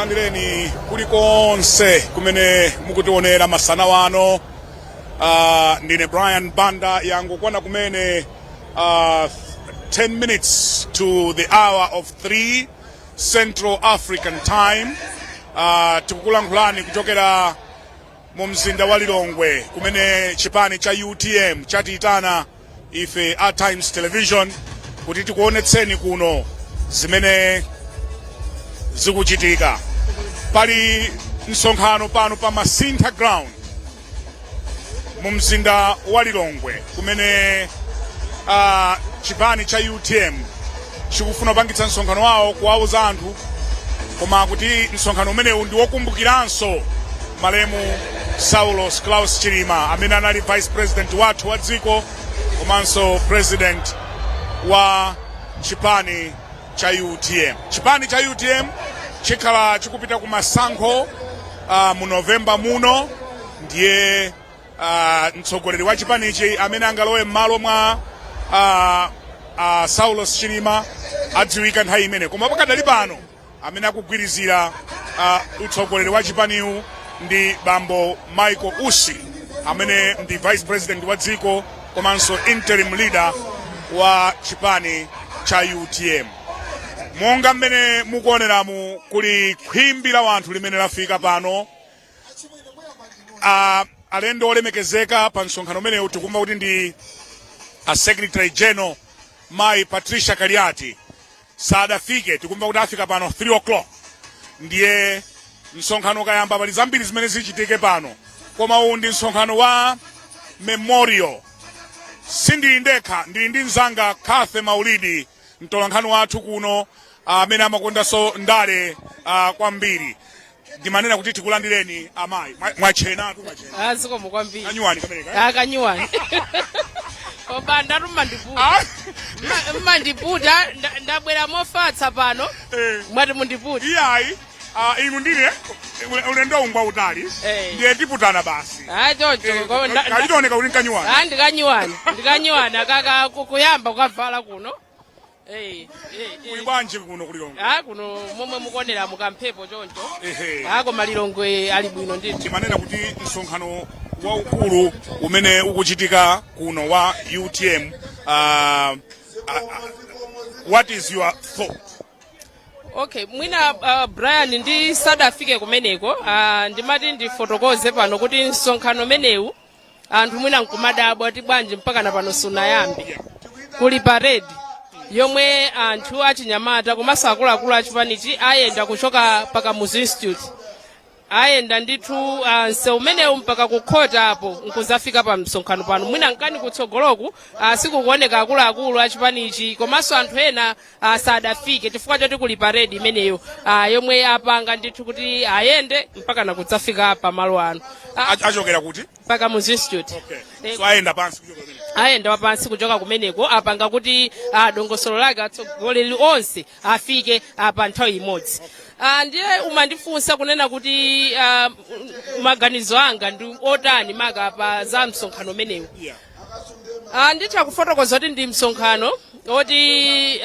Tikulandireni kulikonse kumene mukutionera masana wano. Ndine Brian Banda. Yangokwana kumene 10 minutes to the hour of 3 Central African Time. Tikukulankhulani kuchokera mu mzinda wa Lilongwe, kumene chipani cha UTM chatiyitana ife a Times Television kuti tikuonetseni kuno zimene zikuchitika. Pali msonkhano pano pa Masintha Ground mu mzinda wa Lilongwe, kumene chipani cha UTM chikufuna kupangitsa msonkhano wawo kuwauza anthu, koma kuti msonkhano umenewu ndi wokumbukiranso malemu Saulos Klaus Chilima, amene anali vice president wathu wa dziko komanso president wa chipani cha UTM. Chipani cha UTM chikhala chikupita ku masankho mu Novemba muno. Ndiye mtsogoleri wa chipanichi amene angalowe m'malo mwa Saulos Chilima adziwika nthawi imene, koma pakadali pano amene akugwirizira utsogoleri wa chipaniwu ndi bambo Michael Usi, amene ndi vice president wa dziko komanso interim leader wa chipani cha UTM. Monga mmene mukuoneramu, kuli khwimbi la wanthu limene lafika pano, alendo olemekezeka pa msonkhano umenewu. Tikumva kuti ndi a secretary general Mayi Patricia Kaliati sadafike. Tikumva kuti afika pano 3 o'clock. Ndiye msonkhano ukayamba, pali zambiri zimene zichitike pano, koma uwu ndi msonkhano wa memorial. Sindili ndekha, ndili ndi mzanga Kathe Maulidi, mtolankhani wathu kuno amene amakondanso ndale kwambiri. Ndimanena kuti tikulandireni amayi. Mwachenatu, mwachena. Azikomo kwambiri. Kanyuwani kameneka. Akanyuwani obanda tumandiputa. Mmandiputa, ndabwera mofatsa pano. Mwati mundiputa. Iyayi, inu ndine ulendo ungwa utali. Ndiye tiputana basi. Ah, choncho. Kachioneka kuti nkanyuwani. Ah, ndikanyuwani, ndikanyuwani akaka kuyamba kukavala kuno. Kuli bwanji kuno kuLilongwe? Ah, kuno momwe mukuonera mukamphepo choncho. Ah, koma Lilongwe ali bwino ndithu. Timanena kuti msonkhano waukulu umene ukuchitika kuno wa UTM, what is your thought? Okay, mwina Brian, ndi sadafike kumeneko, ndimati ndifotokoze pano kuti msonkhano umenewu, anthu mwina nkumadabwa kuti bwanji mpaka na pano sunayambe. Kuli parade yomwe anthu achinyamata komanso akuluakulu achipanichi ayenda kuchoka pa Kamuzu Institute, ayenda ndithu msewu umenewu mpaka kukhota apo, nkuzafika pa msonkhano pano. Mwina nkani kutsogoloku sikukuoneka akuluakulu achipanichi komanso anthu ena sadafike chifukwa choti kuli parade imeneyo yomwe apanga ndithu kuti ayende mpaka nakudzafika pamalo ano. Achokera kuti? Pa Kamuzu Institute. So ayenda pansi kuchoka kumene? Ayenda wapansi kuchoka kumeneko. Apanga kuti dongosolo lake atsogoleri onse afike pa nthawi imodzi. Ndiye umandifunsa kunena kuti maganizo anga ndi otani maka pa za msonkhano umenewu. Nditha kufotokoza kuti ndi msonkhano oti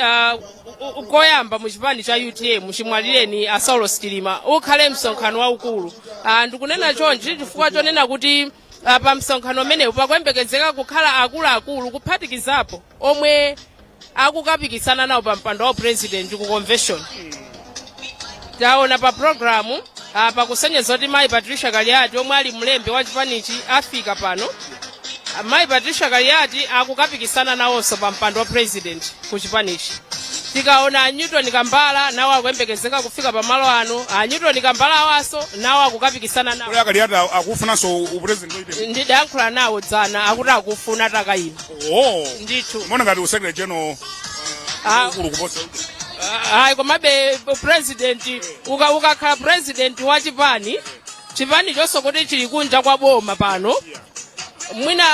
koyamba mu chipani cha UTM chimwalireni a Saulos Chilima ukhale msonkhano waukulu. Ndikunena chonchi chifukwa chonena kuti pa msonkhano umenewu pakuyembekezeka kukhala akuluakulu, kuphatikizapo omwe akukapikisana nawo pa mpando wa president ku convention. Taona pa programu pakusonyeza kuti Mayi Patricia Kaliati, omwe ali mlembi wa chipanichi, afika pano. Mayi Patricia Kaliati akukapikisana nawonso pa mpando wa president ku chipanichi. Tikaona a Newton Kambala, nawo akuyembekezeka kufika pamalo ano. A Newton Kambala awaso nawo akukapikisana nawo. Kodi aKaliati akufunanso upresident oite? Ndidayankhula nawo dzana, akuti akufuna takayima. Oh. Ndithu. Mona ngati usecretary general ukulu kuposa uje. Ayi, komabe president ukakhala president wa chipani, chipani chonse kuti chili kunja kwa boma pano, mwina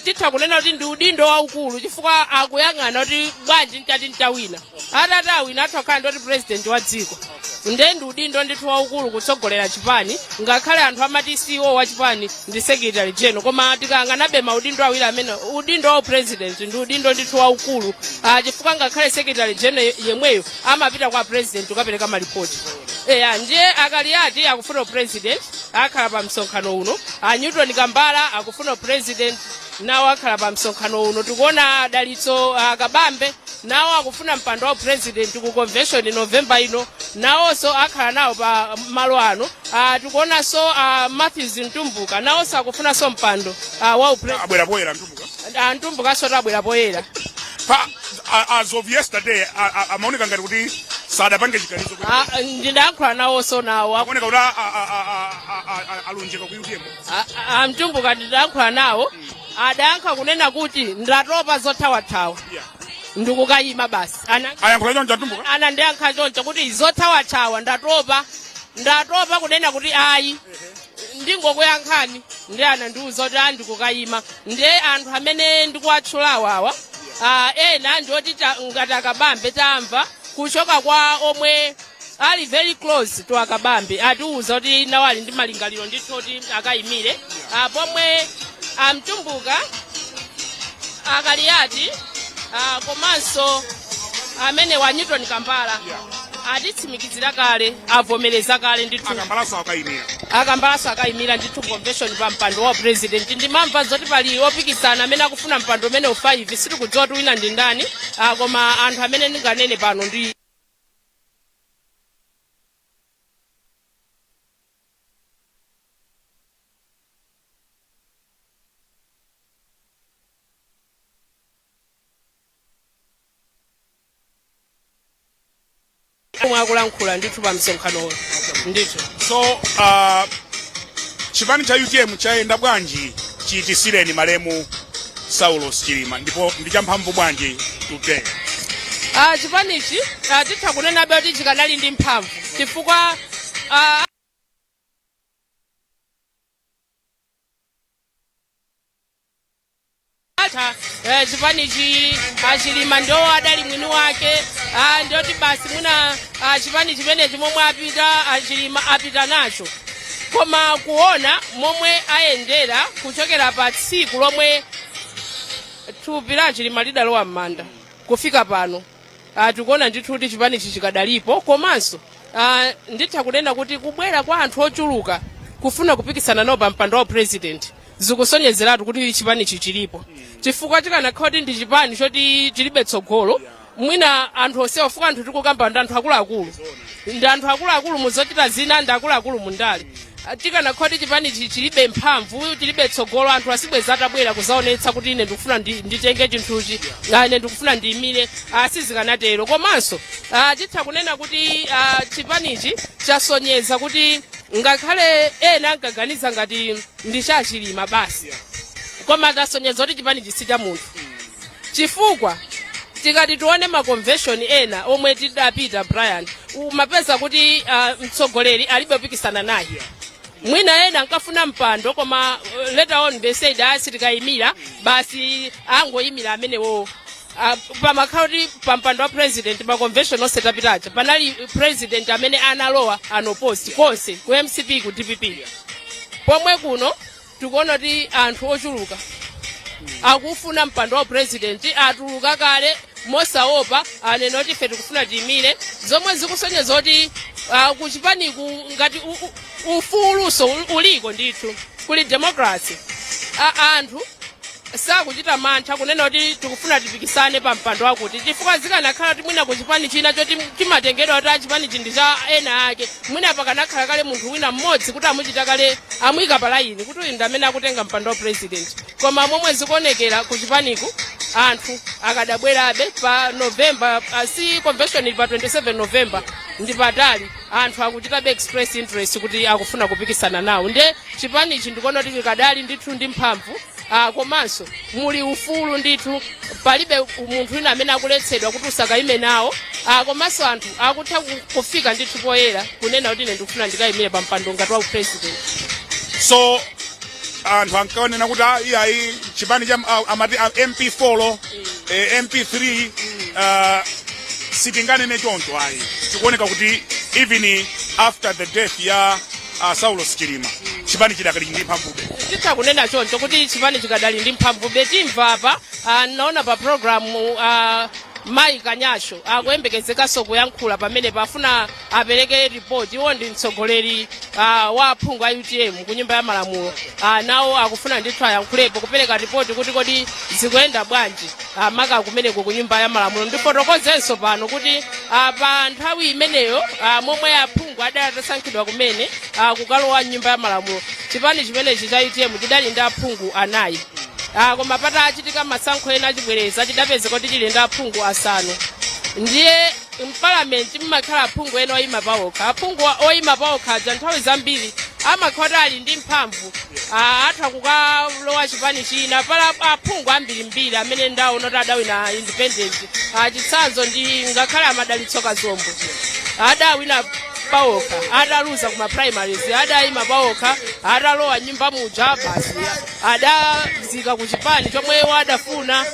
titha kunena kuti ndi udindo waukulu, chifukwa akuyang'ana kuti bwanji ntati ntawina, atati awina atha kukhala ndoti president wa dziko. Nde ndi udindo ndithu waukulu kutsogolera chipani, ngakhale anthu amati CEO wa chipani ndi secretary general, koma tikayang'anabe maudindo awiri amene, udindo wa president ndi udindo ndithu waukulu, chifukwa ngakhale secretary general yemweyo amapita kwa president kukapereka malipoti. Eya, ndiye Akaliyati akufuna president, akhala pa msonkhano uno. A Newton Kambala akufuna president, nawo akhala pa msonkhano uno. Tikuona Dalitso Kabambe, nawo akufuna mpando wa president ku convention November ino, nawonso akhala nawo pa malo ano. Tikuonanso Matthews Mtumbuka, nawonso akufunanso mpando wa upresident. Abwera poyera Mtumbuka? Mtumbukanso tabwera poyera. Pa as of yesterday amaoneka ngati kuti sadapange chiganizo kuti Ndidayankhula nawonso nawo. Akuoneka kuti alunjika ku UTM. Amtumbuka ndidayankhula nawo, adayankha kunena kuti ndatopa zothawathawa, ndikukayima basi. Ayankhula choncho Mtumbuka? Anandiyankha choncho kuti zothawathawa ndatopa, ndatopa kunena kuti ayi, ndingokuyankhani. Ndi anandiuza kuti andikukayima. Ndiye anthu amene ndikuwatchulawo awa, ena ndioti ngati Akabambe, tamva kuchoka kwa omwe ali very close to Akabambe, atiuza kuti nawo ali ndi malingaliro ndithu oti akayimire, pomwe Amtumbuka, Akaliyati, komanso amene wa Newton Kambala atitsimikizira kale, avomereza kale ndithu. Akambalaso akayimira? Akambalaso akayimira ndithu convention pa mpando wa president. Ndimamva zoti pali opikisana amene akufuna mpando umene u5, sitikudziwa kuti wina ndi ndani, koma anthu amene ndinganene pano ndi omwe akulankhula ndithu pa msonkhanowo ndithu. So chipani cha UTM chayenda bwanji chiyitisireni malemu Saulos Chilima, ndipo ndi champhamvu bwanji today? Chipanichi titha kunenabe kuti chikanali ndi mphamvu, chifukwa atha chipanichi, Achilima ndiwo adali mwini wake, ndiyoti basi mwina chipani chimenechi momwe apita Achilima apita nacho. Koma kuona momwe ayendera kuchokera pa tsiku lomwe thupi la Achilima lidalowa m'manda kufika pano, tikuona ndithu kuti chipanichi chikadalipo. Komanso nditha kunena kuti kubwera kwa anthu ochuluka kufuna kupikisana nawo pa mpando wa president zikusonyezeratu kuti chipanichi chilipo, chifukwa chikanakhala kuti ndi chipani choti chilibe tsogolo, mwina anthu onsewa, chifukwa anthu tikukamba ndi anthu akuluakulu, ndi anthu akuluakulu muzochita zina, ndi akuluakulu mundale, tikanakhala kuti chipanichi chilibe mphamvu, chilibe tsogolo, anthu asibweza atabwera kuzaonetsa kuti ine ndikufuna nditenge chinthuchi, ine ndikufuna ndiyimire, sizikanatero. Komanso titha kunena kuti chipanichi chasonyeza kuti ngakhale ena ankaganiza ngati ndi cha Chilima basi, koma tasonyeza kuti chipanichi si cha munthu, chifukwa tikati tione ma convention ena omwe tidapita, Brian, umapeza kuti mtsogoleri alibe kupikisana naye. Mwina ena ankafuna mpando, koma later on they said, ah, sitikayimira basi, angoyimira amenewo. Pamakhala kuti pa mpando wa president, pa convention onse tapitacha, panali president amene analowa unopposed konse ku MCP, ku DPP. Pomwe kuno tikuona kuti anthu ochuluka akufuna mpando wa president atuluka kale mosaopa, anena kuti ife tikufuna tiyimire, zomwe zikusonyeza kuti kuchipaniku ngati ufuluso uliko ndithu, kuli democracy. Anthu sakuchita mantha kunena kuti tikufuna tipikisane pa mpando wakuti, chifukwa zikanakhala kuti mwina kuchipani china choti chimatengedwa kuti achipani chi ndi cha ena ake, mwina pakanakhala kale munthu wina mmodzi kuti amuchita kale, amuyika pa layini kuti uyu ndi amene akutenga mpando wa president. Koma momwe zikuonekera kuchipaniku, anthu akadabwerabe pa November, si convention ili pa 27 November, ndi patali, anthu akuchitabe express interest kuti akufuna kupikisana nawo. Nde chipanichi ndikuona kuti chikadali ndithu ndi mphamvu, komanso muli ufulu ndithu, palibe munthu wina amene akuletsedwa kuti usakayime nawo, komanso anthu akutha kufika ndithu poyera kunena kuti ine ndikufuna ndikayimire pa mpando ngati wa president. So anthu ankaonena kuti iyayi. Chipani cha amati MP4, MP3, sitinganene choncho ayi. Chikuoneka kuti even after the death ya Saulos Chilima, chipani chidakali ndi mphamvube. Titha kunena choncho kuti chipani chikadali ndi mphamvube. Timva apa, naona pa program Mayi Kanyasho akuyembekezekanso kuyankhula pamene pafuna apereke report. Iwo ndi mtsogoleri wa aphungu a UTM ku Nyumba ya Malamulo. Nawo akufuna ndithu ayankhulepo kupereka report kuti kodi zikuyenda bwanji maka kumeneko ku Nyumba ya Malamulo. Ndifotokozenso pano kuti pa nthawi imeneyo, momwe aphungu adali atasankhidwa kumene kukalowa Nyumba ya Malamulo, chipani chimenechi cha UTM chidali ndi aphungu anayi. Koma patachitika masankho ena achibwereza, chidapezeka kuti chili ndi aphungu asanu. Ndiye mpalamenti mmakhala aphungu ena oyima pawokha. Aphungu oyima pawokha aja nthawi zambiri amakhala kuti ali ndi mphamvu, atha kukalowa chipani china. Pala aphungu ambirimbiri amene ndaona kuti adawina independent. Chitsanzo ndi ngakhale amadalitso Kazombo, adawina pawokha ataluza kuma primaries, adayima pawokha, atalowa nyumba muja basi adazika ku chipani chomwe iwo adafuna.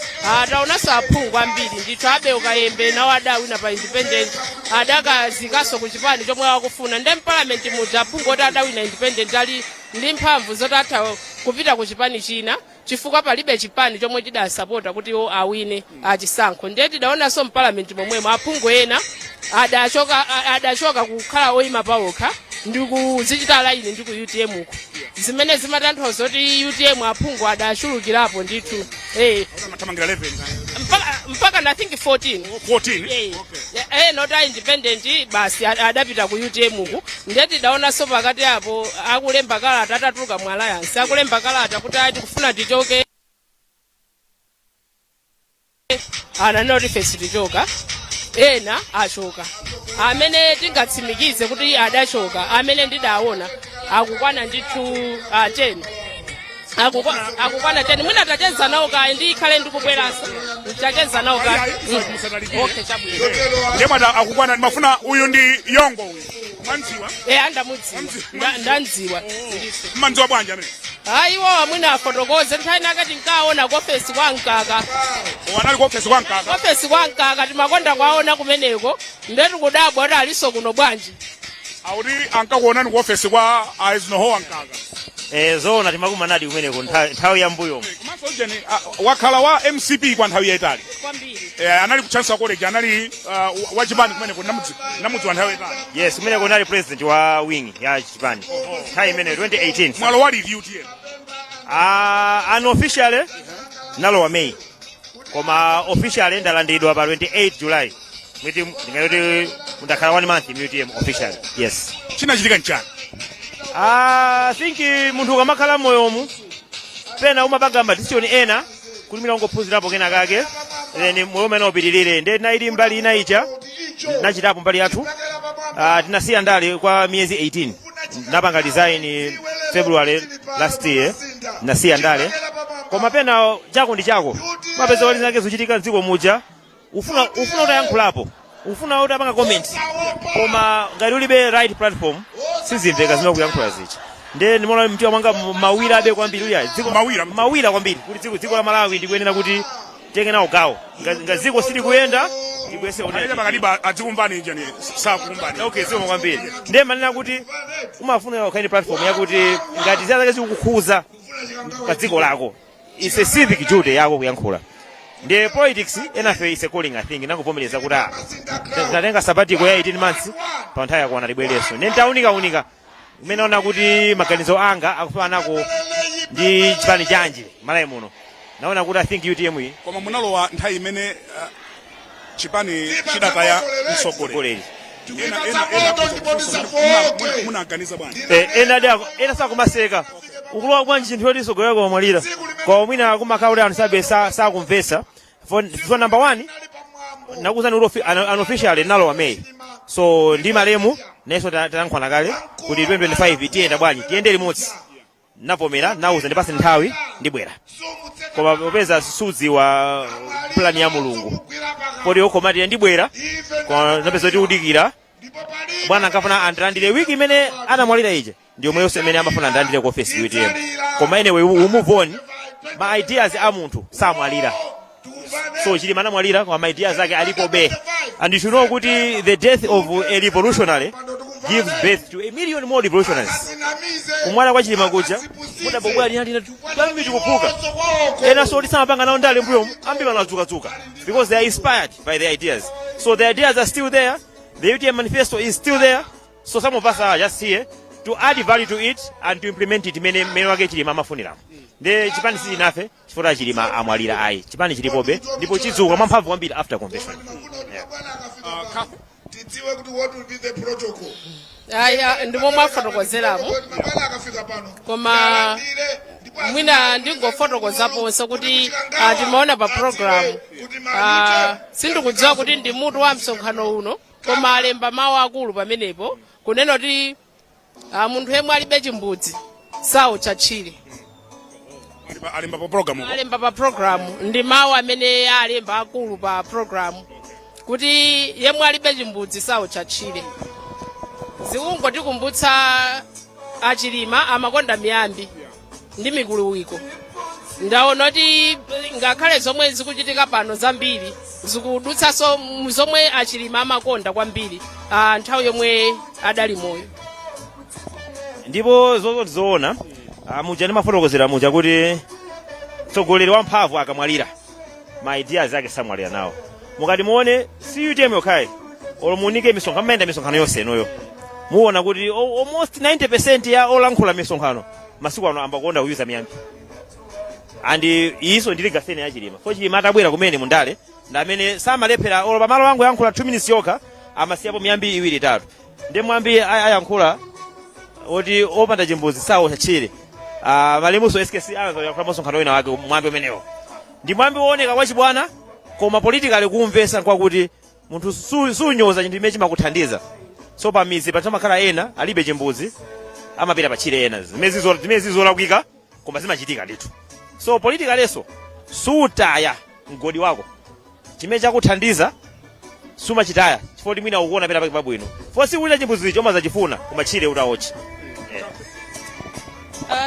Ataonanso aphungu ambiri ndithu, Abel Kayembe nawo adawina pa independent, adakazikanso ku chipani chomwe akufuna. Nde mpalamenti muja aphungu oti adawina independent ali ndi mphamvu zoti atha kupita ku chipani china, chifukwa palibe chipani chomwe chidasapota kuti iwo awine achisankho. Ndiye tidaonanso mpalamenti momwemo aphungu ena adachoka kukhala oyima pawokha ndi kuzichita align ndi ku UTM uko, zimene zimatanthauza kuti UTM aphungu adachulukirapo ndithu. Amathamangira 11? Mpaka na, I think, 14. 14? Eh. Not independent basi adapita ku UTM uku. Ndiye tidaonanso pakati apo akulemba kalata atatuluka mu alliance, akulemba kalata kuti ati tikufuna tichoke. Ananena kuti ife sitichoka. Ena achoka. Amene tingatsimikize kuti adachoka, amene ndidaona, akukwana ndithu 10. Akukwana 10. Mwina tacheza nawo kaye, ndikhale ndikubweranso tacheza nawo kaye. Ayi, ayi, musatalikire. Okay, chabwino. Ndiye mwati akukwana. Ndimafuna, uyu ndi Yongo uyu, mwanziwa? Eh, andamudziwa. Ndandziwa ndithu. Mmandziwa bwanji amene? Ayi, iwo amwina afotokoze. Nthawi nakati nkaona ku ofesi kwa Mkaka. Anali ku ofesi kwa Mkaka? Ofesi kwa Mkaka, timakonda kwaona kumeneko. Ndetu kudabwa kuti aliso kuno bwanji. Akuti ankakuonani ku ofesi kwa Eisenhower Mkaka. Eh, zoona, timakumanadi kumeneko nthawi ya mbuyo. Komanso ujeni, wakhala wa MCP kwa nthawi yayitali. Kwambiri. Anali ku Chancellor College, anali wachipani kumeneko, namudziwa nthawi yayitali. Yes, kumeneko nali president wa wing ya chipani nthawi imeneyo, 2018. Mwalowa liti UTM? Ah, unofficially nalowa May, koma officially ndalandidwa pa 28 July. Mwiti ndingati ndakhala one month mu UTM officially, yes. Chinachitika nchani? Ah, I think munthu ukamakhala moyomu pena umapanga ma decision ena kuti mina ungophunzirapo kena kake, then moyo umene upitirire. Nde naili mbali ina ija nachitapo mbali yathu. Tinasiya ndale kwa miyezi 18. Napanga resign February last year, nasiya ndale. Koma pena chako ndi chako, mapeza wali zake zochitika mdziko muja, ufuna utayankhulapo, ufuna utapanga comment, koma ngati ulibe right platform sizimveka zimene kuyankhula zicha. Nde ndimaona mtima mwanga mawira abe kwambiri uya dziko. Mawira. Mawira kwambiri kuti dziko la Malawi ndikuyenera kuti tenge nawo gawo. Nga dziko silikuyenda, tibwese. Alija pakatipa adzikumvani ijeni, sakukumvani. Okay, zikomo kwambiri. Ndiye manena kuti umafuna ukhale ndi platform yakuti ngati zina zake zikukukhuza pa dziko lako, it's a civic duty yako kuyankhula. Ndiye politics enafe is a calling, I think. Nangovomereza kuti ah, ndatenga sabbatical ya 18 months, pa nthawi yakwana tibwereso. Ndiye ntaunikaunika kumene ona kuti maganizo anga akufananako ndi chipani chanji Malawi muno, naona kuti I think UTM iyi. Koma munalowa nthawi imene chipani chidataya mtsogoleri. Ena munaganiza bwanji? Ena sakumaseka, ukulowa bwanji chinthu choti sogolera koma mwalira? Koma mwina kumakhala kuti anthu sabe sakumvetsa. For number one, nakuuzani kuti unofficially nalowa May, so ndi malemu nenso tayankhulana kale kuti 2025 tiyenda bwanji, tiyende limodzi. Navomera, nauza ndipase nthawi, ndibwera. Koma popeza sudziwa plan ya Mulungu, poti okhoma tiye ndibwera, koma napeza kuti udikira. Bwana ankafuna andilandire wiki imene anamwalira ija, ndi yomweyonso imene amafuna andilandire ku office UTM. Koma anyway, we move on. Ma ideas a munthu samwalira. So Chilima anamwalira, koma ma ideas ake alipobe. And you should know kuti the death of a revolutionary gives birth to a million more revolutionaries. Kumwalira kwa Chilima kuja mudabobwera lina lina tikuphuka ena, so tisamapanga nawo ndale mbuyomu, ambiri anadzukadzuka because they are inspired by the ideas. So the ideas are still there, the UTM manifesto is still there, so some of us are just here to add value to it and to implement it mene mene wake Chilima amafuniramo. Nde chipani sichinafe chifukwa Chilima amwalira, ayi. Chipani chilipobe ndipo chidzuka mwamphamvu kwambiri after convention. Tidziwe kuti what will be the protocol. Aya, ndi momwe afotokozeramo. Mabwana akafika pano, Koma mwina ndingofotokozaponso kuti timaona pa program, sindikudziwa kuti ndi mutu wa msonkhano uno, koma alemba mawu akulu pamenepo kunena kuti munthu yemwe alibe chimbudzi saotcha tchire. Alemba pa program uko? Alemba pa program, ndi mawu amene alemba akulu pa program kuti yemwe alibe chimbudzi saotcha tchire. Zikungotikumbutsa Achilima amakonda miyambi ndi mikuluwiko. Ndaona kuti ngakhale zomwe zikuchitika pano zambiri zikudutsanso zomwe Achilima amakonda kwambiri nthawi yomwe adali moyo. Ndipo zozo ndizoona. Muja ndimafotokozera muja kuti mtsogoleri wamphamvu akamwalira, ma ideas ake samwalira nawo. Mukati muone, si UTM yokhayi, olo muunike misonkhano, mmayenda misonkhano yonse inoyo, muona kuti almost 90% ya olankhula misonkhano masiku ano ambakonda kuyuza miyambi. And iso ndi legacy ya Chilima, fo Chilima atabwera kumene mundale ndi amene samalephera olo pamalo wangu yankhula 2 minutes yokha, amasiyapo miyambi iwiri, itatu. Ndi mwambi ayankhula oti opanda chimbudzi saotcha tchire. Malemuso SKC anayankhula msonkhano wina wake mwambi umenewo. Ndi mwambi wooneka wachibwana, koma politically kumvesa nkwakuti munthu sunyoza chinthu chimene chimakuthandiza. So pamizi pachamakhala ena alibe chimbudzi, amapita patchire ena, zimene zizolakwika, koma zimachitika ndithu. So politicallyso sutaya mgodi wako. Chimene chakuthandiza sumachitaya chifukwa kuti mwina ukuona pena pake pabwino. Fo sikuti chimbudzicho umazachifuna, koma tchire utaotcha.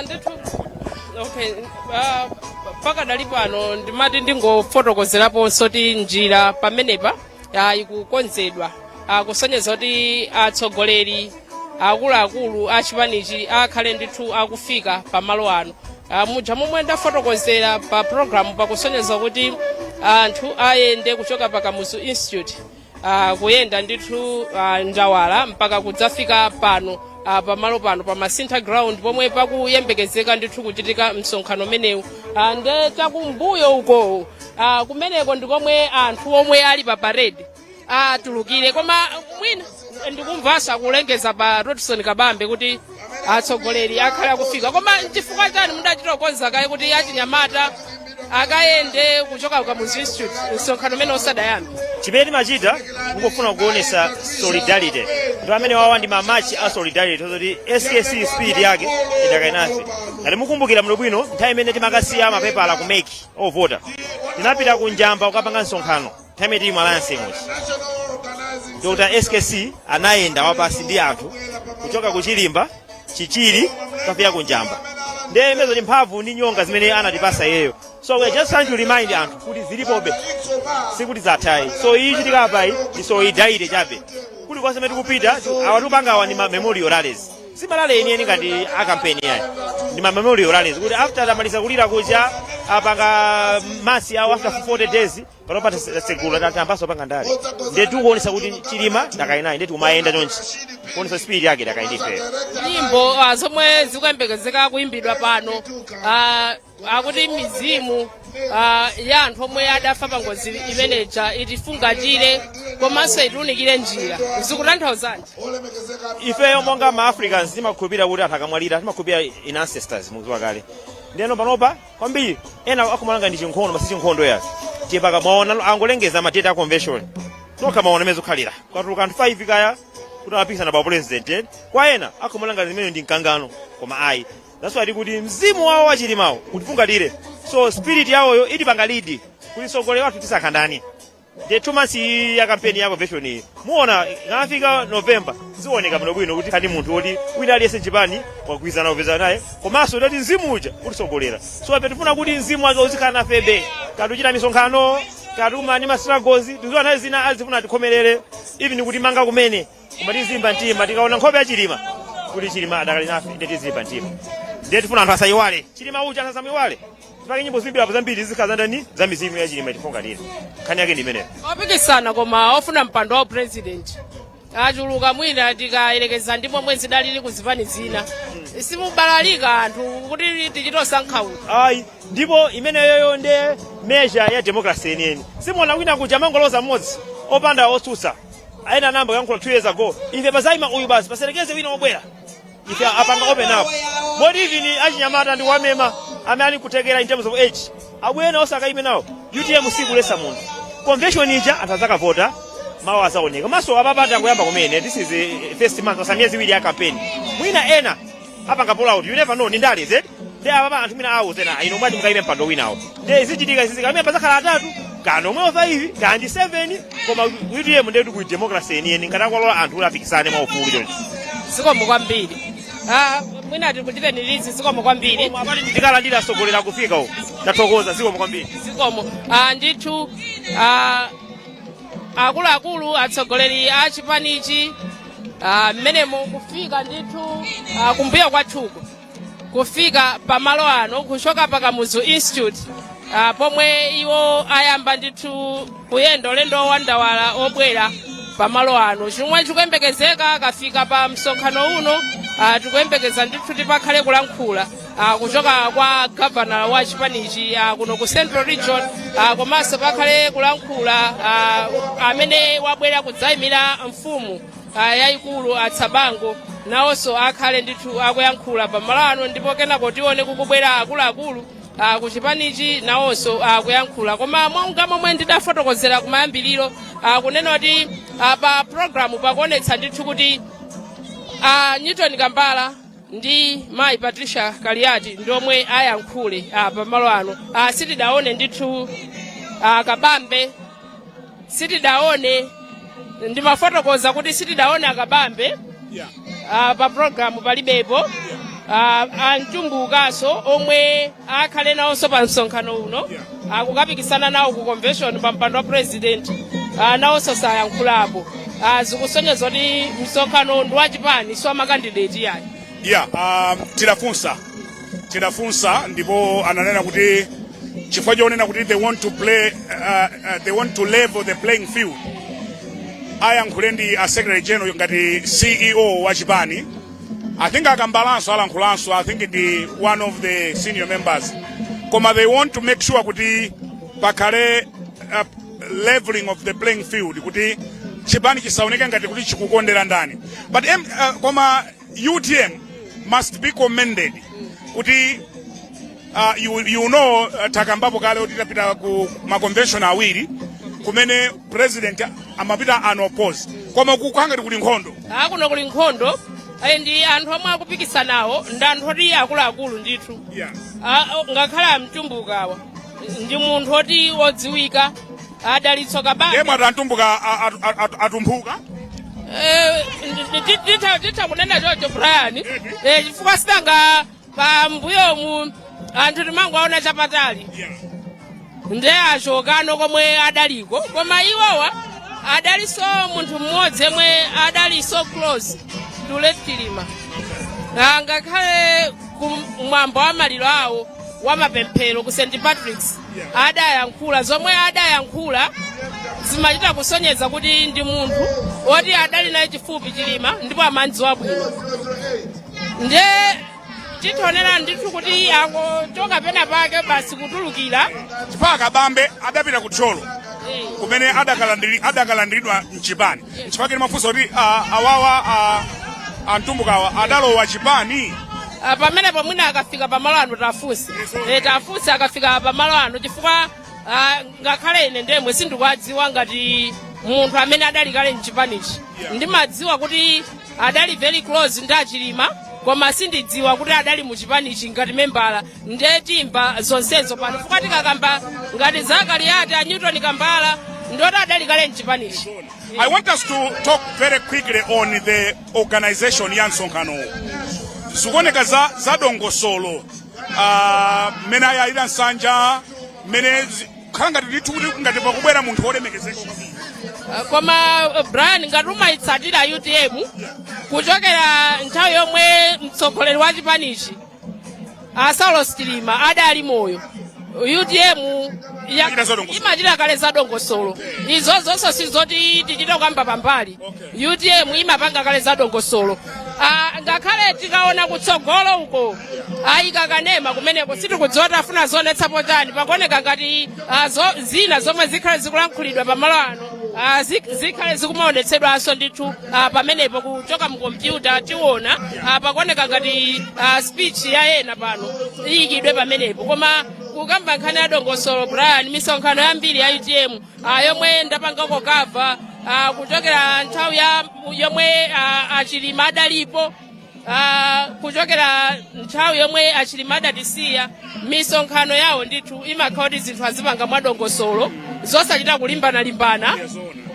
Ndithu, okay. Pakadali pano ndimati ndingofotokozeraponso ti njira pamenepa ikukonzedwa kusonyeza kuti atsogoleri akuluakulu a chipanichi akhale ndithu akufika pamalo ano. Muja momwe ndafotokozera pa program, pakusonyeza kuti anthu ayende kuchoka pa Kamuzu Institute, kuyenda ndithu njawala mpaka kudzafika pano, pamalo pano pa Masintha Ground pomwe pakuyembekezeka ndithu kuchitika msonkhano umenewu. Nde chakumbuyo uko, kumeneko ndikomwe anthu omwe ali pa parade atulukire. Koma mwina ndikumvanso akulengeza pa Rodson Kabambe kuti atsogoleri akhale akufika. Koma chifukwa chani mudachita kukonza kaye kuti achinyamata akayende kuchoka ku Kamuzu Institute msonkhano umene usadayambe? Chimene timachita, kungofuna kuonesa solidarity. Ndi amene wawa ndi ma march a solidarity, zoti SKC spirit yake idakali nafe. Ngati mukumbukira mlo bwino, nthawi imene timakasiya mapepala ku MEC ovota, tinapita ku Njamba kukapanga msonkhano. Nthawi imene tili mu alliance muchi, Dr SKC anayenda wapasi ndi anthu kuchoka ku Chilimba, Chichiri, kafika ku Njamba. Ndiye imezo ndi mphamvu ndi nyonga zimene anatipasa iyeyo. So we are just trying to remind anthu kuti zilipobe, sikuti zathayi. So iyi chitika apayi ndi solidarity chabe. Kuli konse mene tikupita, awa tikupanga awa ndi ma memorial rallies, si ma rally enieni ngati a campaign yayi. Ndi ma memorial rallies kuti after tamaliza kulira kuja, apanga march awo after 40 days, panopa tasegula, tambaso panga ndale. Ndiye tikuonesa kuti Chilima dakali naye. Ndiye tikumayenda chonchi kuonesa spirit yake dakali ndifeyo. Nyimbo zomwe zikuyembekezeka kuimbidwa pano, akuti mizimu ya anthu omwe adafa pa ngozi imeneja itifungatire komanso itiunikire njira, zikutanthauzanji? Ifeyo monga ma Africans timakhulupirira kuti anthu akamwalira, timakhulupirira in ancestors, mukudziwa kale. Ndiyeno panopa kwambiri ena akumalanga ndi chinkhondo, masi chinkhondo ya tiyepaka. Mwaona angolengeza ma date a convention tokha, maona mene zikukhalira, kwatuluka anthu 5 kaya kuti amapikisana pa president, eh? Kwa ena akumalanga zimene ndi mkangano, koma ayi. That's why tikuti mzimu wawo wachilimawo utifungatire. So spirit yawoyo itipanga lead kuti mtsogoleri wathu tisankha ndani. The 2 months iyi ya kampeni ya convention iyi, muona ikafika November zioneka bwinobwino kuti khani munthu woti wina aliyense chipani wagwirizana kupezana naye, komanso ndati mzimu uja utisogolera. So ape tifuna kuti mzimu wake uzikhala nafebe katuchita misonkhano, katuma ndi ma struggles. Tiziwa naye zina azifuna tikhomerere, even kuti manga kumene, koma tizimba mtima tikaona nkhope ya Chilima, kuti Chilima adakali nafe. Ndiye tizimba mtima, ndiye tifuna anthu asayiwale Chilima uja, asasamuyiwale. Tipake nyimbo zimbirapo zambiri zizikhala zandani, za mizimu ya Chilima itifungatira. Nkhani yake ndi imeneyo. Opikisana koma ofuna mpando wa president achuluka, mwina tikayerekeza ndi momwe zidalili ku zipani zina. Simubalalika anthu kuti tichitosankha uku? Ayi, ndipo imeneyoyo nde measure ya democracy yeniyeni. Simuona wina kuja mangoloza mmodzi opanda otsutsa ena anamba kuyankhula 2 years ago, ife pazayima uyu basi, paserekeze wina obwera. Ife apanga open up moti even achinyamata ndi wamema amene ali kutekera in terms of age abwena osakaime nawo. UTM sikulesa munthu. Convention ija anthu azakavota, mawu azaoneka. Maso apapata kuyamba kumene, this is the first month, asa miyezi 2 ya campaign. Mwina ena apanga pull out, you never know, ni ndale zedi. Ndi apapa anthu mwina awo zena ino mwati mukaime mpando winawo, ndi zichitika zizichitika amene pazakhala atatu kano omwe 5 kandi 7, koma UTM ndetu ku democracy yeniyeni ngati akwalola anthu kuti apikisane mwaufulu choncho. Zikomo kwambiri. Ah, mwina tikuchiteni lizi. Zikomo kwambiri. Apati tikalandira asogolera kufika uko. Tathokoza, zikomo kwambiri. Zikomo. Ah, ndithu, ah, akuluakulu atsogoleri a chipanichi, ah, mmenemo kufika ndithu, ah, kumbuyo kwathuko, kufika pamalo ano kuchoka pa Kamuzu Institute, ah, pomwe iwo ayamba ndithu kuyenda ulendo wandawala obwera pamalo ano. Chomwe chikuyembekezeka akafika pa msonkhano uno, ah, tikuyembekeza ndithu tipakhale kulankhula, ah, kuchoka kwa gavana wa chipanichi, ah, kuno ku Central Region, ah, komanso pakhale kulankhula, ah, amene wabwera kudzayimira mfumu, ah, yayikulu Atsabango, nawonso akhale ndithu akuyankhula pamalo ano. Ndipo kenako tione kukubwera akuluakulu, ah, ku chipanichi, nawonso akuyankhula. Koma monga momwe ndidafotokozera kumayambiriro, ah, kunena kuti, ah, pa program pakuonetsa ndithu kuti, ah, Newton Kambala ndi mayi Patricia Kaliati ndiomwe ayankhule, ah, pamalo ano. Ah, sitidaone ndithu, ah, Kabambe sitidaone. Ndimafotokoza kuti sitidaone akabambe. Ah, pa program palibepo. Ah, amtumbukaso omwe akhale nawonso pa msonkhano uno, akukapikisana nawo ku convention pa mpando wa president, ah, nawonso sayankhulapo. Ah, zikusonyeza kuti msonkhano ndi wachipani, si wama candidate yayi. Yeah, tidafunsa ndipo ananena kuti chifukwa chonena kuti they want to level the playing field, ayankhule ndi a secretary general ngati CEO wa chipani. I think akambalanso alankhulanso, I think ndi one of the senior members, koma they want to make sure kuti pakhale leveling of the playing field, kuti chipani chisaoneke ngati kuti chikukondera ndani. But koma UTM must be commended kuti takambapo kale kuti tapita ku ma convention awiri kumene president amapita unopposed, koma kukhala ngati kuli nkhondo. Akuno kuli nkhondo. Ndi anthu omwe akupikisanawo ndi anthu oti akuluakulu ndithu. Ah, ngakhale amtumbukawa ndi munthu oti wodziwika, Adalitso Kabambe. Yemwe atantumbuka atumphuka. Titha kunena choncho, Brian, chifukwa sitanga pambuyomu anthu timangowaona chapatali, nde achokano komwe adaliko. Koma iwowa adalinso munthu mmodzi yemwe adali so close to late Chilima. Ah, ngakhale ku mwambo wa maliro awo wa mapemphero ku St Patrick's adayankhula zomwe adayankhula, zimachita kusonyeza kuti ndi munthu woti adali naye chifupi Chilima ndipo amandziwa bwino. Nde titionera ndithu kuti angochoka pena pake basi kutulukira. Chifukwa Kabambe adapita ku Thyolo kumene adakalandiridwa mchipani. Chifukwa kene mafunso kuti, ah, awawa, ah, antumbukawa adalowa chipani? Ah, pamenepo mwina akafika pamalo ano tafunse. Tafunse akafika pamalo ano, chifukwa, ah, ngakhale ine ndemwe sindikuwadziwa ngati munthu amene adali kale mchipanichi. Ndimadziwa kuti adali very close ndi achilima, koma sindidziwa kuti adali muchipanichi ngati membala. Ndiye timva zonsezo pano, chifukwa tikakamba ngati za Kaliati, a Newton Kambala, Ndoti adali kale mchipanichi. I want us to talk very quickly on the organization ya msonkhanowu. Zikuoneka za dongosolo, mmene ayalira nsanja, mmene khala ngati ndithu kuti ngati pakubwera munthu wolemekezeka kwambiri. Koma Brian, ngati umayitsatira UTM kuchokera nthawi yomwe mtsogoleri wa chipanichi a Saulos Chilima adali moyo, UTM Imachita zadongosolo. Imachita kale zadongosolo. Izo zonse sizoti tichite kukamba pambali. UTM imapanga kale zadongosolo. Ngakhale tikaona kutsogolo uko ayika kanema kumeneko, sitikudziwa kuti afuna zionetsapo chani. Pakuoneka ngati zina zomwe zikhale zikulankhulidwa pamalo ano zikhale zikumaonetsedwanso ndithu pamenepo kuchoka mu kompyuta tiona. Pakuoneka ngati speech ya ena pano iyikidwe pamenepo. Koma kukamba nkhani ya dongosolo, Brian, misonkhano yambiri ya UTM yomwe ndapangako cover kuchokera nthawi ya yomwe achilima adalipo, kuchokera nthawi yomwe achilima adatisiya, misonkhano yawo ndithu imakhala kuti zinthu azipanga mwadongosolo, zosachita kulimbana-limbana.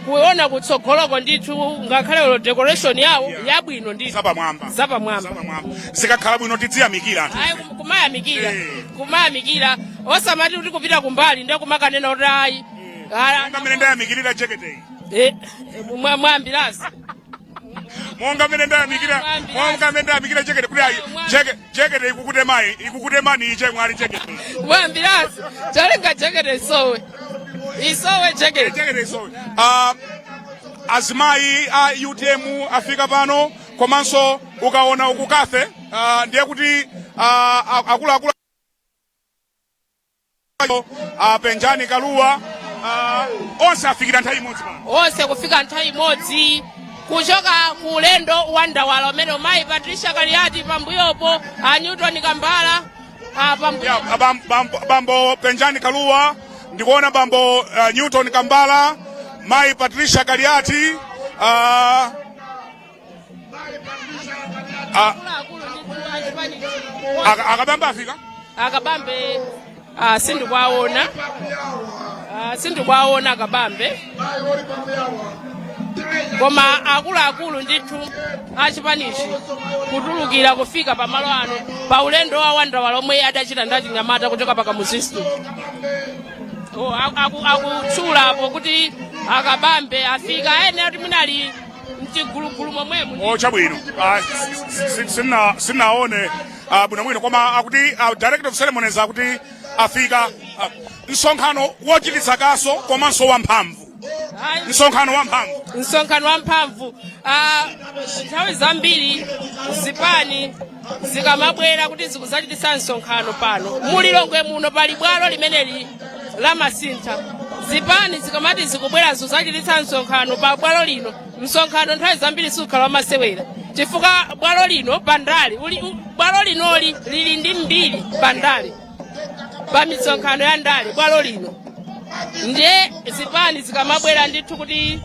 Kuona kutsogoloko ndithu, ngakhale olo decoration yawo yabwino ndithu. Zapamwamba. Zapamwamba. Zapamwamba. Zikakhala bwino tidziyamikira anthu. Ayi, kumayamikira, kumayamikira, osamati kuti kupita kumbali ndiye kumakanena kuti ayi. Monga mmene ndayamikirira jeketeyi. Mwambilazi. Monga mmene ndayamikira, monga mmene ndayamikira jekete kuti ayi, jekete ikukutemai, ikukutemani iche mwali jekete. Mwambilazi chalenga jekete isowe, isowe jekete. Jekete isowe. Azimayi a UTM afika pano, komanso ukaona ukukafe, ndiye kuti akuluakulu Penjani Kaluwa, onse afikira nthawi imodzi pano. Onse kufika nthawi imodzi kuchoka ku ulendo wa ndawala umene mayi Patricia Kaliati pambuyopo a Newton Kambala pambuyo. Yeah, bambo Penjani Kaluwa, ndikuona bambo Newton Kambala, mayi Patricia Kaliati, Akuluakulu ndithu achipani. Akabambe afika. Akabambe sindikuwaona, sindikuwaona akabambe, koma akuluakulu ndithu achipanichi kutulukira kufika pamalo ano pa ulendo wa wandawala omwe adachita ndi achinyamata kuchoka pa Kamuzu Institute. Oh, akutchulapo kuti akabambe afika, ayenera kuti mwinali mchigulugulu momwemo. Oh, chabwino. Sinaone bwinobwino, koma akuti director of ceremonies akuti afika. Msonkhano wochititsa kaso komanso wamphamvu. Ayi. Msonkhano wamphamvu. Msonkhano wamphamvu. Nthawi zambiri zipani zikamabwera kuti zikuzachititsa msonkhano pano mulilongwe muno, pali bwalo limeneli la Masintha, zipani zikamati zikubwera zikuzachititsa msonkhano pa bwalo lino, msonkhano nthawi zambiri sukhala wamasewera, chifukwa bwalo lino pandale bwalo linoli lili ndi mbiri pandale, pa misonkhano ya ndale bwalo lino. Ndiye zipani zikamabwera ndithu kuti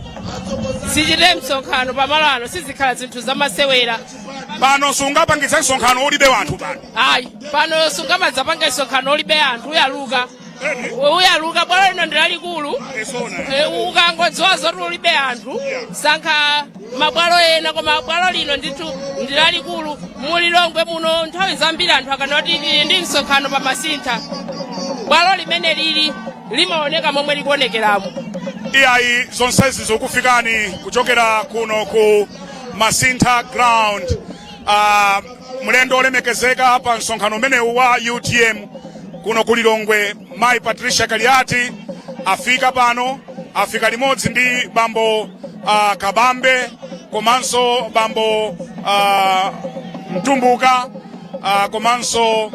zichite msonkhano pamalo ano, sizikhala zinthu zamasewera. Pano sungapangitse msonkhano ulibe wanthu pano. Ayi, pano sungamadzapanga msonkhano ulibe anthu, uyaluka, uyaluka. Bwalo lino ndi lalikulu. Esona. Ukangodziwa zoti ulibe anthu, sankha mabwalo ena, koma bwalo lino ndithu ndi lalikulu. Mulilongwe muno nthawi zambiri anthu akanati tili ndi msonkhano pa Masintha, bwalo limene lili limaoneka momwe likuonekeramo. Iyayi, zonsezi zikufikani kuchokera kuno ku Masintha Ground. Mlendo olemekezeka pa msonkhano umenewu wa UTM kuno ku Lilongwe, mayi Patricia Kaliati, afika pano. Afika limodzi ndi bambo Kabambe komanso bambo Mtumbuka, komanso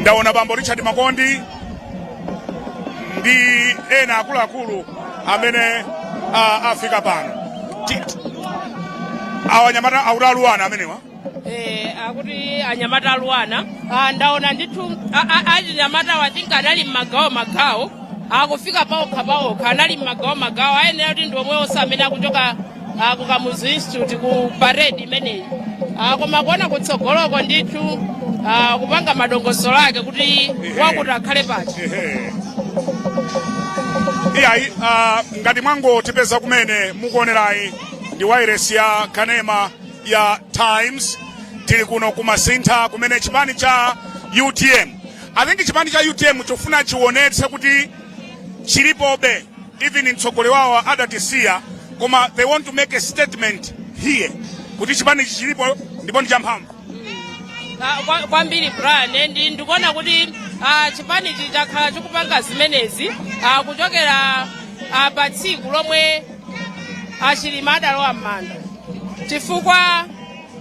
ndaona bambo Richard Makondi ndi ena akuluakulu amene afika pano. Awa anyamata akuti aluwana amenewa. Akuti anyamata aluwana. Ndaona ndithu achinyamata, I think anali mmagawo magawo, akufika paokha paokha, anali mmagawo magawo. Ayenera kuti ndi omwe onse amene akuchoka ku Kamuzu Institute ku parade imeneyi. Koma kuona kutsogoloko ndithu, kupanga madongosolo ake kuti wakuti akhale pachi. Ehe. Iyayi, ngati mwangotipeza kumene, mukuonerayi ndi wireless ya kanema ya Times. Tili kuno kumasintha kumene chipani cha UTM, I think chipani cha UTM chofuna chionetse kuti chilipobe, even mtsogoleri wawo adatisiya, koma they want to make a statement here kuti chipani chilipo ndipo ndi champhamvu. Kwambiri Brian, ndikuona kuti chipanichi chakhala chikupanga zimenezi kuchokera pa tsiku lomwe Achilima adalowa m'manda, chifukwa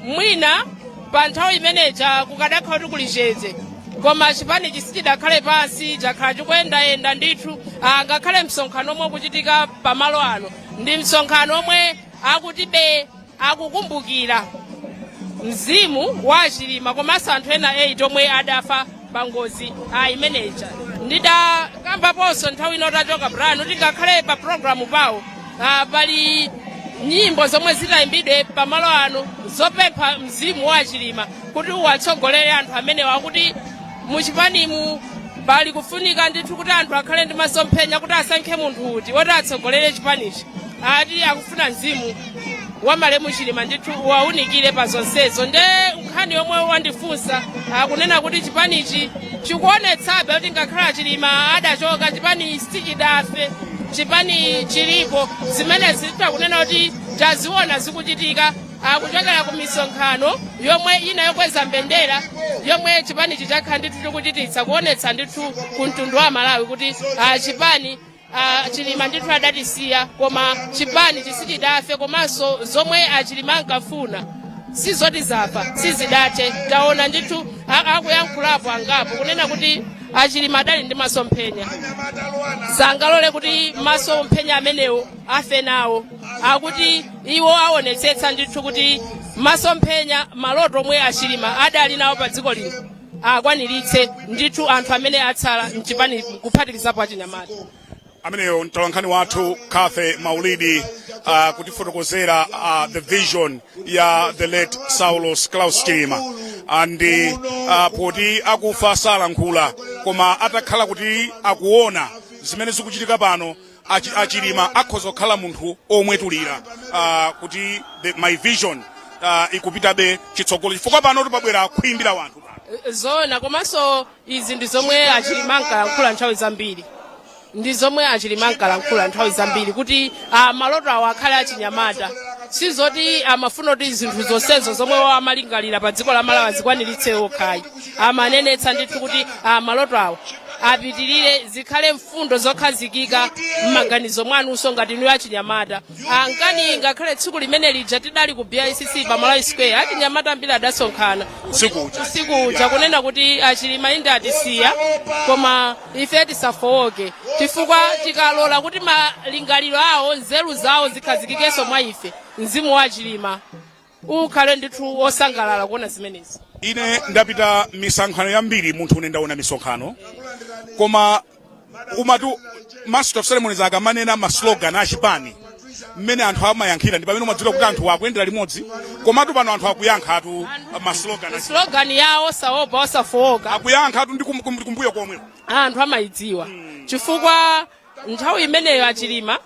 mwina pa nthawi imeneja kukadakhala kuti kuli chete, koma chipanichi sichidakhale pansi, chakhala chikuyendayenda ndithu. Ngakhale msonkhano omwe ukuchitika pamalo ano ndi msonkhano omwe akutibe akukumbukira mzimu wa Achilima komanso anthu ena 8 omwe adafa pa ngozi imeneja. Ndidakambaponso nthawi ino tachoka, Brian, kuti ngakhale pa programu pawo pali nyimbo zomwe zitayimbidwe pamalo ano zopempha mzimu wa Achilima kuti uwatsogolere anthu amenewa, kuti muchipanimu pali kufunika ndithu kuti anthu akhale ndi masomphenya kuti asankhe munthu uti woti atsogolere chipanichi. Ati akufuna mzimu wa malemu Chilima ndithu uwaunikire pa zonsezo. Nde nkhani yomwe wandifunsa, akunena kuti chipanichi chikuonetsabe kuti ngakhale Chilima adachoka, chipani sichidafe, chipani chilipo. Zimene zitakunena kuti taziona zikuchitika akuchokera ku misonkhano yomwe ina yokweza mbendera yomwe chipanichi chakhala ndithu chikuchititsa, kuonetsa ndithu ku mtundu wa Malawi kuti chipani, Chilima ndithu adatisiya, koma chipani chisichidafe, komanso zomwe Achilima ankafuna sizoti zafa, sizidathe. Taona ndithu akuyankhulapo angapo kunena kuti Achilima adali ndi masomphenya, sangalole kuti masomphenya amenewo afe nawo. Akuti iwo aonetsetsa ndithu kuti masomphenya, maloto omwe Achilima adali nawo pa dziko lino akwaniritse ndithu anthu amene atsala mchipani, kuphatikizapo achinyamata. Ameneyo mtolankhani wathu Cathy Maulidi, kutifotokozera the vision ya the late Saulos Klaus Chilima. And poti akufa salankhula, koma atakhala kuti akuona zimene zikuchitika pano, Achilima akhoza kukhala munthu omwetulira kuti my vision ikupitabe chitsogolo, chifukwa pano tipabwera khwimbi la wanthu. Zoona, komanso izi ndi zomwe Achilima ankalankhula nthawi zambiri, ndi zomwe Achilima ankalankhula nthawi zambiri kuti maloto awo akhale achinyamata. Sizoti amafuna kuti zinthu zonsezo zomwe wawo amalingalira pa dziko la Malawi azikwaniritse okhayi. Amanenetsa ndithu kuti maloto awo apitirire, zikhale mfundo zokhazikika m'maganizo mwanunso ngati inu achinyamata. Nkani ngakhale tsiku limene lija tidali ku BICC pa Malawi Square, achinyamata ambiri adasonkhana. Usiku uja. Usiku uja, kunena kuti Achilima inde atisiya, koma ife tisafowoke, chifukwa tikalola kuti malingaliro awo, nzeru zawo zikhazikikenso mwa ife, mzimu wa Achilima ukhale ndithu wosangalala kuona zimenezi. Ine ndapita misonkhano yambiri, munthu une ndaona misonkhano, koma umatu master of ceremonies akamanena ma slogan achipani, mmene anthu amayankhira, ndi pamene umadziwa kuti anthu akuyendera limodzi. Komatu pano anthu akuyankhatu ma slogan Slogan yawo "Osaopa osafowoka" akuyankhatu ndi kumbuyo komwe. Anthu amayidziwa, chifukwa nthawi imeneyo Achilima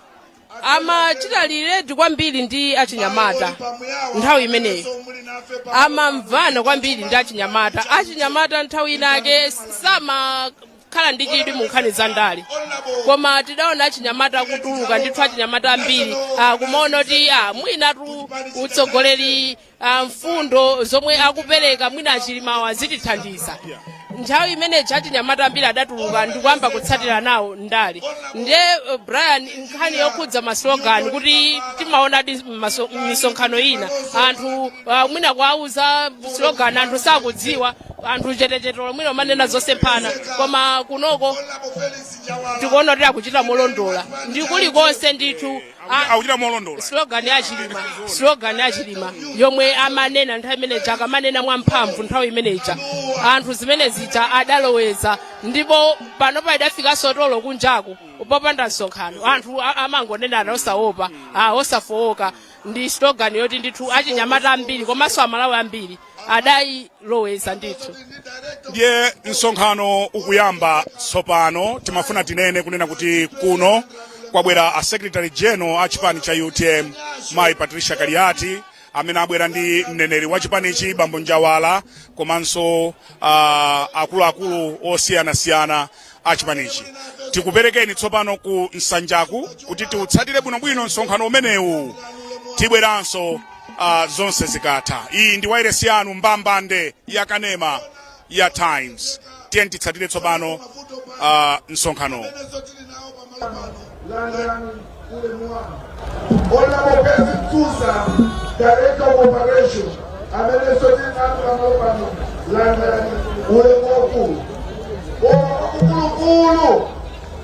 amachita relate kwambiri ndi achinyamata. Nthawi imeneyo amamvana kwambiri ndi achinyamata. Achinyamata nthawi inake samakhala ndi chidwi mu nkhani za ndale, koma tidaona achinyamata akutuluka ndithu, achinyamata ambiri kumaona kuti mwinatu utsogoleri, mfundo zomwe akupereka mwina Achilimawa azitithandiza. Nthawi imeneyi achinyamata ambiri adatuluka ndikuyamba kutsatira nawo ndale. Ndiye Brian, nkhani yokhudza ma slogan, kuti timaonadi m'misonkhano ina anthu mwina kuwauza slogan anthu sakudziwa, anthu chetechetolo, mwina umanena zosemphana, koma kunoko tikuona kuti akuchita molondola ndi kulikonse ndithu. Akuchita molondola. Slogan ya Chilima, slogan ya Chilima yomwe amanena nthawi imeneja, akamanena mwamphamvu nthawi imeneja, anthu zimene zija adaloweza, ndipo pano paidafikanso tolo kunjaku popanda msonkhano, anthu amangonenana "Osaopa, osafowoka". Ndi slogan yoti ndithu achinyamata ambiri komanso Amalawi ambiri adayiloweza ndithu. Ndiye msonkhano ukuyamba tsopano. Timafuna tinene kunena kuti kuno kwabwera a Secretary General a chipani cha UTM, Mayi Patricia Kaliati, amene abwera ndi mneneri wa chipanichi, Bambo Njawala, komanso akuluakulu osiyanasiyana a chipanichi. Tikuperekeni tsopano ku nsanjaku kuti tiutsatire bwinobwino msonkhano umenewu. Tibweranso zonse zikatha. Iyi ndi wairesi yanu mbambande ya kanema ya Times. Tiye titsatire tsopano msonkhano. Honorable Percy Msusa, Director of Operation, amene sotili nanu pamalo pano, landirani ulemu waukulu. Koma kwakukulukulu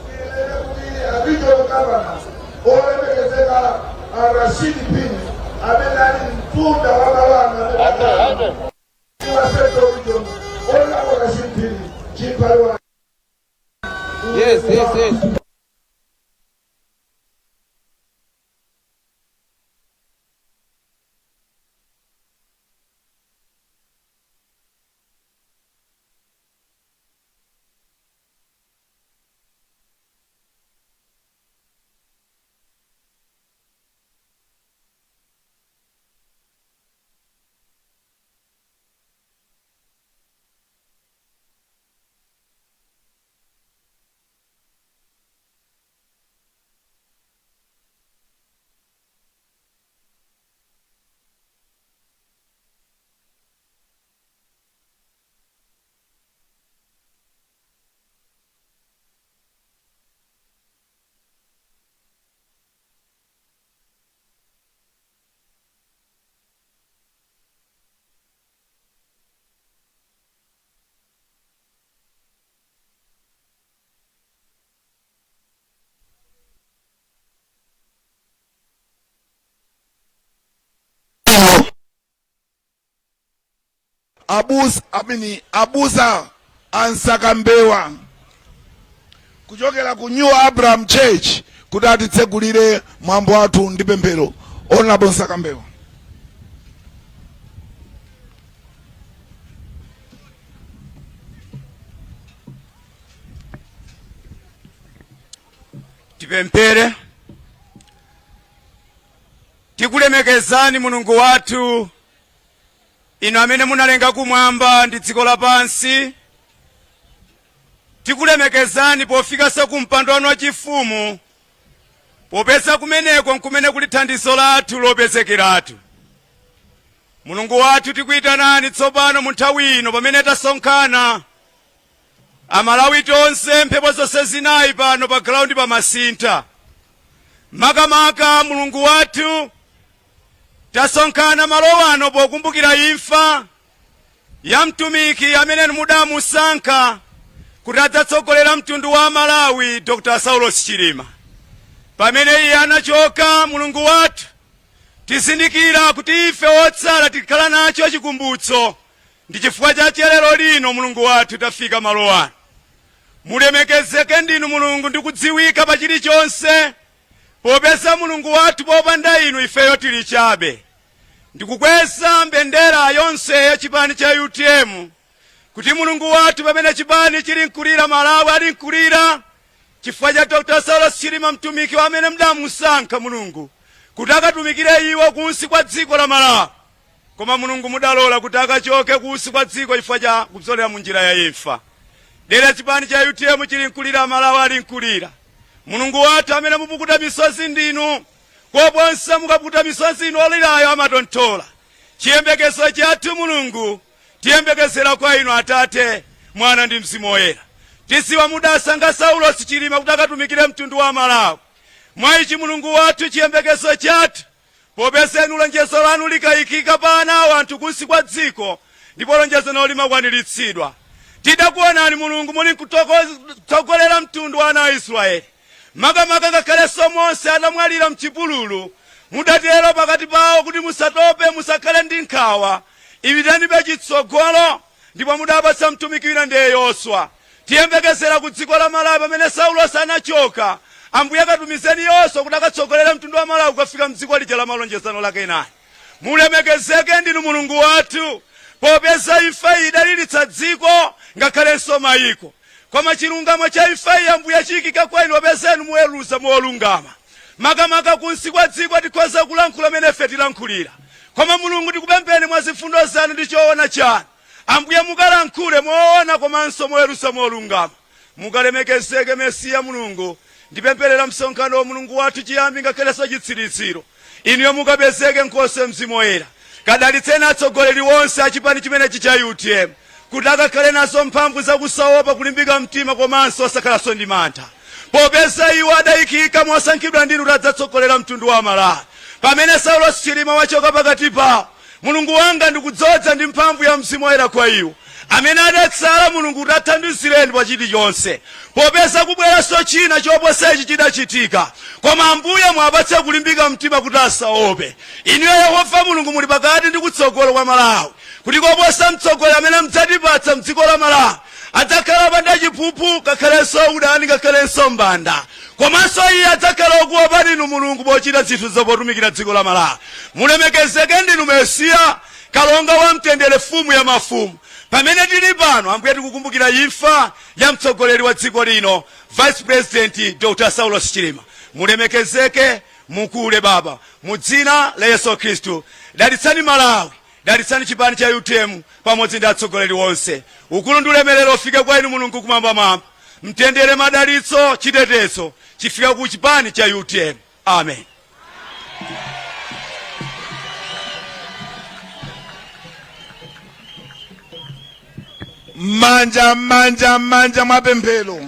tinene kuti a Regional Governor olemekezeka a Rashid Phiri, amene ali mtunda wa malano amene wa Central Region, Honorable Rashid Phiri, chimpale wa Yes. Abusa amini abusa Ansakambewa kuchokera ku New Abraham Church kuti atitsegulire mwambo wathu ndi pemphero. Honorable Nsakambewa. Tipemphere. Tikulemekezani Mulungu wathu, inu amene munalenga kumwamba ndi dziko lapansi. Tikulemekezani pofikanso ku mpando wanu wachifumu, popeza kumeneko nkumene kuli thandizo lathu lopezekeratu. Mulungu wathu, tikuyitanani tsopano mu nthawi ino pamene tasonkhana Amalawi tonse, mphepo zonse zinayi, pano pa ground pa Masintha. Makamaka, Mulungu wathu, tasonkhana malo ano pokumbukira imfa ya mtumiki amene mudamusankha kuti adzatsogolera mtundu wa Malawi, Dr Saulos Chilima. Pamene iye anachoka, Mulungu wathu, tizindikira kuti ife otsala tikhala nacho chikumbutso. Ndi chifukwa chache lero lino, Mulungu wathu, tafika malo ano. Mulemekezeke ndinu Mulungu ndi kudziwika pa chilichonse, popeza, Mulungu wathu, popanda inu ifeyo tili chabe. Ndikukweza mbendera yonse ya chipani cha UTM kuti, Mulungu wathu, pamene chipani chili nkulira, Malawi ali nkulira chifukwa cha Dr Saulos Chilima, mtumiki amene mudamusankha, Mulungu, kuti akatumikire iwo kunsi kwa dziko la Malawi, koma, Mulungu, mudalola kuti akachoke kunsi kwa dziko chifukwa cha kupsolera mu njira ya imfa. Dera chipani cha UTM chili nkulira, Malawi ali nkulira. Mulungu wathu, amene mupukuta misozi ndinu koposa, mukapukuta misozi inu, olirayo amatonthola. Chiyembekezo chathu, Mulungu, tiyembekezera kwa inu Atate, Mwana ndi Mzimu Woyera. Tidziwa mudasankha Saulos Chilima kuti akatumikire mtundu wa Malawi. Mwa ichi, Mulungu wathu, chiyembekezo chathu, popeza inu lonjezo lanu likayikika pa ana awo anthu kunsi kwa dziko, ndipo lonjezo nalo limakwaniritsidwa. Tidakuonani, Mulungu, muli nkutsogolera mtundu wa ana a Israeli. Makamaka ngakhalenso Mose atamwalira mchipululu, mudatero pakati pawo kuti, "Musatope, musakhale ndi nkhawa, ipitanibe chitsogolo," ndipo mudapatsa mtumiki wina, ndiye Yoswa. Tiyembekezera ku dziko la Malawi, pamene Saulos anachoka, Ambuye, katumizeni Yoswa kuti akatsogolere mtundu wa Malawi kukafika mdziko lija la malonjezano la Kenani. Mulemekezeke ndinu Mulungu wathu. Popeza imfa iyi idalilitsa dziko ngakhalenso mayiko. Koma chilungamo cha imfa iyi, Ambuye, chiyikika kwa inu, popeza inu muweruza molungama. Makamaka kunsi kwa dziko tikhoza kulankhula mene ife tilankhulira. Koma Mulungu, tikupempheni mwa zifundo zanu ndi choona chanu, Ambuye, mukalankhule moona komanso moweruza molungama. Mukalemekezeke Mesiya Mulungu. Ndipempherera msonkhanowu, Mulungu wathu, chiyambi ngakhalenso chitsiritsiro. Inuyo mukapezeke Nkhoswe Mzimu Woyera. Kadalitseni atsogoleri onse a chipani chimenechi cha utm kuti akakhale nazo mphamvu zakusaopa, kulimbika mtima komanso osakhalanso ndi mantha popeza iwo adayikika mosankhidwa ndinu kuti adzatsogolera mtundu wa Malawi. Pamene Saulos Chilima wachoka pakati pawo, Mulungu wanga, ndikudzodza ndi mphamvu ya Mzimu Woyera kwa iwo amene adatsala, Mulungu, kuti athandizireni pa chilichonse, popeza kubweranso china choposa ichi chidachitika. Koma Ambuye, muwapatse kulimbika mtima kuti asaope. Inuyo Yehova Mulungu muli pakati ndi kutsogolo kwa Malawi, kuti koposa mtsogoleri amene mudzatipatsa mdziko la Malawi adzakhala opanda chiphuphu, ngakhalenso udani, ngakhalenso mbanda, komanso iye adzakhala okuopani inu Mulungu pochita zinthu zopotumikira dziko la Malawi. Mulemekezeke ndinu Mesiya, Kalonga wa mtendere, Mfumu ya mafumu. Pamene tili pano, Ambuye, tikukumbukira imfa ya mtsogoleri wa dziko lino, Vice President Dr. Saulos Chilima. Mulemekezeke, mukule Baba, mu dzina la Yesu Khristu. Dalitsani Malawi, dalitsani chipani cha utm pamodzi ndi atsogoleri onse. Ukulu ndi ulemerero ufike kwa inu Mulungu kumwambamwamba. Mtendere, madalitso, chitetezo chifike ku chipani cha utm. Amen. Manja, manja, manja mwa pemphero.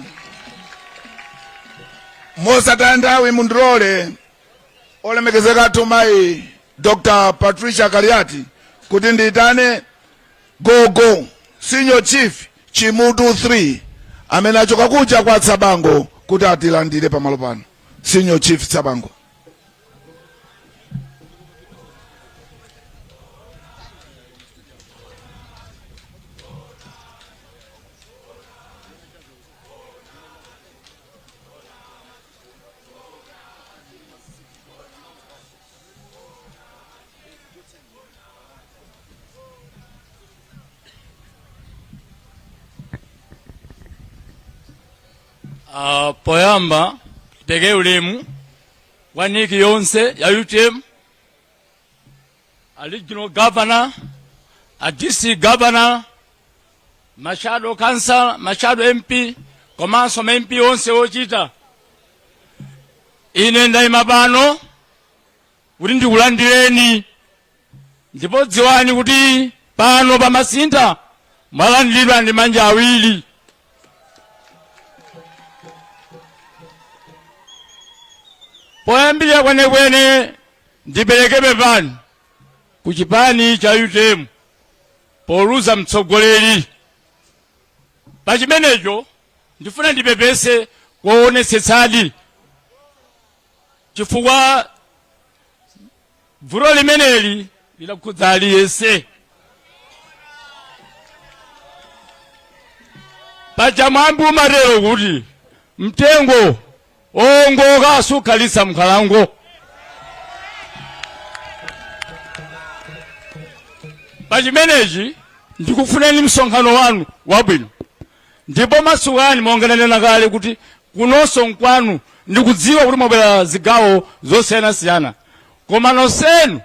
Mosataya nthawi, mundilole olemekezeka athu mayi Dr Patricia Kaliati kuti ndiyitane gogo Senior Chief Chimutu 3 amene achoka kuja kwa Tsabango kuti atilandire pamalo pano. Senior Chief Tsabango. Poyamba titenge ulemu kwa NEC yonse ya UTM, a regional governor, a district governor, ma shadow council, ma shadow MP komanso ma MP onse ochita. Ine ndayima pano kuti ndikulandireni, ndipo dziwani kuti pano pa Masintha mwalandiridwa ndi manja awiri. Poyambirira kwenekwene ndipereke pepani ku chipani cha UTM poluza mtsogoleri. Pa chimenecho ndifuna ndipepese koonetsetsadi, chifukwa vuto limeneli lidakhudza aliyense. Paja mwambi umatero kuti mtengo owongoka sukhalitsa mnkhalango. Pa chimenechi ndikufuneni msonkhano wanu wabwino, ndipo masukani monga ndanena kale kuti kunonso nkwanu. Ndikudziwa kuti mwabwera zigawo zosiyanasiyana, koma nonsenu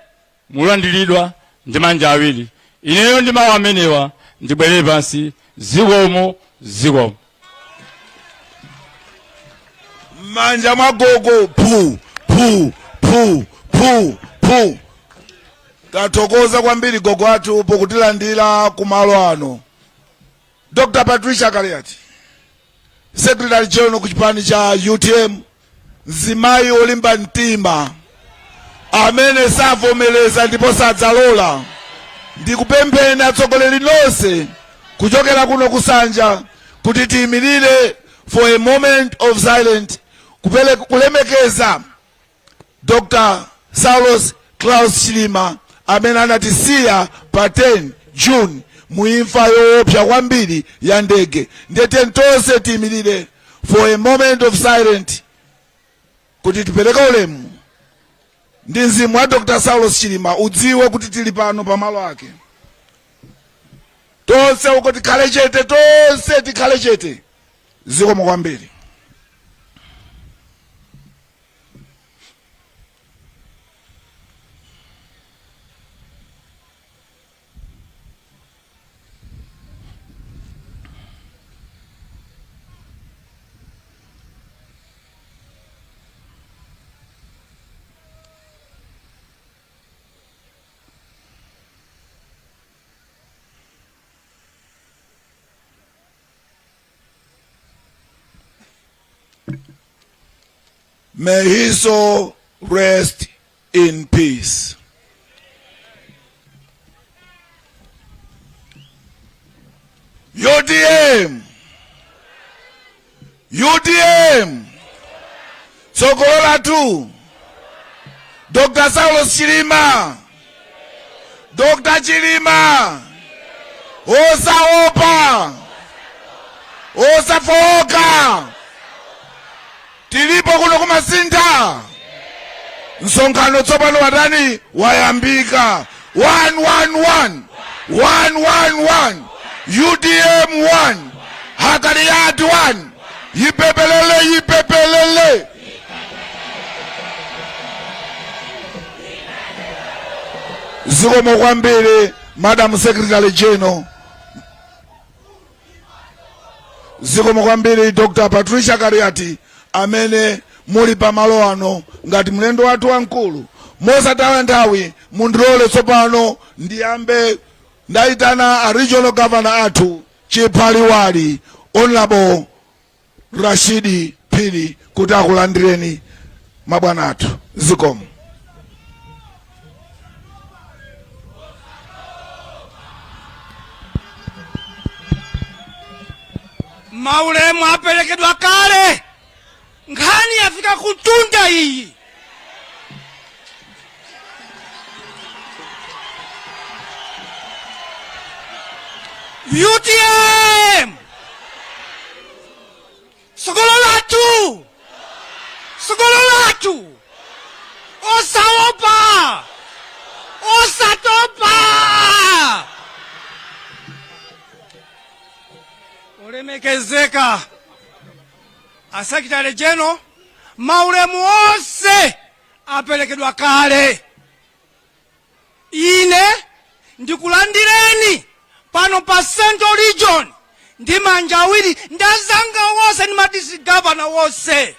mulandiridwa ndi manja awiri. Ineyo ndi mawu amenewa ndibwerere pansi. Zikomo, zikomo. M'manja mwa gogo. Phu phu phu phu phu. Tathokoza kwambiri gogo athu pokutilandira kumalo ano. Dr Patricia Kaliati, Secretary General ku chipani cha UTM, mzimayi olimba mtima amene savomereza ndipo sadzalola. Ndikupempheni atsogoleri nonse kuchokera kuno kusanja kuti tiyimirire for a moment of silence kulemekeza Dr Saulos Klaus Chilima amene anatisiya pa 10 June mu imfa yoopsa kwambiri ya ndege. Ndiye tonse tiyimirire for a moment of silence kuti tipereke ulemu ndi mzimu wa Dr Saulos Chilima udziwe kuti tili pano pamalo ake. Tonse uko tikhale chete, tonse tikhale chete. Zikomo kwambiri. May his soul rest in peace. UTM, UTM, tsogolo lathu, Dr. Saulos Chilima, Dr. Chilima, osaopa, osafowoka, tilipo kuno kumasintha. Msonkhano tsopano watani? Wayambika. 111 111 UTM 1 Hakaliyati 1 yipepelele yipepelele. Zikomo kwambiri Madam Secretary General. Zikomo kwambiri Dr. Patricia Kaliati amene muli pamalo ano ngati mlendo wathu wamkulu. Mosataya nthawi, mundilole tsopano ndiyambe ndayitana a regional governor athu Chiphaliwali Honorable Rashidi Phiri kuti akulandireni mabwana athu. Zikomo. Maulemu aperekedwa kale, nkhani yafika kutunda iyi. UTM tsogolo lathu, tsogolo lathu, osaopa, osatopa. Olemekezeka a Secretary General, maulemu onse aperekedwa kale. Ine ndikulandireni pano pa Central Region ndi manja awiri, ndi anzanga wonse ndi ma district governor wonse,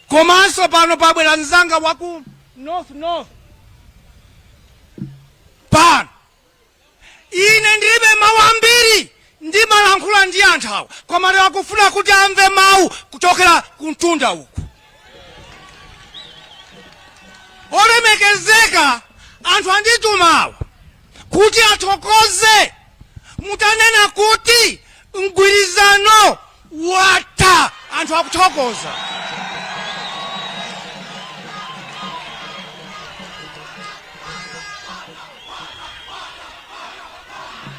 komanso pano pabwera mzanga waku North North pano. Ine ndilibe mawu ambiri, ndimalankhula ndi anthu awa, koma lero akufuna kuti amve mawu kuchokera kumtunda uku. Olemekezeka, anthu anditumawa kuti athokoze mutanena kuti mgwirizano watha, anthu akuthokoza.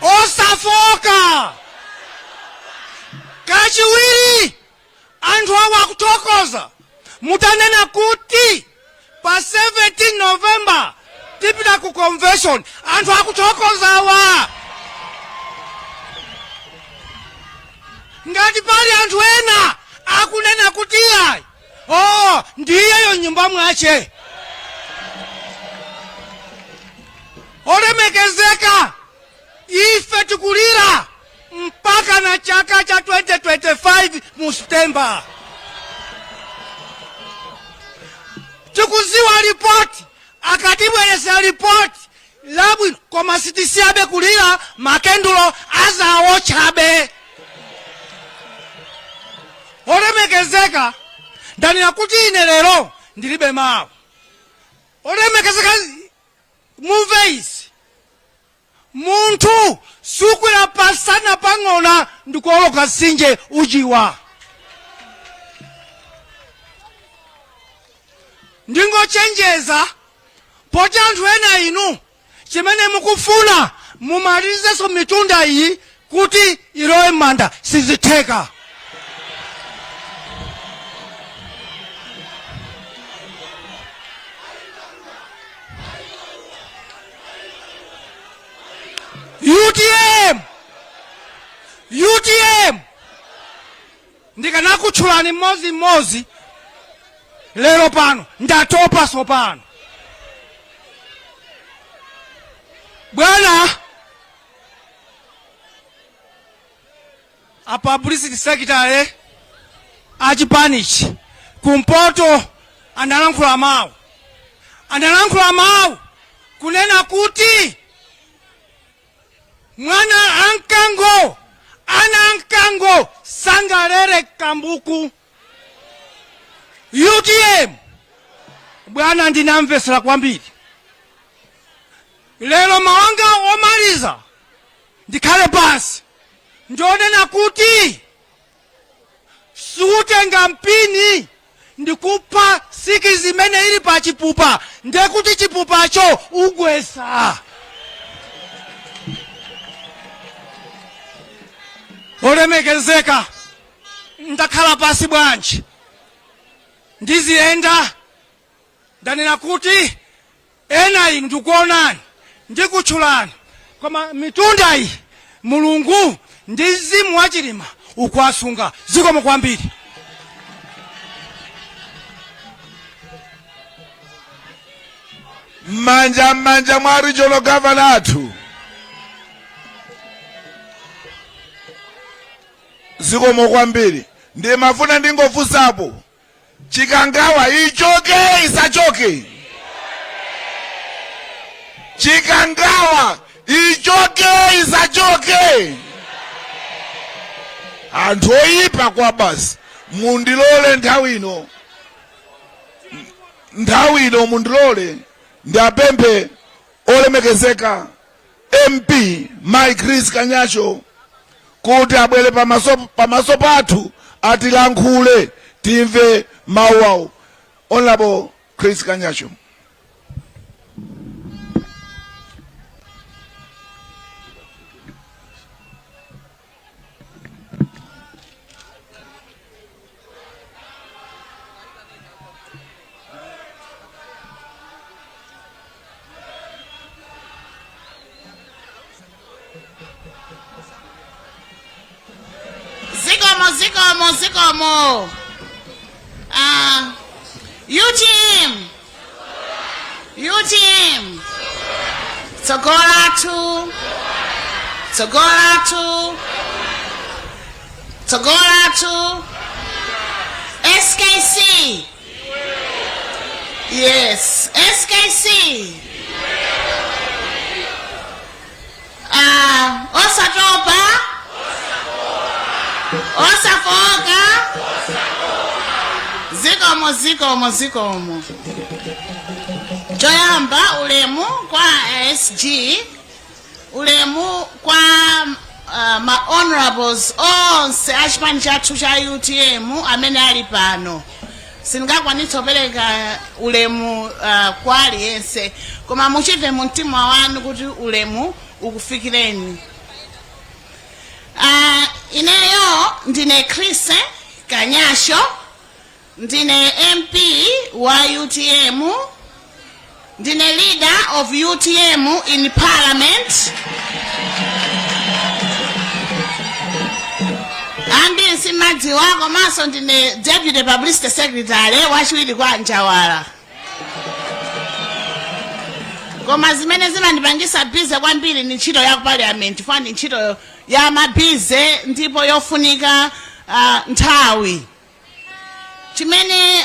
Osafoka. Kachiwiri, anthu awa akuthokoza mutanena kuti pa 17 November tipita ku convention, anthu akuthokozawa. Ngati pali anthu ena akunena kuti iyayi, oh, ndiyeyo nyumba mwache. Olemekezeka, ife tikulira mpaka na chaka cha 2025 mu September. Tikuziwa ripoti, akatibweresera ripoti labwino, koma sitisiyabe kulira, makendulo azawotchabe. Olemekezeka, ndanena kuti ine lero ndilibe mawu. Olemekezeka, mumve izi, munthu sukwera pasana pang'ona ndikuoloka mtsinje ujiwa. Ndingochenjeza poti anthu ena inu chimene mukufuna mumalizenso mitunda iyi kuti ilowe m'manda, sizitheka. Ndikanakutchulani mmodzimmodzi lero pano, ndatopa sopano. Bwana a publicity secretary a chipanichi kumpoto analankhula mawu, analankhula mawu kunena kuti mwana amkango, ana amkango sangalere kambuku. UTM bwana, ndinamvesera kwambiri lero. Mawanga omaliza ndikhale pansi ndionena kuti sutenga mpini ndikupha sikizi imene ili pa chipupa, ndekuti chipupacho ugwesa. Olemekezeka, ndakhala pasi bwanji ndiziyenda, ndanena kuti ena inu ndikuonani, ndikutchulani, koma mitunda iyi Mulungu ndi mzimu wa Chilima ukuwasunga. Zikomo kwambiri. M'manja, m'manja mwa regional governor athu. Zikomo kwambiri. Ndimafuna ndingofunsapo, Chikangawa ichoke isachoke? Chikangawa ichoke isachoke? Anthu oyipa kwa basi. Mundilole nthawi ino, nthawi ino mundilole ndiapemphe olemekezeka MP Mai Chris Kanyasho kuti abwere pamaso pathu atilankhule, timve mawu awo. Honorable Chris Kanyasho. Zikomo, zikomo, zikomo. Ah, UTM, UTM, tsogolo lathu, tsogolo lathu, tsogolo lathu. SKC, yes, SKC. Ah, osatopa, osafoka. Zikomo, zikomo, zikomo. Choyamba ulemu kwa SG, ulemu kwa ma honorables onse a chipani chathu cha UTM amene ali pano. Sindingakwanitse kupereka ulemu kwa aliyense, koma muchimve mu mtima wanu kuti ulemu ukufikireni. Ineyo ndine Chris Kanyasho, ndine MP wa UTM, ndine leader of UTM in parliament. Ambiri simadziwa, komanso ndine deputy publicity secretary wachiwiri kwa Njawala. Koma zimene zimandipangisa busy kwambiri ni ntchito ya parliament, funa ndi ntchito ya ma busy ndipo yofunika nthawi. Chimene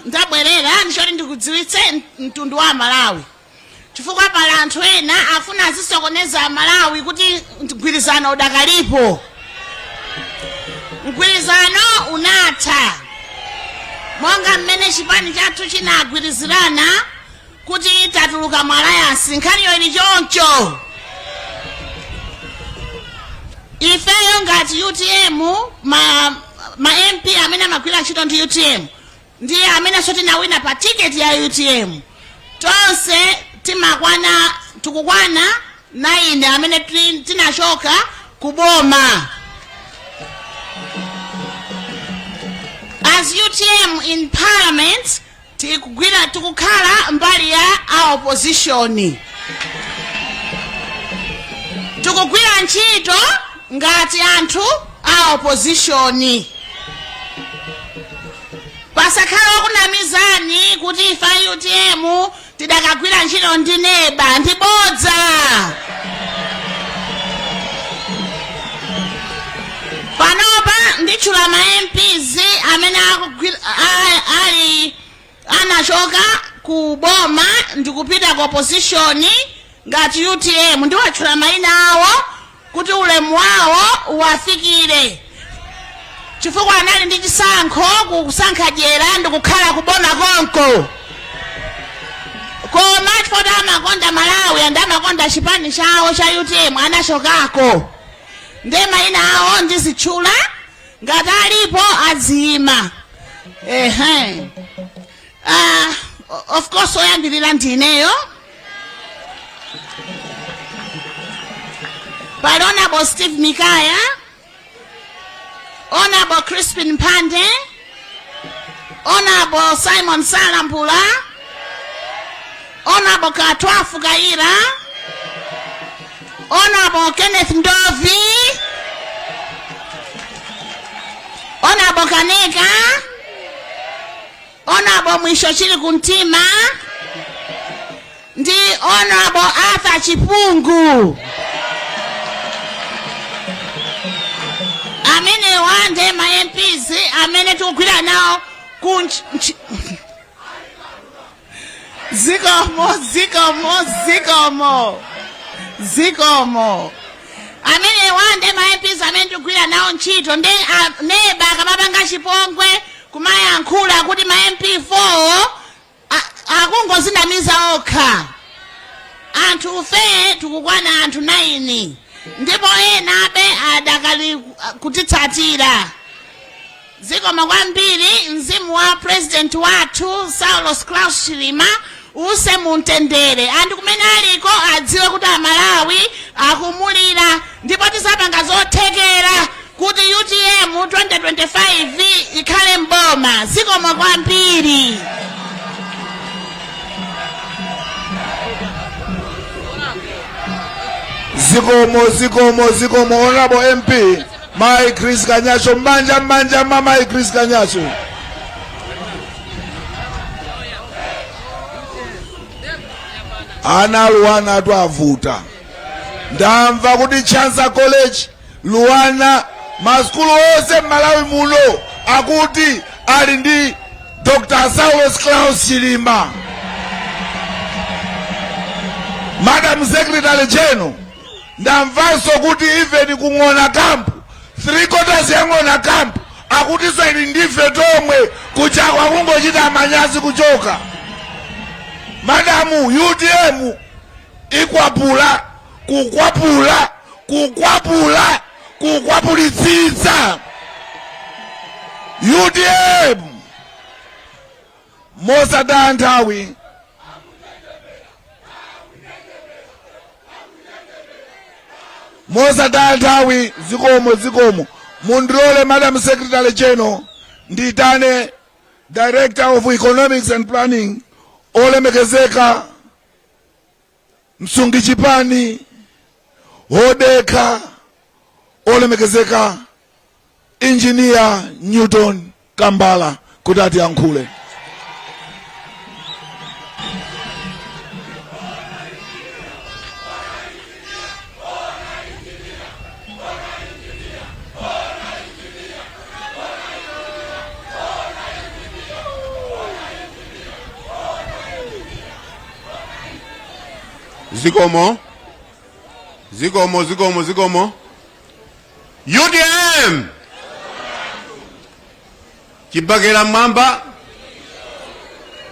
ndabwerera ndichoti ndikudziwitse mtundu wa Malawi, chifukwa pali anthu ena afuna azisokoneza Amalawi kuti mgwirizano udakalipo. Mgwirizano unatha monga mmene chipani chathu chinagwirizirana kuti tatuluka mu alliance. Nkhaniyo ili choncho. Ifeyo ngati UTM, ma MP amene amagwira ntchito ndi UTM ndiye amenenso tinawina pa tiketi ya UTM, tonse timakwana, tikukwana 9 amene tinachoka kuboma. As UTM in parliament, tikugwira, tikukhala mbali ya a opposition, tikugwira ntchito ngati anthu a opposition. Pasakhale wokunamizani kuti ife a utm tidakagwira ntchito ndi neba, ndi bodza. Panopa nditchula ma MPs amene ali anachoka ku boma ndikupita ku opposition ngati utm. Ndiwatchula mayina awo kuti ulemu wawo uwafikire, chifukwa anali ndi chisankho kusankha dyera ndikukhala kuboma konko, koma chifukwa kuti amakonda Malawi and amakonda chipani chawo cha utm anachokako. Ndiye mayina awo ndizitchula, ngati alipo adziyima. Ehe, of course oyambirira ndineyo. Pali Honorable Steve Mikaya, Honorable Crispin Mphande, Honorable Simon Salambula, Honorable Katwafu Kaira, Honorable Kenneth Ndovi, Honorable Kaneka, Honorable Mwisho Chili Kumtima ndi Honorable Arthur Chipungu. Amenewa ndiye ma MPs amene tikugwira nawo ku Zikomo, zikomo, zikomo, zikomo. Amenewa ndiye ma MPs amene tikugwira nawo ntchito. Ndi neba akamapanga chipongwe kumayankhula kuti ma MP 4 akungozinamiza okha. Anthu ife tikukwana anthu 9 ndipo enabe adakali kutitsatira. Zikomo kwambiri. Mzimu wa president wathu Saulos Klaus Chilima uuse mumtendere, and kumene aliko adziwe kuti Amalawi akumulira, ndipo tizapanga zothekera kuti utm 2025 ikhale mboma. Zikomo kwambiri. Zikomo, zikomo, zikomo, Honorable MP Mai Chris Kanyacho. Mbanja mbanja mwa Mai Chris Kanyacho. Ana LUANAR atu avuta. Ndamva kuti Chancellor College, LUANAR, masukulu onse m'Malawi muno akuti ali ndi Dr Saulos Klaus Chilima. Madam Secretary General, ndamvanso kuti even kung'ona camp, three quarters ya Ng'ona camp akutinso ili ndife tomwe. Kuchakwa kungochita manyazi kuchoka. Madamu, UTM ikwapula, kukwapula, kukwapula, kukwapulitsitsa UTM. Mosataya nthawi, mosataya nthawi, zikomo, zikomo. Mundilole, Madam Secretary General, nditane Director of Economics and Planning, olemekezeka msungichipani wodekha, olemekezeka Engineer Newton Kambala, kuti atiyankhule. Zikomo, zikomo, zikomo, zikomo. UTM, chibakera mwamba.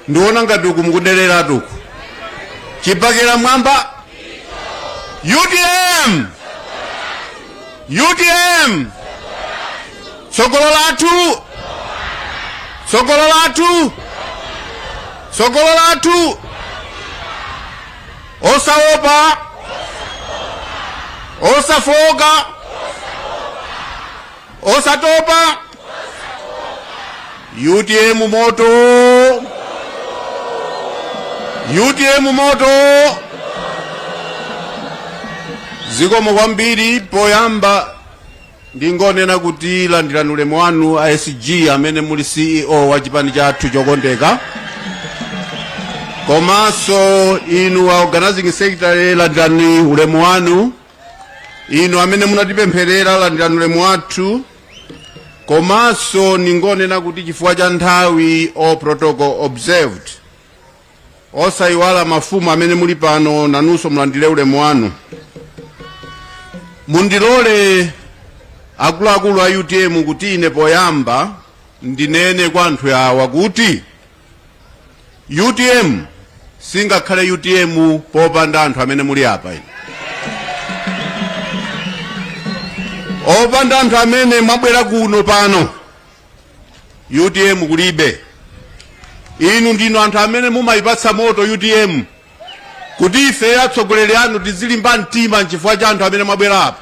Ndiona ngati uku mukuderera tuku. Chibakera mwamba. UTM, UTM, tsogolo lathu, tsogolo lathu, tsogolo lathu. Osaopa, osafoka, osatopa. UTM moto, UTM moto. Zikomo kwambiri. Poyamba Ndingonena kuti landirani ulemu wanu a SG amene muli CEO wa chipani chathu chokondeka, komanso inu a organizing secretary, landirani ulemu wanu. Inu amene munatipempherera, landirani ulemu wathu. Komanso ningonena kuti chifukwa cha nthawi, all protocol observed. Osayiwala mafumu amene muli pano, nanunso mulandire ulemu wanu. Mundilole akuluakulu a UTM kuti ine poyamba ndinene kwa anthu awa kuti UTM singakhale UTM popanda anthu amene muli apa inu. Opanda anthu amene mwabwera kuno pano, UTM kulibe. Inu ndinu anthu amene mumayipatsa moto UTM kuti ife atsogoleri anu tizilimba mtima nchifukwa cha anthu amene mwabwera apa.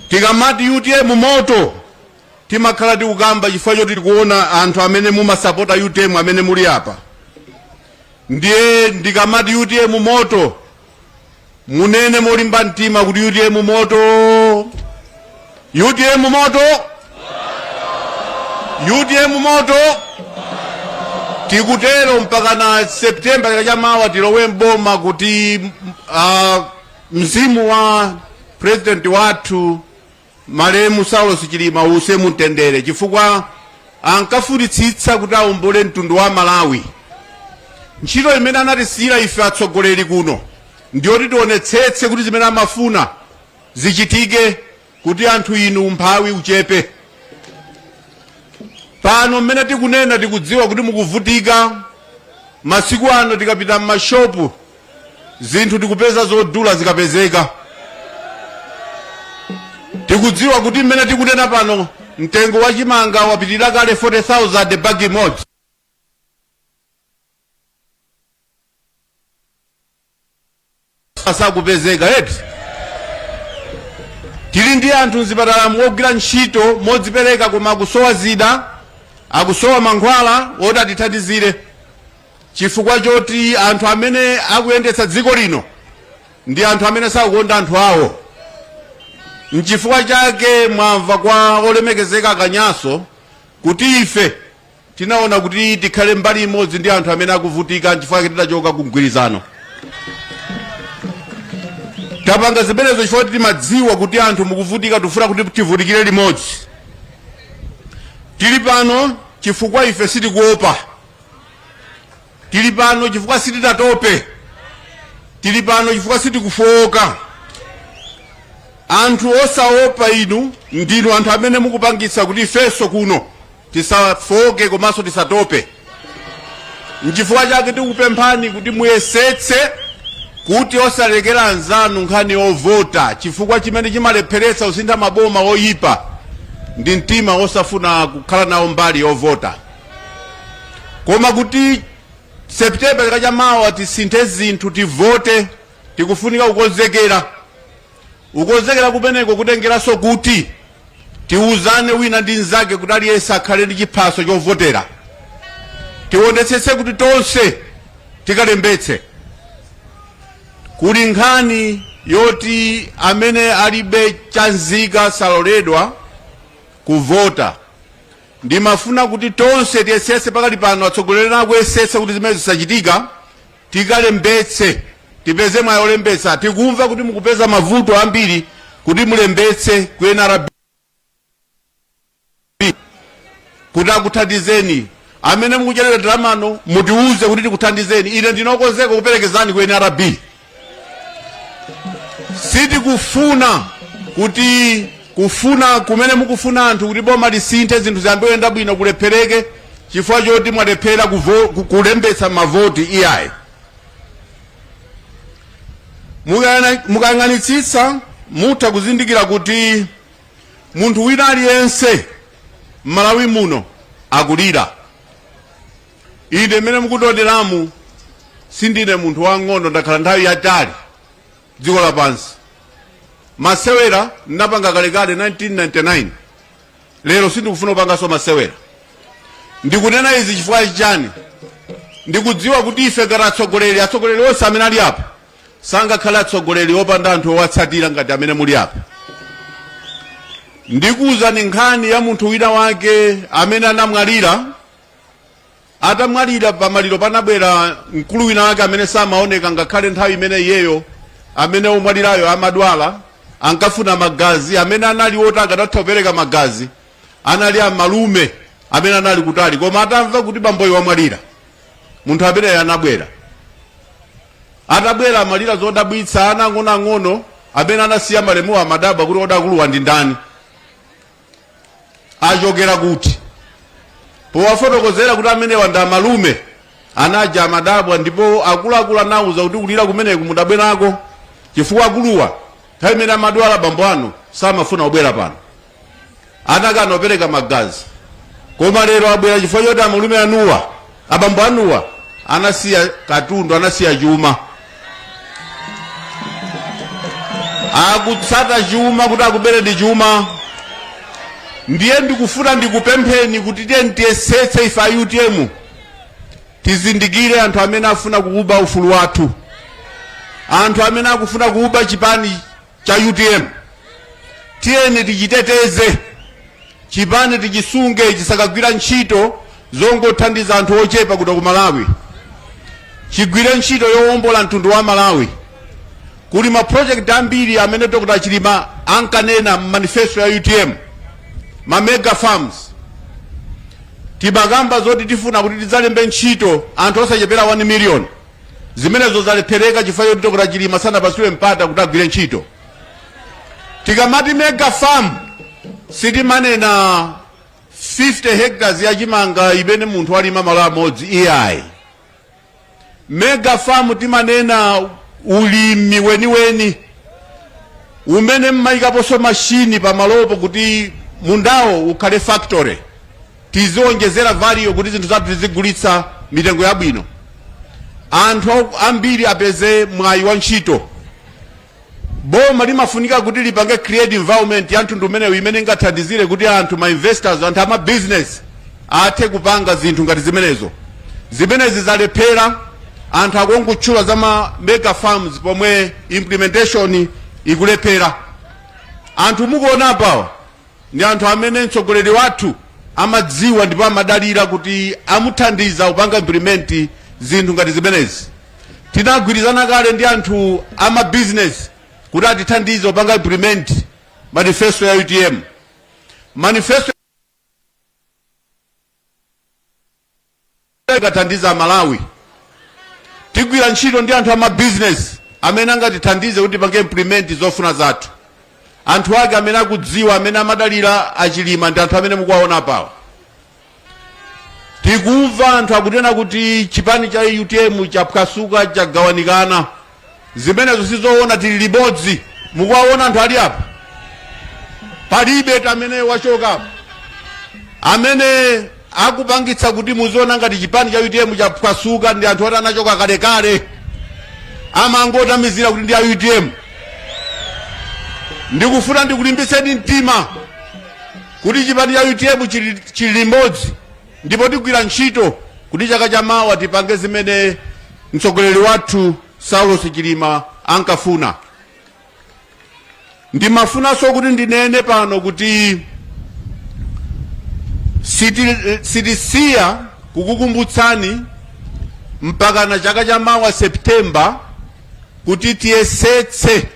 Tikamati UTM moto, timakhala tikukamba chifukwa choti tikuona anthu amene mumasapota UTM amene muli apa. Ndiye ndikamati UTM moto, munene molimba mtima kuti UTM moto, UTM moto, UTM moto. Tikutero mpaka na Septemba chaka chamawa tilowe mboma kuti mzimu wa president wathu malemu Saulos Chilima uuse mumtendere, chifukwa ankafunitsitsa kuti awombole mtundu wa Malawi. Ntchito imene anatisiyira ife atsogoleri kuno ndiyoti tionetsetse kuti zimene amafuna zichitike, kuti anthu inu umphawi uchepe. Pano mmene tikunena, tikudziwa kuti mukuvutika. Masiku ano tikapita m'mashopu, zinthu tikupeza zodula zikapezeka. Tikudziwa kuti mmene tikunena pano mtengo wa chimanga wapitirira kale 40,000 bagi imodzi, sakupezeka eti. Tili ndi anthu mzipatalamu ogwira ntchito modzipereka, koma akusowa zida, akusowa mankhwala oti atithandizire, chifukwa choti anthu amene akuyendetsa dziko lino ndi anthu amene sakukonda anthu awo. Nchifukwa chake mwamva kwa olemekezeka Kanyaso kuti ife tinaona kuti tikhale mbali imodzi ndi anthu amene akuvutika. Nchifukwa chake tinachoka ku mgwirizano. Tapanga zimenezo chifukwa kuti timadziwa kuti anthu mukuvutika, tifuna kuti tivutikire limodzi. Tili pano chifukwa ife sitikuopa. Tili pano chifukwa sititatope. Tili pano chifukwa sitikufowoka. Anthu osaopa inu ndinu anthu amene mukupangitsa kuti ifenso kuno tisafowoke komanso tisatope. Nchifukwa chake tikupemphani kuti muyesetse kuti osalekera anzanu nkhani yovota, chifukwa chimene chimalepheretsa kusintha maboma oyipa ndi mtima osafuna kukhala nawo mbali yovota. Koma kuti Septemba chaka chamawa tisinthe zinthu, tivote, tikufunika kukonzekera. Kukonzekera kumeneko kutengeranso kuti tiuzane wina ndi mnzake kuti aliyense akhale ndi chiphaso chovotera. Tionetsetse kuti tonse tikalembetse. Kuli nkhani yoti amene alibe chanzika saloledwa kuvota. Ndimafuna kuti tonse tiyesetse pakali pano, atsogoleri akuyesetsa kuti zimene zisachitika, tikalembetse, tipeze mwayi olembetsa. Tikumva kuti mukupeza mavuto ambiri kuti mulembetse ku NRB kuti akuthandizeni. Amene mukucherera ndalamano, mutiuze kuti tikuthandizeni. Ine ndinokonzeka kuperekezani ku NRB. Sitikufuna kuti kufuna kumene mukufuna anthu kuti boma lisinthe, zinthu ziyambe kuyenda bwino, kulephereke chifukwa choti mwalephera kulembetsa mavoti, iyayi. Mukayang'anitsitsa mutha kuzindikira kuti munthu wina aliyense m'Malawi muno akulira. Ine mmene mukundioneramu sindine munthu wang'ono, ndakhala nthawi yatali dziko lapansi. Masewera ndinapanga kalekale 1999. Lero sindikufuna kupanganso masewera. Ndikunena izi chifukwa chani? Ndikudziwa kuti ife ngati atsogoleri, atsogoleri onse amene ali apa, Sangakhale atsogoleri opanda anthu owatsatira ngati amene muli apa. Ndikuwuzani nkhani ya munthu wina wake amene anamwalira. Atamwalira, pamaliro panabwera mkulu wina wake amene samaoneka ngakhale nthawi imene iyeyo amene omwalirayo amadwala, ankafuna magazi. Amene anali woti akanatha kupereka magazi anali amalume amene anali kutali, koma atamva kuti bamboyo wamwalira, munthu ameneyo anabwera. Atabwera amalira zodabwitsa. Ana ang'onoang'ono amene anasiya malemuwo amadabwa kuti kodi akuluwa ndi ndani, achokera kuti? Powafotokozera kuti amenewa ndi amalume, anaja amadabwa. Ndipo akuluakulu anawuza kuti kulira kumeneku mudabwerako chifukwa akuluwa nthawi imene amadwala bambo anu samafuna kubwera pano, anakana kupereka magazi, koma lero abwera chifukwa choti amalume anuwa, abambo anuwa anasiya katundu, anasiya chuma, akutsata chuma kuti akubereni chuma. Ndiye ndikufuna ndikupempheni kuti tiye tiyesetse ife a UTM tizindikire anthu amene afuna kuuba ufulu wathu, anthu amene akufuna kuuba chipani cha UTM. Tiyeni tichiteteze chipani, tichisunge chisakagwira ntchito zongothandiza anthu ochepa kuno ku Malawi, chigwire ntchito yowombola mtundu wa Malawi. Kuli ma project ambiri amene Dr. Chilima ankanena m'manifesto ya UTM, ma mega farms. Timakamba zoti tifuna kuti tidzalembe ntchito anthu osachepera 1 million. Zimenezo zalephereka chifukwa choti Dr. Chilima sanapatsidwe mpata kuti agwire ntchito. Tikamati mega farm sitimanena 50 hectares ya chimanga imene munthu alima malo amodzi, iyayi. Mega farm timanena ulimi weniweni umene mmayikaponso mashini pamalopo kuti mundawo ukhale factory, tizionjezera value kuti zinthu zathu tizigulitsa mitengo yabwino, anthu ambiri apeze mwayi wa ntchito. Boma limafunika kuti lipange create environment ya mtundu umenewu imene ingathandizire kuti anthu, ma investors, anthu ama business athe kupanga zinthu ngati zimenezo. Zimenezi zalephera. Anthu akungotchula za ma mega farms pomwe implementation ikulephera. Anthu mukuona apawa ndi anthu amene mtsogoleri wathu amadziwa ndipo amadalira kuti amuthandiza kupanga implement zinthu ngati zimenezi. Tinagwirizana kale ndi anthu ama business kuti atithandize kupanga implement manifesto ya UTM. Manifesto ingathandiza Malawi. Tigwira ntchito ndi anthu ama business amene angatithandize kuti tipange implement zofuna zathu. Anthu ake amene akudziwa, amene amadalira achilima ndi anthu amene mukuwaona apawa. Tikumva anthu akunena kuti chipani cha UTM chaphwasuka, chagawanikana. Zimenezo sizoona, tili limodzi. Mukuwaona anthu ali apa, palibe amene wachoka apa. Amene akupangitsa kuti muziona ngati chipani cha UTM chaphwasuka ndi anthu oti anachoka kalekale, amangotamizira kuti ndi a UTM. Ndikufuna ndikulimbitseni mtima kuti chipani cha UTM chili limodzi ndipo tigwira ntchito kuti chaka cha mawa tipange zimene mtsogoleri wathu Saulos Chilima ankafuna. Ndimafunanso kuti ndinene pano kuti sitisiya kukukumbutsani mpakana chaka cha mawa September kuti tiyesetse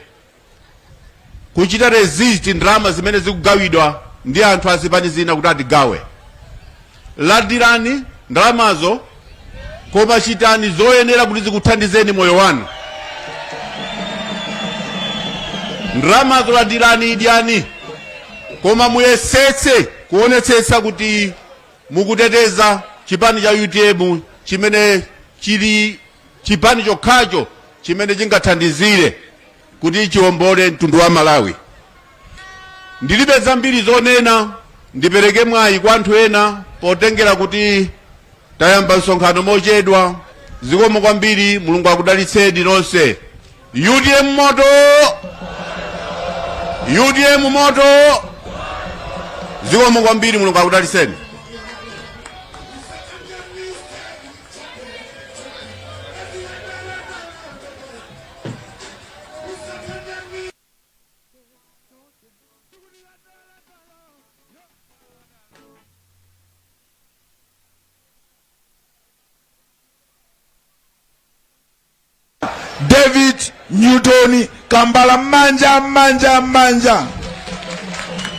kuchita resist ndalama zimene zikugawidwa ndi anthu azipani zina kuti atigawe. Landirani ndalamazo, koma chitani zoyenera kuti zikuthandizeni moyo wanu. Ndalamazo landirani, idyani, koma muyesetse kuonetsetsa kuti mukuteteza chipani cha UTM chimene chili chipani chokhacho chimene chingathandizire kuti chiwombole mtundu wa Malawi. Ndilibe zambiri zonena, ndipereke mwayi kwa anthu ena potengera kuti tayamba msonkhano mochedwa. Zikomo kwambiri, Mulungu akudalitseni nonse. UTM moto! UTM moto! Zikomo kwambiri, Mulungu akudalitseni. David Newton Kambala. Mmanja, mmanja, mmanja.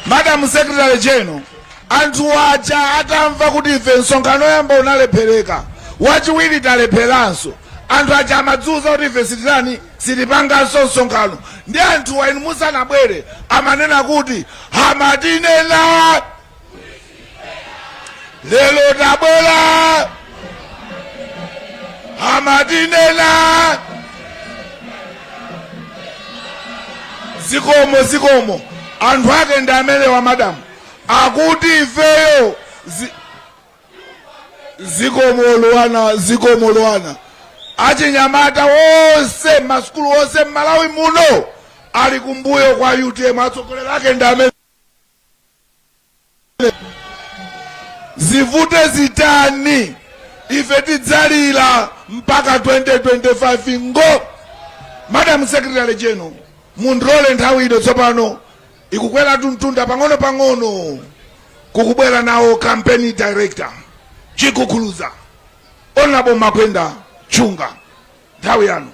Madam Secretary General, anthu aja atamva kuti ife msonkhano oyamba unalephereka, wachiwiri talepheranso, anthu aja amadziuza kuti ife sititani, sitipanganso msonkhano. Ndi anthuwa inu musanabwere amanena kuti amatinena, lero tabwera, amatinena. Zikomo, zikomo. Anthu ake ndi amenewa, madamu, akuti ifeyo zikomo Luana, zikomo Luana. Achinyamata onse, masukulu onse m'Malawi muno ali kumbuyo kwa UTM. Atsogoleri ake ndi amene. Zivute zitani, ife tidzalira mpaka 2025 ngo. Madam Secretary General, mundilole nthawi ino tsopano ikukwera mtunda pang'ono pang'ono, kukubwera nawo campaign director Chikukhuluza, Honorable Makwenda Chunga, nthawi yanu.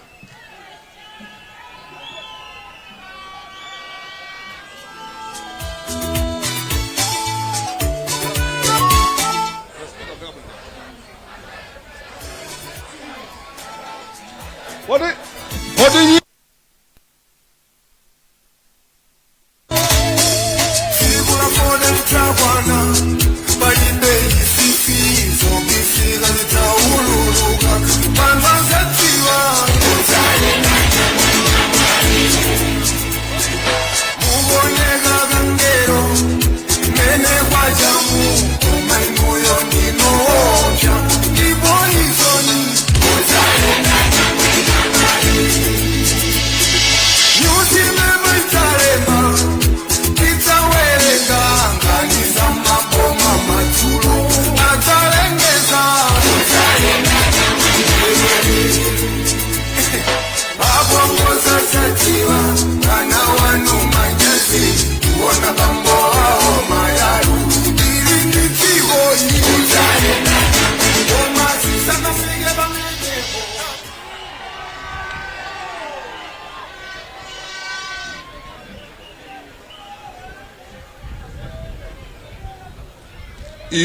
Kodi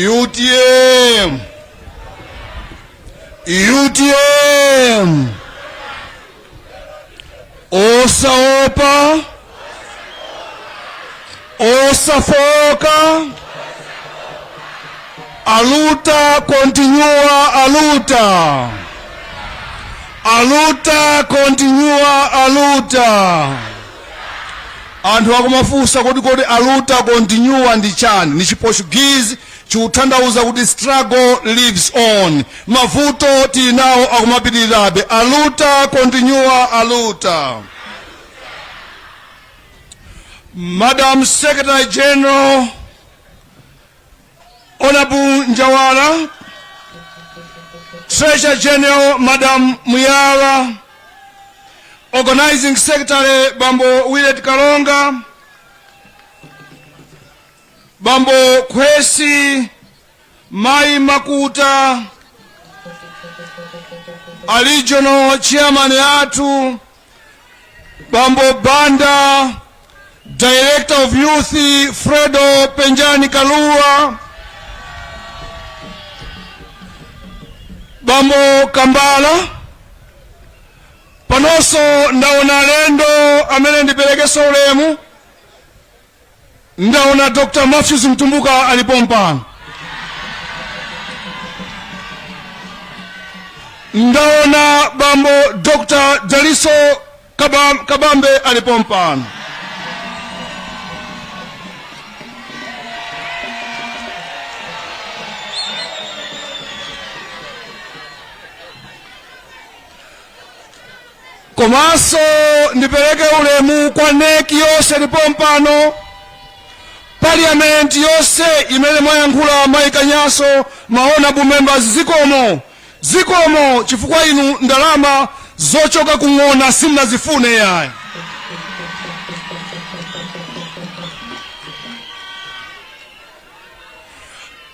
UTM, UTM, osaopa, osafoka, a luta continua, a luta, a luta continua, a luta. Anthu akumafunsa kuti kodi a luta continua ndi chani? Ni Chiportuguese, chikutanthauza kuti struggle lives on. Mavuto tili nawo akumapitirirabe. A luta continua, a luta. Madam Secretary General Honorable Njawala, Treasurer General Madam Muyala, Organizing Secretary Bambo Willet Kalonga, Bambo Kwesi, Mai Makuta, a regional chairman athu Bambo Banda, Director of Youth Fredo Penjani Kalua, Bambo Kambala. Panonso ndaona alendo amene ndiperekenso ulemu. Ndaona Dr. Matthews Mtumbuka alipo mpano, ndaona Bambo Dr. Daliso Kabambe alipo mpano. Komanso ndipereke ulemu kwa NEC yonse ilipo mpano, parliament yonse imene mwayankhula, Mayi Kanyaso, ma honorable members, zikomo, zikomo, chifukwa inu ndalama zochoka kung'ona simunazifune yayi.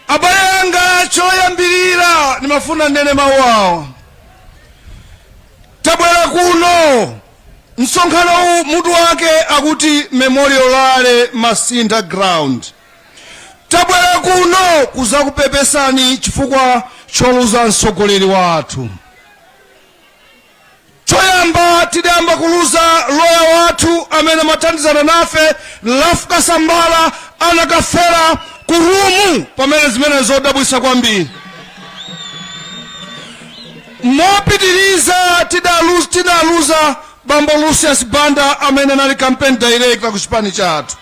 Abale anga, choyambirira ndimafuna ndinene mawu awa. Tabwera kuno Msonkhano uwu mutu wake akuti Memorial Rally Masintha Ground. Tabwera kuno kuzakupepesani chifukwa choluza mtsogoleri wathu. Choyamba tidayamba kuluza loya wathu amene amathandizana nafe, Ralph Kasambara, anakafera ku room pamene zimene zodabwisa kwambiri. Mopitiriza tidaluza bambo Lucius Banda amene anali campaign director ku chipani chathu.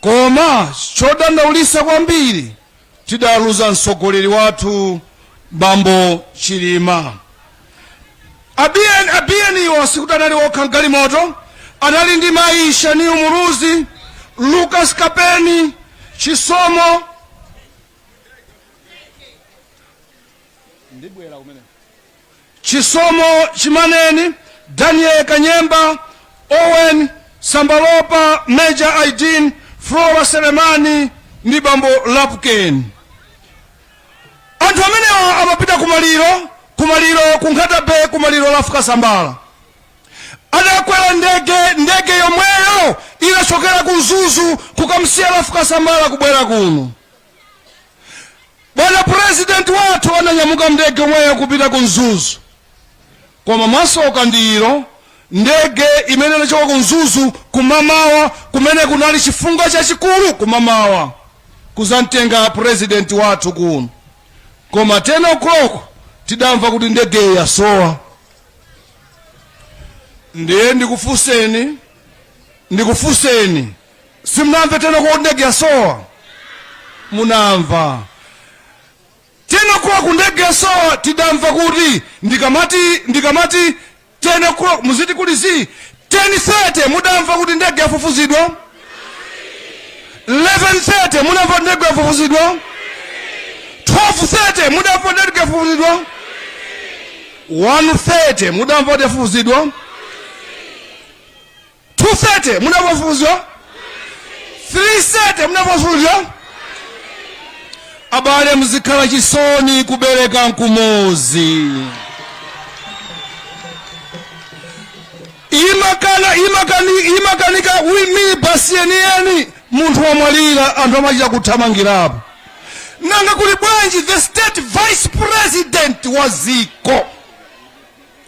Koma chodandaulisa kwambiri, tidaluza mtsogoleri wathu bambo Chilima. A BN iwo sikuti anali okha mgalimoto, anali ndi mayi Shanil Muluzi, Lucas Kapeni, Chisomo Chisomo Chimaneni, Daniel Kanyemba, Owen Sambalopa, Major Aidin, Flora Selemani ndi bambo Lapken. Anthu amenewa amapita kumaliro, kumaliro ku Nkhata Bay, kumaliro Ralph Kasambara. Adakwera ndege, ndege yomweyo inachokera ku Mzuzu kukamsiya Ralph Kasambara kubwera kuno. Bwana President wathu ananyamuka mndege yomweyo kupita ku Mzuzu. Koma mwasoka ndilo ndege imene inachoka ku Mzuzu kumamawa, kumene kunali chifunga chachikulu kumamawa kuzamtenga president wathu kuno. Koma 10 o'clock tidamva kuti ndegeyi yasowa. Ndiye ndikufunseni, ndikufunseni, simunamve 10 o'clock ndege yasowa? Munamva 10 o'clock ndege yasowa. Tidamva kuti ndikamati 10 o'clock muziti kuli zi 10:30 mudamva kuti ndege yafufuzidwa. 11:30 munamva kuti ndege yafufuzidwa. 12:30 mudamva kuti ndege yafufuzidwa. 1:30 mudamva kuti yafufuzidwa. 2:30 munamva yafufuzidwa. 3:30 munamva yafufuzidwa. Abale, muzikhala chisoni kubereka nkumozi. Imakana imakani imakanika minibasi yeniyeni, munthu wamwalira, anthu amachita kuthamangirapo. Nanga kuli bwanji the state vice president wa ziko?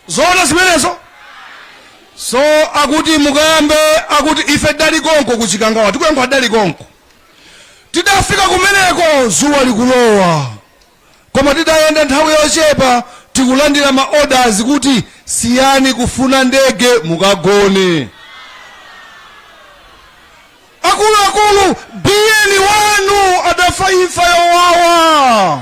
Zoona zimenezo? So akuti mukayambe akuti ife tidali konko kuchikangawa, tikuyankha tidali konko. Tidafika kumeneko zuwa likulowa, koma tidayenda nthawi yochepa tikulandira ma orders kuti siyani kufuna ndege mukagone. Akuluakulu, Biyeni wanu adafa imfa yowawa.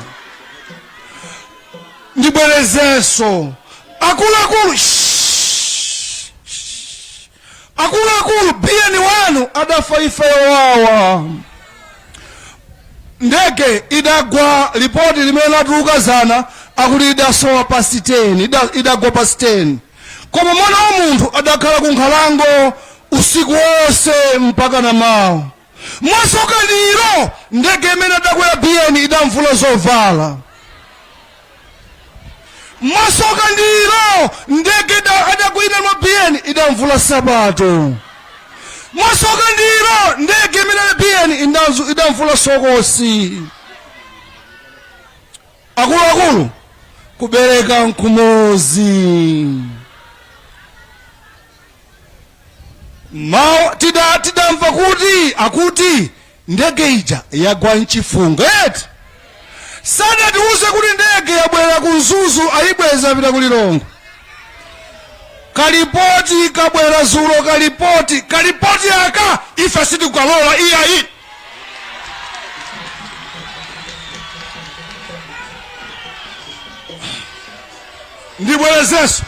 Ndibwerezenso, akuluakulu, shh, shh. Akuluakulu, Biyeni wanu adafa imfa yowawa. Ndege idagwa, lipoti limene latuluka zana akuti idasowa past 10, idagwa past 10. Koma mwana wa munthu adakhala ku nkhalango usiku wonse mpaka na mawa. Mwasoka lero ndege imene adakwera Biyeni idamvula zovala. Mwasoka ndilo ndege adakwera mwa Biyeni idamvula nsapato. Mwasoka ndilo ndege imene Biyeni idamvula sokosi. Akuluakulu, kubereka nkumozi. Mawa tidamva kuti akuti ndege ija yagwa mchifunga eti. Sadatiuze kuti ndege yabwera ku Mzuzu ayibweza pita ku Lilongwe. Kalipoti kabwera zulo, kalipoti aka ife sitikukalola iyayi. Ndibwerezenso,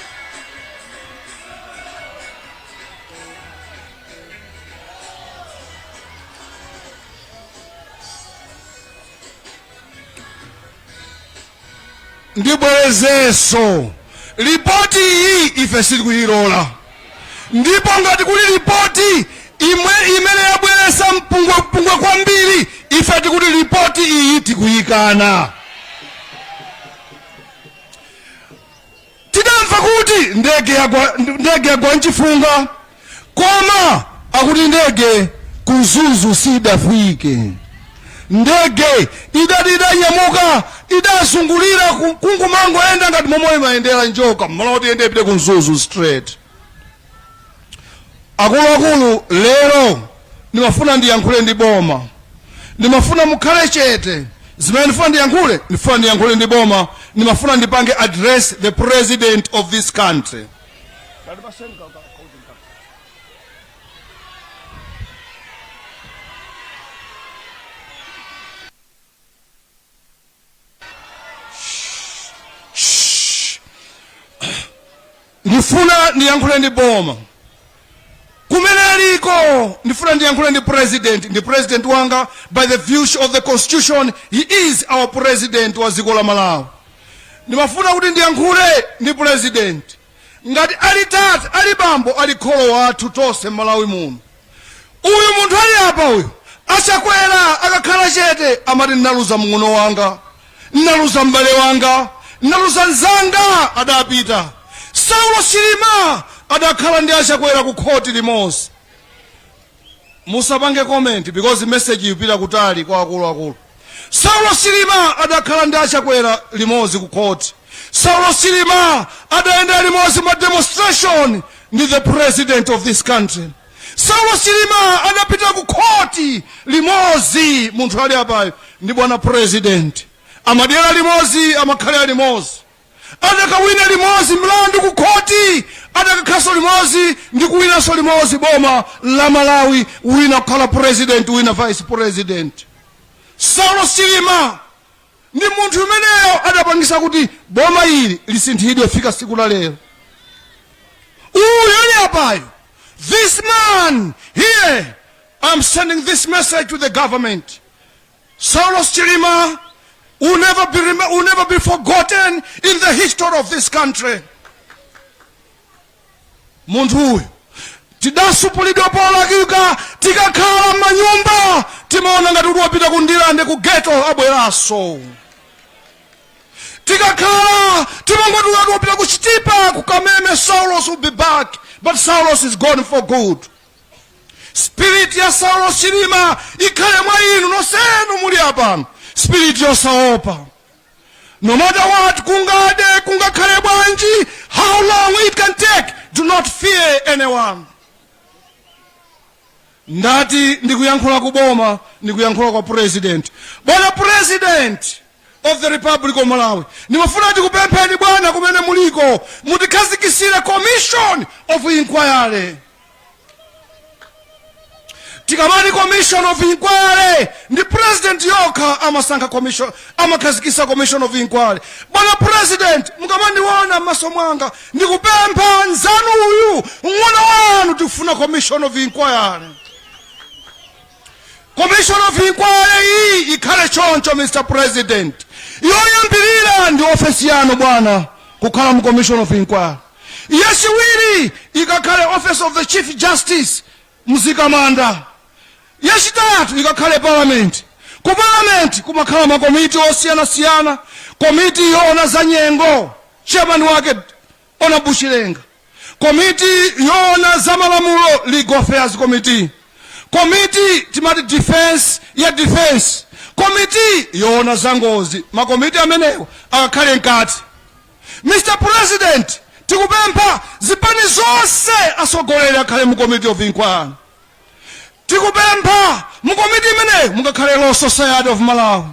ndibwerezenso, lipoti iyi ife sitikuyilola. Ndipo ngati kuli lipoti imwe imene yabweresa mpungwepungwe kwambiri, ife tikuti lipoti iyi tikuyikana. Tidamva kuti Akuti ndege yagwa, ndege yagwa mchifunga, koma akuti ndege ku Mzuzu sidafike. Ndege idati idanyamuka, idazungulira kungomangoyenda ngati momwe imayendera njoka, mmalo moti iyende ipite ku Mzuzu straight. Akuluakulu, lero ndimafuna ndiyankhule ndi boma, ndimafuna mukhale chete. Zimene ndifuna ndiyankhule, ndifuna ndiyankhule ndi boma, ndimafuna ndipange address the president of this country. Ndifuna ndiyankhule ndi boma kumene aliko, ndifuna ndiyankhule ndi president, ndi president wanga. By the virtue of the constitution, he is our president wa dziko la Malawi. Ndimafuna kuti ndiyankhule ndi president ngati ali tate, ali bambo, ali kholo wathu tonse m'Malawi muno. Uyu munthu ali apa uyu, aChakwera, akakhala chete amati, "Ndinaluza mng'ono wanga, ndinaluza m'bale wanga, ndinaluza mzanga, adapita." Saulo Chilima adakhala ndi aChakwera ku khoti limodzi. Musapange comment because message ipita kutali kwa akuluakulu. Saulo Chilima adakhala ndi aChakwera limodzi ku khoti. Saulo Chilima adayenda limodzi ma demonstration ndi the president of this country. Saulo Chilima adapita ku khoti limodzi, munthu ali apayo, ndi bwana president. Amadyera limodzi, amakhalira limodzi, adakawina limodzi mlandu ku khoti, adakakhaso limodzi ndi kuwinanso limodzi boma la Malawi, wina kukhala president, wina vice president. Saulo Chilima ndi munthu umeneyo adapangisa kuti boma ili lisinthidwe fika siku la lero. Uyu ali apayo, this man here, I'm sending this message to the government: Saulos Chilima will never be forgotten in the history of this country. Munthu uyu tidasupulidwa polakika. Tikakhala m'manyumba timaona ngati kuti wapita ku Ndilande, ku ghetto, abweranso. Tikakhala timangoti wati wapita ku Chitipa, ku Kameme, Saulos will be back, but Saulos is gone for good. Spirit ya Saulos Chilima ikhale mwa inu nonsenu muli apano, spirit yosaopa. No matter what kungade, kungakhale bwanji, how long it can take, do not fear anyone. Ndati ndikuyankhula kuboma, ndikuyankhula kwa president. Bwana President of the Republic of Malawi, ndimafuna tikupempheni bwana, kumene muliko, mutikhazikisire commission of inquiry. Tikamati commission of inquiry, ndi president yokha amasankha commission, amakhazikisa commission of inquiry. Bwana President, mukamandiona m'maso mwanga, ndikupempha nzanu uyu, mng'ono wanu, tikufuna commission of inquiry. Commission of inquiry iyi ikhale choncho, Mr President: yoyambirira ndi ofesi yanu bwana kukhala mu commission of inquiry, yachiwiri ikakhale Office of the Chief Justice, Mzikamanda, yachitatu ikakhale Parliament. Ku Parliament kumakhala makomiti osiyanasiyana: komiti yoona za nyengo, chairman wake Honorable Chilenga, komiti yoona za malamulo, Legal Affairs Committee, komiti timati defense, ya defense, komiti yoona za ngozi. Makomiti amenewo akakhale mkati. Mr President, tikupempha zipani zonse, atsogoleri akhale mu committee of inquiry. Tikupempha mu komiti imeneyi mukakhale Law Society of Malawi.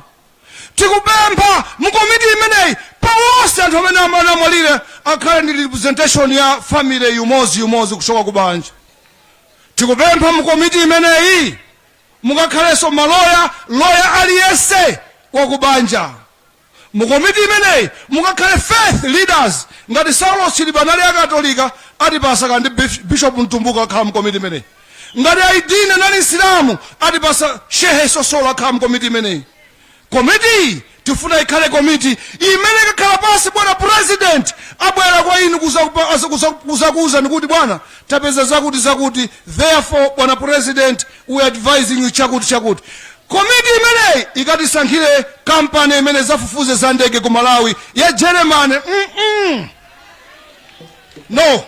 Tikupempha mu komiti imeneyi pawonse anthu amene anamwalira akhale ndi representation ya family yumodzi yumodzi kuchoka ku banja. Tikupempha mu komiti imeneyi mukakhalenso maloya, loya aliyense wakubanja. Mu komiti imeneyi mukakhale faith leaders. Ngati Saulo Chilima anali Akatolika, atipasa kandi Bishop Mtumbuka akhala mu komiti imeneyi. Ngati Aidini anali Msilamu, atipasa Shehe Sosolo akhala mu komiti imeneyi. Komiti tifuna ikhale komiti imene ikakhala pasi, bwana President, abwera kwa inu kuzakuwuzani kuti, "Bwana, tapeza zakuti zakuti, therefore bwana President, we are advising you chakuti chakuti." Komiti imeneyi ikatisankhire kampani imene zafufuze za ndege ku Malawi ya Germany. No,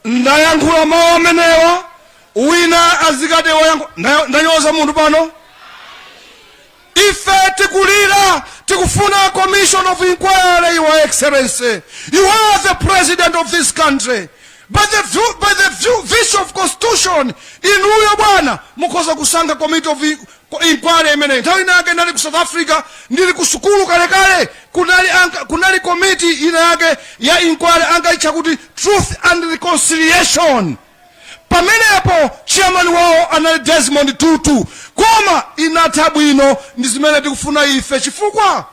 ndayankhula mawu amenewa, wina azikati ndanyoza munthu pano. Ife tikulira, tikufuna commission of inquiry. Your Excellency, you are the president of this country. By the virtue of constitution, inuyo bwana mukhoza kusankha committee of inquiry imeneyi. Nthawi inayake ndali ku South Africa, ndili ku sukulu kalekale, kunali committee ina yake ya inquiry, ankaitcha kuti Truth and Reconciliation. Pamenepo chairman wawo anali Desmond Tutu, koma inatha bwino. Ndi zimene tikufuna ife, chifukwa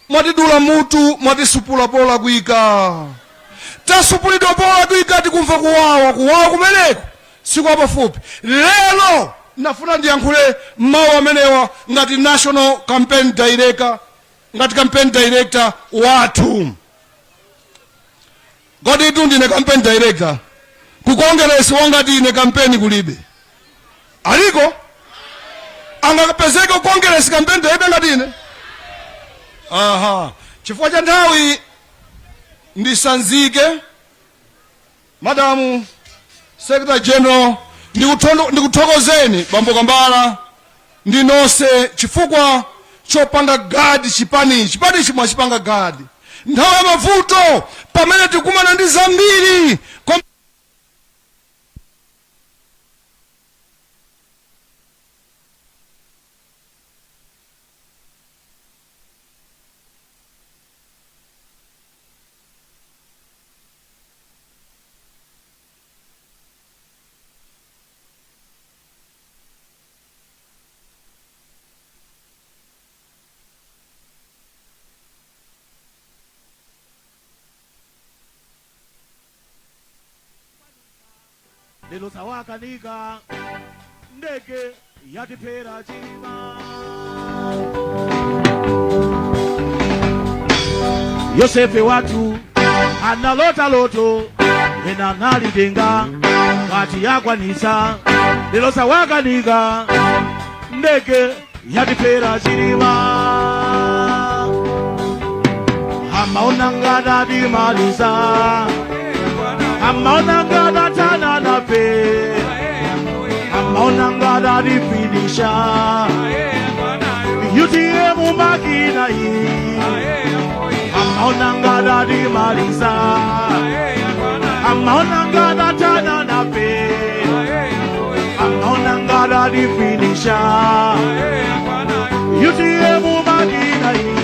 mwatidula mutu, mwatisupula polakwika, tasupulidwa polakwika, tikumva kuwawa. Kuwawa kumeneko sikwapafupi. Lero ndafuna ndiyankhule mawu amenewa ngati national campaign director, ngati campaign director wathu. Kodi itu ndine campaign director ku Kongeresi, wangati ine campaign kulibe. Aliko angapezeke ku Kongeresi campaign director ngati ine? Aha, chifukwa cha nthawi ndisanzike. Madam Secretary General, ndikuthokozeni bambo Kambala ndi nonse chifukwa chopanga guard chipanichi. Chipanichi mwachipanga guard nthawi ya mavuto, pamene tikumana ndi zambiri. Lero zawakanika, ndege yatiphera Chilima. Yosefe wathu analota loto, ena analitenga ngati yakwanisa. Lero zawakanika, ndege yatiphera Chilima. Amaona ngati atimaliza, amaona ngati athana nafe, amaona ngati atifinisha. UTM makina iyi. Amaona ngati atimaliza, amaona ngati athana nafe, amaona ngati atifinisha. UTM makina iyi.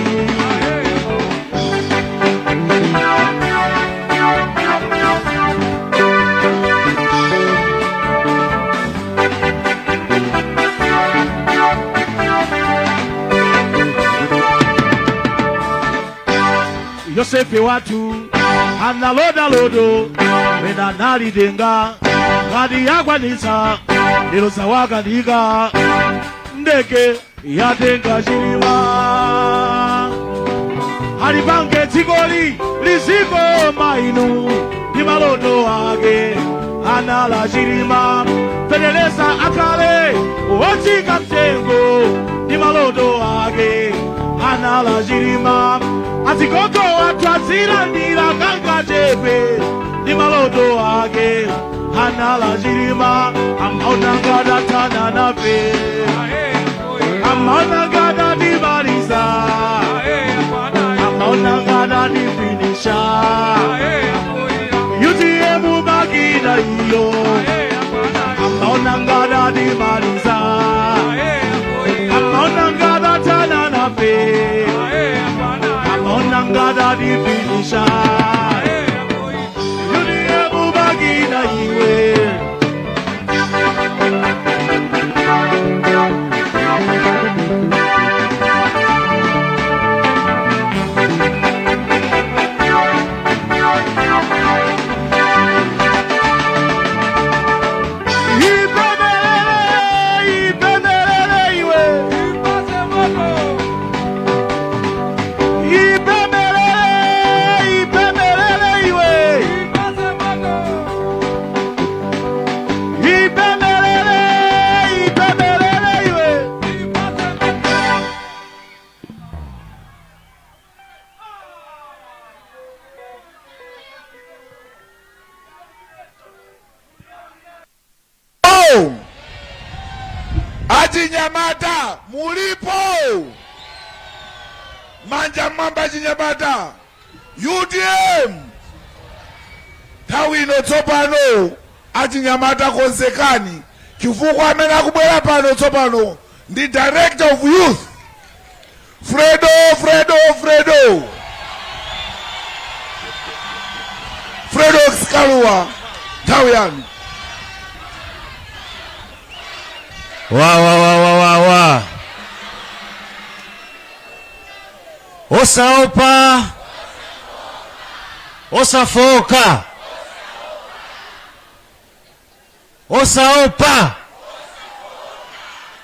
Yosefe wathu analota loto, ena analitenga ngati yakwanitsa. Lero zawakanika, ndege yatenga Chilima. Alipange dzikoli lizikoma inu, ndi maloto ake anala Chilima. Feteleza akhale wotsika mtengo, ndi maloto ake anala Chilima. Azigogo athu azilandira kangachepe, ndi maloto ake anala Chilima. Amaona ngati athana nafe, amaona ngati atimaliza, amaona ngati atifinisha. UTM makina iyo. Amaona ngati atimaliza, amaona ngati athana nafe, amaona ngati atifinisha. UTM makina iwe. Ipembelele, ipembelele iwe. Ipembelele, ipembelele. Achinyamata mulipo? Manja mmwamba achinyamata. UTM! Nthawi ino tsopano achinyamata konzekani chifukwa amene akubwera pano tsopano ndi Director of Youth Fredo Fredo Fredo Fredokiss Kalua, nthawi yanu. Wa wa wa wa wa wa. Osaopa, osafoka, osaopa,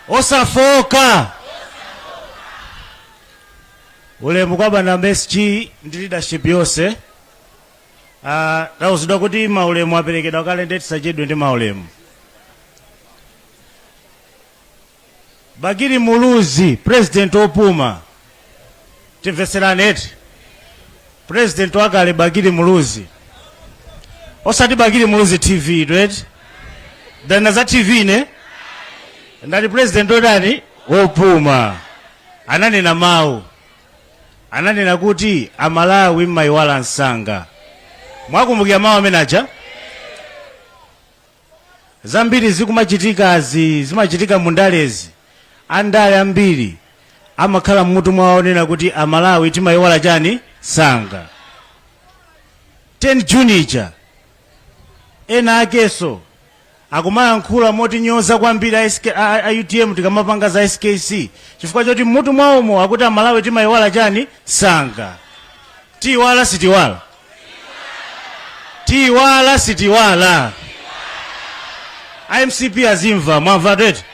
osafoka. Ulemu kwa bwana SG ndi leadership yonse. Tauzidwa kuti maulemu aperekedwa kale, ndiye tisachedwe ndi maulemu. Bakili Muluzi, president opuma, timveserane eti. President wakale Bakili Muluzi, osati Bakili Muluzi TV tu eti, dana za TV ne ndati president odani wopuma, ananena mawu, ananena kuti Amalawi mmayiwala msanga. Mwakumbukira mawu amene aja? Zambiri zikumachitikazi zimachitika mu ndalezi, andale ambiri amakhala mmutu mwawo onena kuti Amalawi timayiwala chani msanga. 10 June ija ena akeso akumayankhula motinyoza kwambiri a SK, a UTM tikamapanga za SKC chifukwa choti mmutu mwawomo akuti Amalawi timayiwala chani msanga. Tiiwala sitiwala? Tiiwala sitiwala? A MCP azimva, mwamva eti?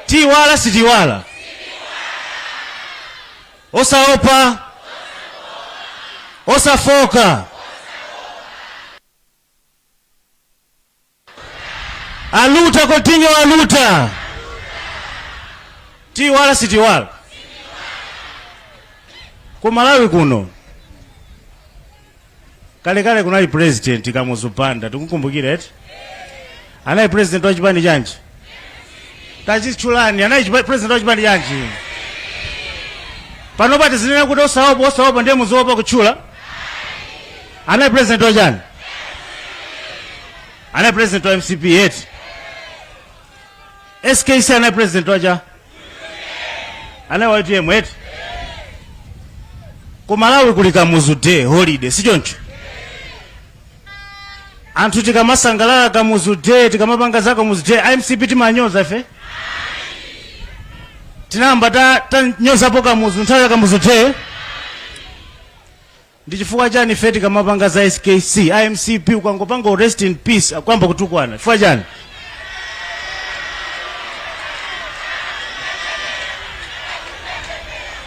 Tiiwala sitiwala? Osaopa, osafoka. Aluta continue aluta. Tiiwala sitiwala? Ku Malawi kuno kalekale kunali president Kamuzu Banda, tikukumbukira eti? Anali president wa chipani chanji? Tachitchulani, anali president wa chipani chanji? Panopa tizinena kuti osaopa osaopa, ndiye muziopa kutchula? Anali president wa chani? Anali president wa MCP eti? SKC anali president wa cha? Anali wa UTM eti? Ku Malawi kuli Kamuzu Day holiday, si choncho? Anthu tikamasangalala Kamuzu Day, tikamapanga za Kamuzu Day, a MCP timanyoza ife? Tinayamba tanyozapo Kamuzu nthawi ya Kamuzu Day? Ndi chifukwa chani ife tikamapanga za SKC, a MCP ukangopanga rest in peace akuyamba kutukwana? Chifukwa chani?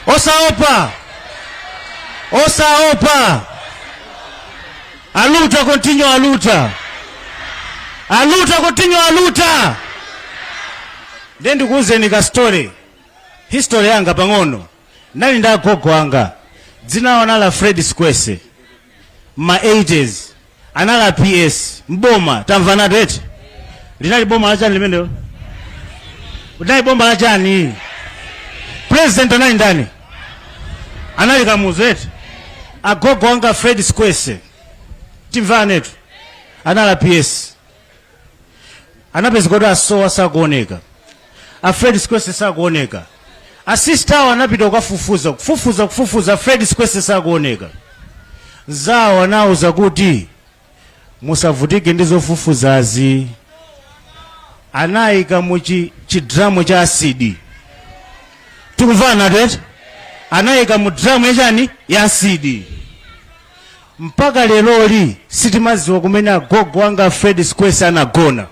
Osaopa, osaopa. Aluta continue aluta. Aluta continue aluta. Ndiye ndikuwuzeni ka story, history yanga pang'ono. Nali ndi agogo anga, dzina lawo anali Fred Sikwese. Ma 80s anali PS mboma, tamvanatu eti? Linali boma la chani limenelo? Linali boma la chani? President anali ndani? Anali Kamuzu eti? Agogo anga Fred Sikwese, timvanetu, anali PS, anapezeka kuti asowa, sakuoneka. A Fred Sikwese sakuoneka. Asista awo anapita kukafufuza, kufufuza, kufufuza, Fred Sikwese sakuoneka. Nzawo anawuza kuti musavutike ndi zofufuzazi, anayika mu chidramu cha asidi. Tikumvana eti? Anayika mu dramu yachani? Ya asidi. Mpaka leroli sitimaziwa kumene agogo anga Fred Sikwese anagona.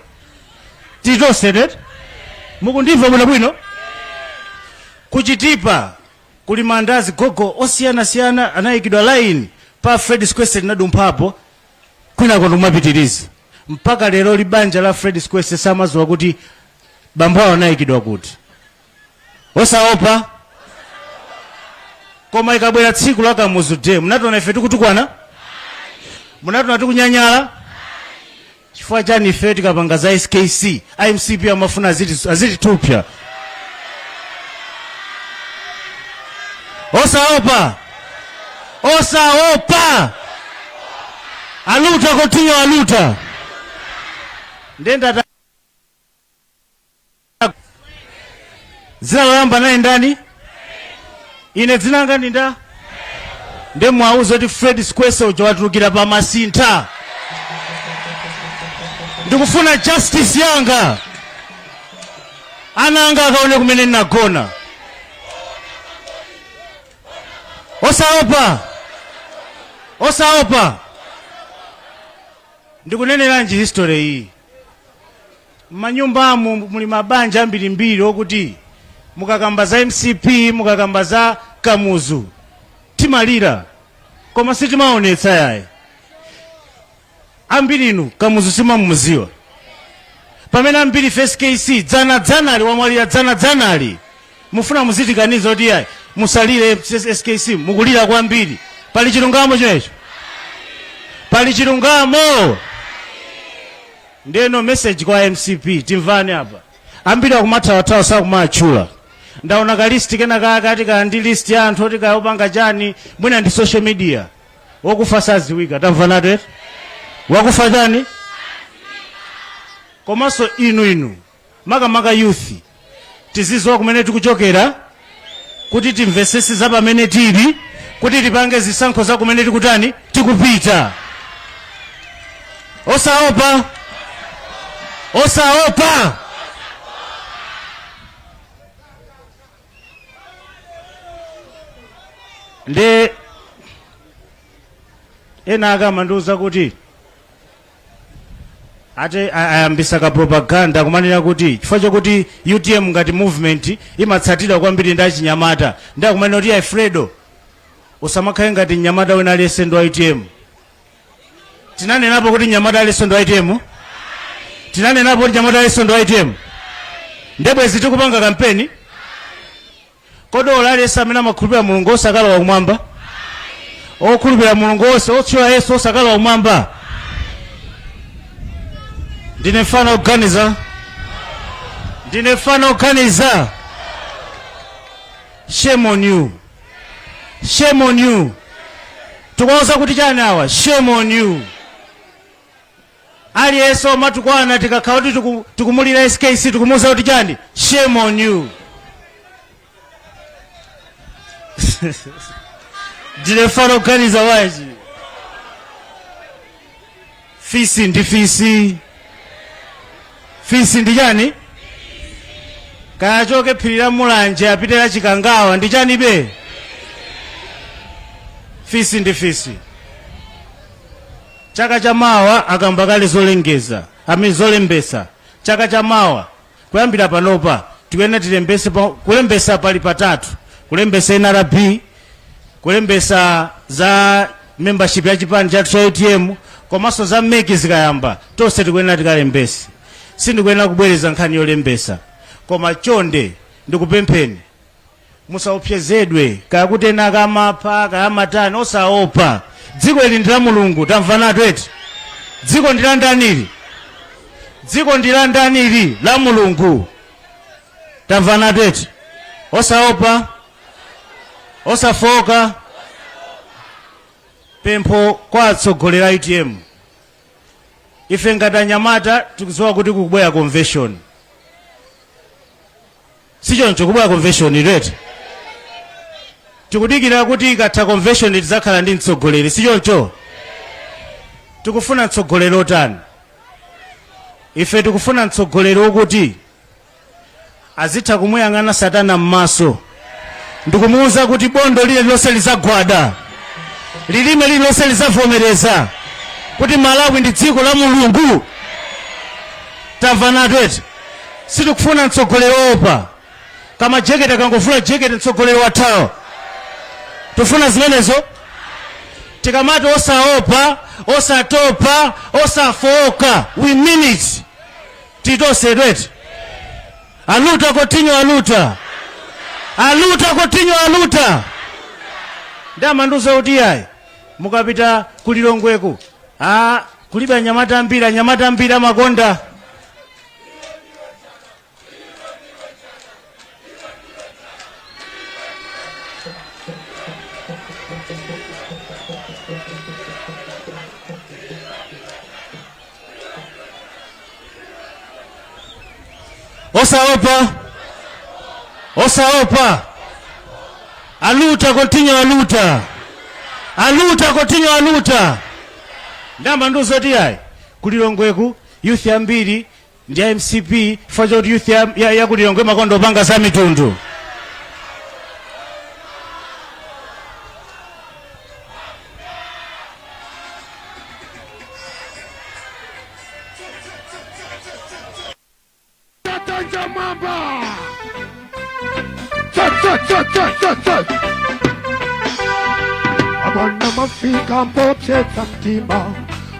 Titonse eti? Mukundimva bwinobwino? Kuchitipa kuli manda azigogo osiyanasiyana anayikidwa line pa Fred Sikwese linadumphapo, kwinako ndikumapitiriza. Mpaka lero libanja la Fred Sikwese samaziwa kuti bambo awo anayikidwa kuti. Osaopa. Koma ikabwera tsiku la Kamuzu Day, munationa ife tikutukwana? Munationa tikunyanyala? Chifukwa chani ife tikapanga za SKC, a MCP amafuna azitithupsa? Osaopa, osaopa. Aluta continue aluta. Ndenda dzina loyamba naye ndani? Ine dzina langa ndi nda? Nde mwauza kuti Fred Sikwese uja watulukira pa Masintha. Ndikufuna justice yanga, ana anga akaone kumene ndinagona. Osaopa, osaopa. Ndikuneneranji history iyi? M'manyumbamu muli mabanja ambirimbiri okuti mukakamba za mcp, mukakamba za Kamuzu, timalira koma sitimaonetsa yayi. Ambiri inu Kamuzu simamuziwa, pamene ambiri ife SKC dzana dzanali wamwalira, dzana dzanali. Mufuna muzitikaniza kuti yayi, musalire SKC, mukulira kwambiri. Pali chilungamo chimenecho? Pali chilungamo? Ndeno message kwa mcp, timvane apa. Ambiri akumathawathawa, sakumatchula. Ndaona ka list kena kakati ka ndi list ya anthu oti kayopanga chani, mwina ndi social media. Wakufa saziwika, tamvanatu eti? Wakufa chani? Komanso inu makamaka youth, tiziziwa kumene tikuchokera kuti timvesese za pamene tili, kuti tipange zisankho za kumene tikutani, tikupita. Osaopa, osaopa. Nde ena akamandiuza kuti ati ayambisa ka propaganda kumanena kuti chifukwa chokuti UTM ngati movement imatsatidwa kwambiri ndi achinyamata, ndi akumanena kuti Alfredo usamakhale ngati mnyamata wina aliyense ndi wa UTM. Tinanenapo kuti mnyamata aliyense ndi wa UTM? Tinanenapo kuti mnyamata aliyense ndi wa UTM? Ndebwezi tikupanga kampeni? Kodi olo aliyense amene amakhulupirira Mulungu osakalowa kumwamba? Okhulupirira Mulungu onse otchula Yesu osakalowa kumwamba? Ndine mfano oganiza, ndine mfano oganiza. Shame on you, shame on you. Tikuwauza kuti chani awa? Shame on you. Aliyense omatukwana tikakhala kuti tikumulira SKC, tikumuuza kuti chani? Shame on you. Ndine mfano oganiza wachi. Fisi ndi fisi, fisi ndi chani? Kaya choke phiri la Mulanje apite la Chikangawa ndi chani be? Fisi ndi fisi. Chaka cha mawa akamba kale zolengeza ami zolembesa. Chaka cha mawa kuyambira panopa tikuyenera tilembese. Kulembesa pali patatu: kulembesa NRB, kulembesa za membership ya chipani chathu cha UTM, komanso za MEC. Zikayamba tonse tikuyenera tikalembese. Sindikuyenera kubwereza nkhani yolembesa, koma chonde ndikupempheni, musaopsezedwe kaya kuti ena akamapha kaya amatani. Osaopa, dziko ili ndi la Mulungu. Tamvanatu eti? Dziko ndi la ndanili? Dziko ndi la ndanili? La Mulungu. Tamvanatu eti? Osaopa, osafoka. Pempho kwa atsogoleri a UTM: ife ngati anyamata tikudziwa kuti kukubwera convention, sichoncho? Kubwera convention eti? Tikudikira kuti ikatha convention tidzakhala ndi mtsogoleri, sichoncho? Tikufuna mtsogoleri otani? Ife tikufuna mtsogoleri wokuti azitha kumuyang'ana Satana m'maso ndikumuwuza kuti bondo lililonse lizagwada, lilime lililonse lizavomereza kuti Malawi ndi dziko la Mulungu. Tamvanatu eti? Sitikufuna mtsogoleri wopa kama jekete, akangovula jekete mtsogoleri wathawa. Tifuna zimenezo? Tikamati osaopa, osatopa, osafoka, we mean it. Titonse eti? Aluta continue aluta, aluta continue aluta. Ndamandiuza kuti yayi, mukapita kulilongweku a kulibe anyamata ambiri, anyamata ambiri amakonda Osaopa, osaopa. Aluta continue, aluta, aluta continue, aluta. Ndamba nduzoti ayi, kulilongweku youth ambiri ndi ya MCP chifukwa chakuti youth ya kulilongwe imakonda kupanga za mitundu. Tanja mwamba. Cha cha cha cha cha cha. Abana mafika mpopsetsa mtima,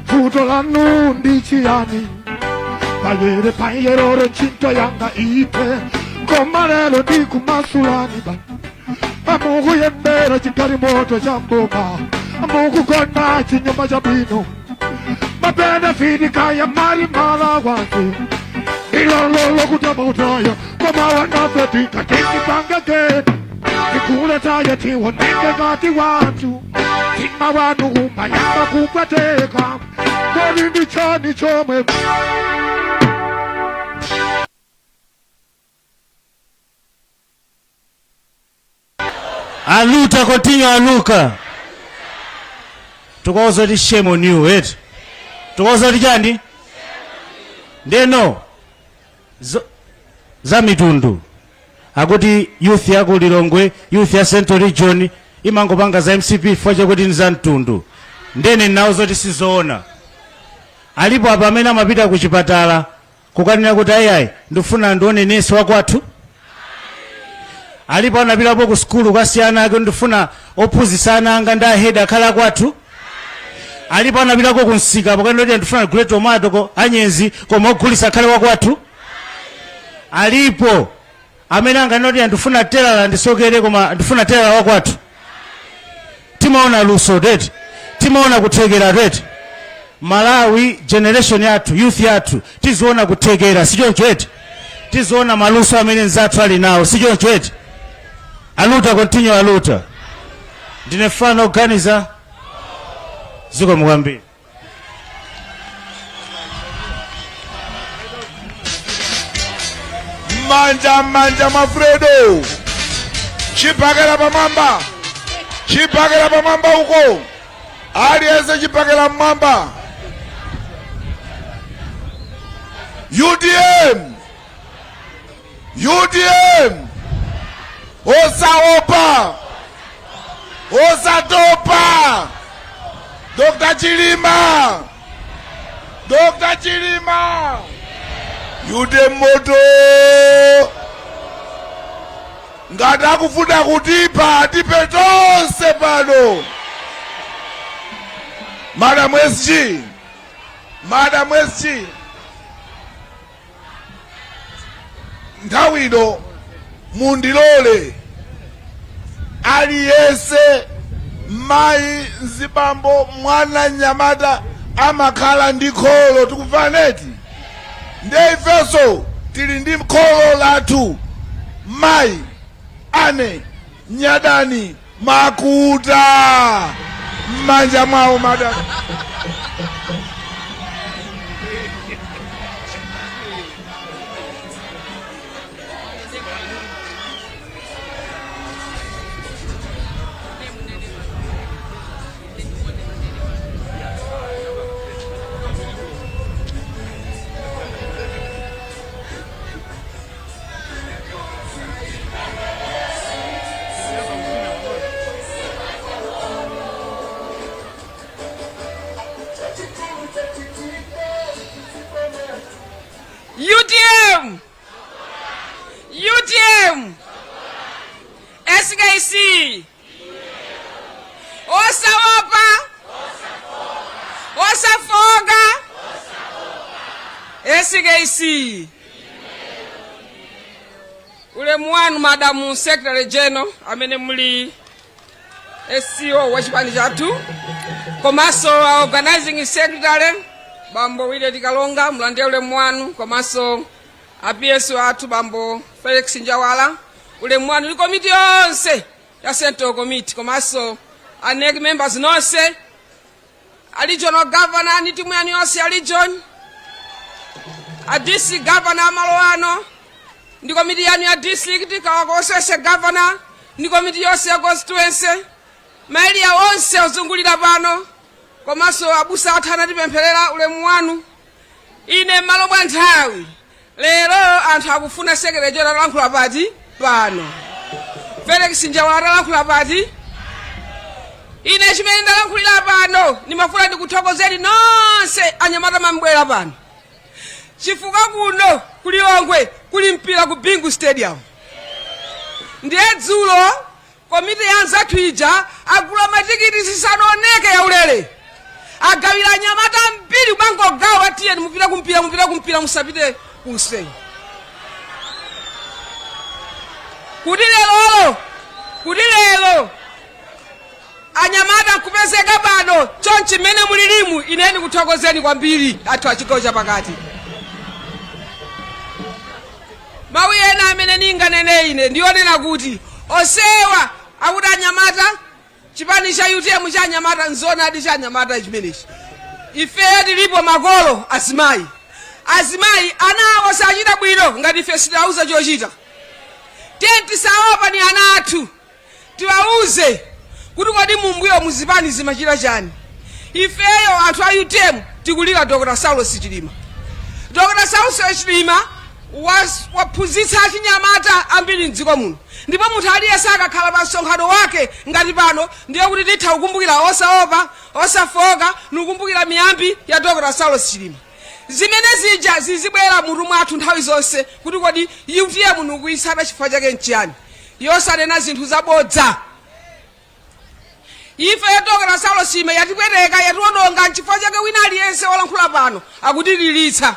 vuto lanu ndi chiyani? Payere payeroro ntchito yanga ite, koma lero ndikumasulani ba amukuyendera chigalimoto cha mboma, amukugona chinyumba cha bwino, mabenefiti kaya mali malawansi ilololo kutamautaya, koma wanafe tikatindipangeke tikuletaya tiwoneke ngati wanthu, mtima wanu umayamba kupweteka. Kodi ndi chani chomwe Aluta continue, aluka. Tikauza kuti shame on you, eti. Tikauza kuti chani? Ndeno za mitundu akuti youth ya ku Lilongwe, youth ya Central Region imangopanga za MCP chifukwa chakuti ndi za mtundu. Ndene nawo zoti sizoona. Alipo apa amene amapita ku chipatala kukanena kuti ayi, ndifuna ndione nesi wakwathu? Alipo anapitapo ku sukulu kasiyana ake, ndifuna ophunzitsa ana anga ndi ahedi akhala akwathu? Alipo anapitako ku msika pokanena kuti ndifuna ndigule tomato ko anyenzi, koma ogulitsa akhale wakwathu? Alipo amene anganena kuti ndifuna telala ndisokere, koma ndifuna telala wakwathu? Timaona luso teti, timaona kuthekera teti. Malawi generation yathu, youth yathu, tiziona kuthekera, sichoncho eti? Tiziona maluso amene nzathu ali nawo, sichoncho eti? Aluta continue, aluta. Ndine fano oganiza. Zikomo kwambiri. Manja manja mwa Fredo, chipakela pamwamba, chipakela pamwamba uko, aliyense chipakela mmwamba. UTM, UTM, osaopa, osatopa. Dr. Chilima, Dr. Chilima, UTM moto. Ngati akufuna kutipha, atiphe tonse pano. Madam SG, Madam SG, nthawi ino mundilole aliyense, mayi, mzibambo, mwana, mnyamata, amakhala ndi kholo. Tikumvana eti? Ndiye ifenso tili ndi kholo lathu, mayi Anne Nyadani Makuta. M'manja mwawo, madam. UTM, UTM, SKC, osaopa, osafoka, SKC. Ulemu wanu, Madam Secretary General amene muli SCO wa chipani chathu, komanso a organizing secretary Bambo Willet Kalonga, mulandire ulemu wanu, komanso a PS athu Bambo Felix Njawala, ulemu wanu, ndi komiti yonse ya Central Committee, komanso a NEC members nonse, a regional governor ndi timu yanu yonse ya region, a district governor amalo ano. ndi komiti yanu ya district, kawa constituency governor ndi komiti yonse ya constituency, ma area onse ozungulira pano, komanso abusa athu anatipempherera, ulemu wanu. Ine m'malo mwa nthawi, lero anthu akufuna secretary general atalankhula pati pano, Felix Njawala atalankhula pati. Ine chimene ndalankhulira pano, ndimafuna ndikuthokozeni nonse anyamata mwabwera pano, chifukwa kuno ku Lilongwe kuli mpira ku Bingu Stadium. Ndiye dzulo komiti ya anzathu ija agula matikiti zisanaoneke yaulere, agawira anyamata ambiri, kumangogawa, tiyeni mupite kumpira, mupite kumpira, musapite kunsewu. Kuti lerolo, kuti lero anyamata nkupezeka pano chonchi mmene mulilimu, ine ndikuthokozeni kwambiri athu a chigawo chapakati. Mawu ena amene ninganene ine ndionena kuti onsewa akuti anyamata, chipani cha UTM cha anyamata, nzoonadi cha anyamata chimenechi. Ifeyo tilipo makolo azimayi, azimayi ana awo sachita bwino ngati ife sitawauza chochita. Tiye tisaopa ni ana athu, tiwauze kuti kodi mumbuyo muzipani zimachita chani. Ifeyo anthu a UTM tikulira Dr Saulos Chilima. Dr Saulos Chilima waphunzitsa achinyamata ambiri mdziko muno, ndipo munthu aliyense akakhala pa msonkhano wake ngati pano, ndiye kuti titha kukumbukira osaopa, osafoka, nikukumbukira miyambi ya Dr Saulos Chilima. Zimene zija zizibwera mutu mwathu nthawi zonse kuti kodi UTM nikuyitsata chifukwa chake nchiyani, yosanena zinthu zabodza. Ife ya Dr Saulos Chilima yatipweteka, yatiwononga, nchifukwa chake wina aliyense wolankhula pano akutililitsa.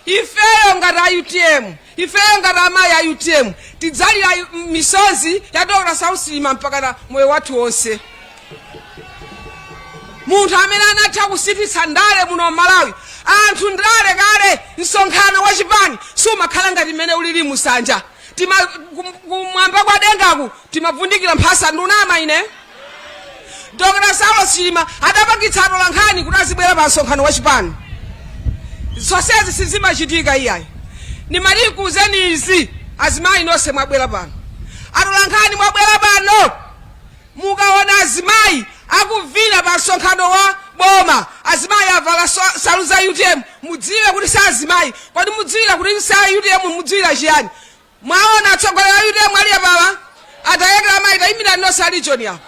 Ifeyo ngati a UTM, ifeyo ngati amayi a UTM, tidzalira misozi ya Dr Saulos Chilima mpakana moyo wathu wonse. Munthu amene anatha kusinthitsa ndale muno m'Malawi. Anthu ndale kale, msonkhano wa chipani sumakhala ngati mmene ulili musanja. Tima kumwamba kwa dengaku timavundikira mphasa. Ndunama ine? Dr Saulos Chilima adapangitsa atolankhani kuti azibwera pa msonkhano wa chipani. Zonsezi sizimachitika iyayi. Ndimati nkuuzeni izi, azimayi nonse mwabwera pano, atolankhani mwabwera pano, mukaona azimayi akuvina pa msonkhano wa boma, azimayi avala nsalu za UTM, mudziwe kuti si azimayi. Kodi mudziwira kuti si a UTM? Mudziwira chiyani? Mwaona atsogoleri a UTM ali apawa, atayekera amayi, tayimirani nonse a region apo.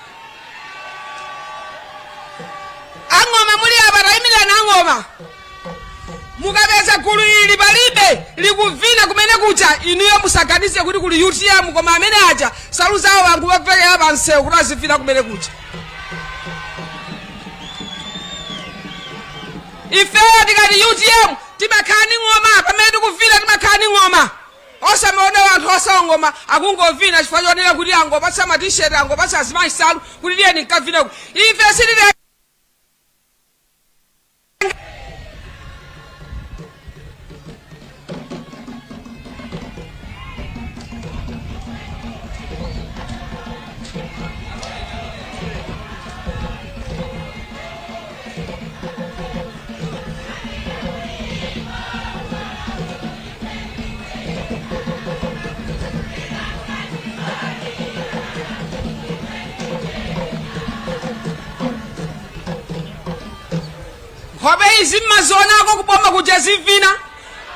Ang'oma muli apa, tayimirani ang'oma. Mukapeza gulu ili palibe likuvina kumene kuja, inuyo musaganize kuti kuli UTM, koma amene aja salu zawo anguvekera pa msewu kuti azivina kumene kuja. Ifeyo tikati UTM timakhala ndi ng'oma, pamene tikuvina timakhala ndi ng'oma. Osamaona anthu osowa ng'oma akungovina chifukwa chonena kuti angopatsa ma t-shirt, angopatsa azimayi nsalu kuti tiyeni nkavine. Ife sitili Nkhope izi mmazionako kuboma kuja zivina.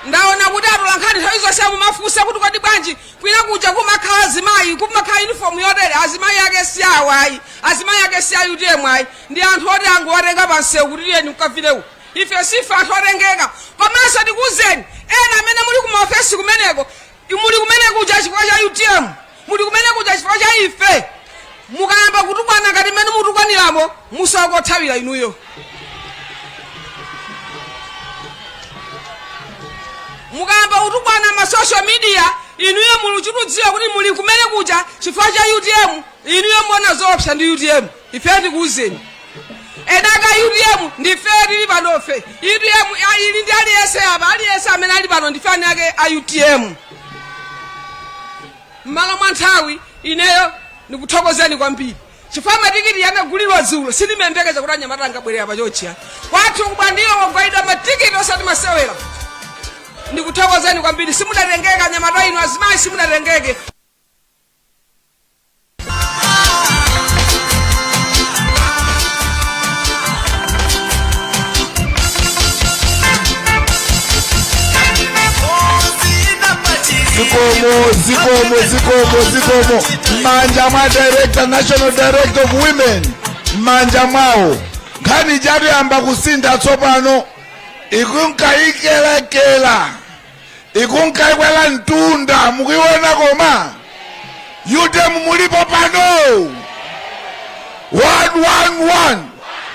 Ndaona kuti atolankhani nthawi zonse mumafunsa kuti kodi bwanji kwina kuja kumakhala azimayi, kumakhala uniform yotere? Azimayi ake si awo ayi, azimayi ake si a UTM ayi, ndi anthu oti angowatenga pansewu kuti tiyeni mkavinewu. Ife sife anthu otengeka. Komanso ndikuwuzeni ena amene muli ku maofesi kumeneko, muli kumene kuja chifukwa cha UTM, muli kumene kuja chifukwa cha ife. Mukayamba kutukwana ngati mmene mutukwaniramo, musowa kothawira inuyo. Mukayamba kutukwana ma social media, inuyo muli chitudziwa kuti muli kumene kuja chifukwa cha UTM, inuyo muona zoopsa ndi UTM. Ife tikuwuzeni, ena aka UTM ndife tili panofe. UTM ili ndi aliyense apa, aliyense amene ali pano ndife ani ake a UTM. M'malo mwa nthawi, ineyo ndikuthokozeni kwambiri chifukwa matikiti yanagulidwa dzulo, sindimayembekeza kuti anyamata angabwerera pa chonchi. Kwathu kubwandilo kwagulidwa matikiti osati masewera. Ndikuthokozeni kwambiri. Simudatengeke anyamata inu, azimayi simudatengeke. Zikomo, zikomo, zikomo, zikomo. M'manja mwa director, national director of women, m'manja mwawo. Nkhani chatuyamba kusintha tsopano, ikunkayikelakela, ikunkaikwela mtunda, mukuiona. Koma UTM mulipo pano? 111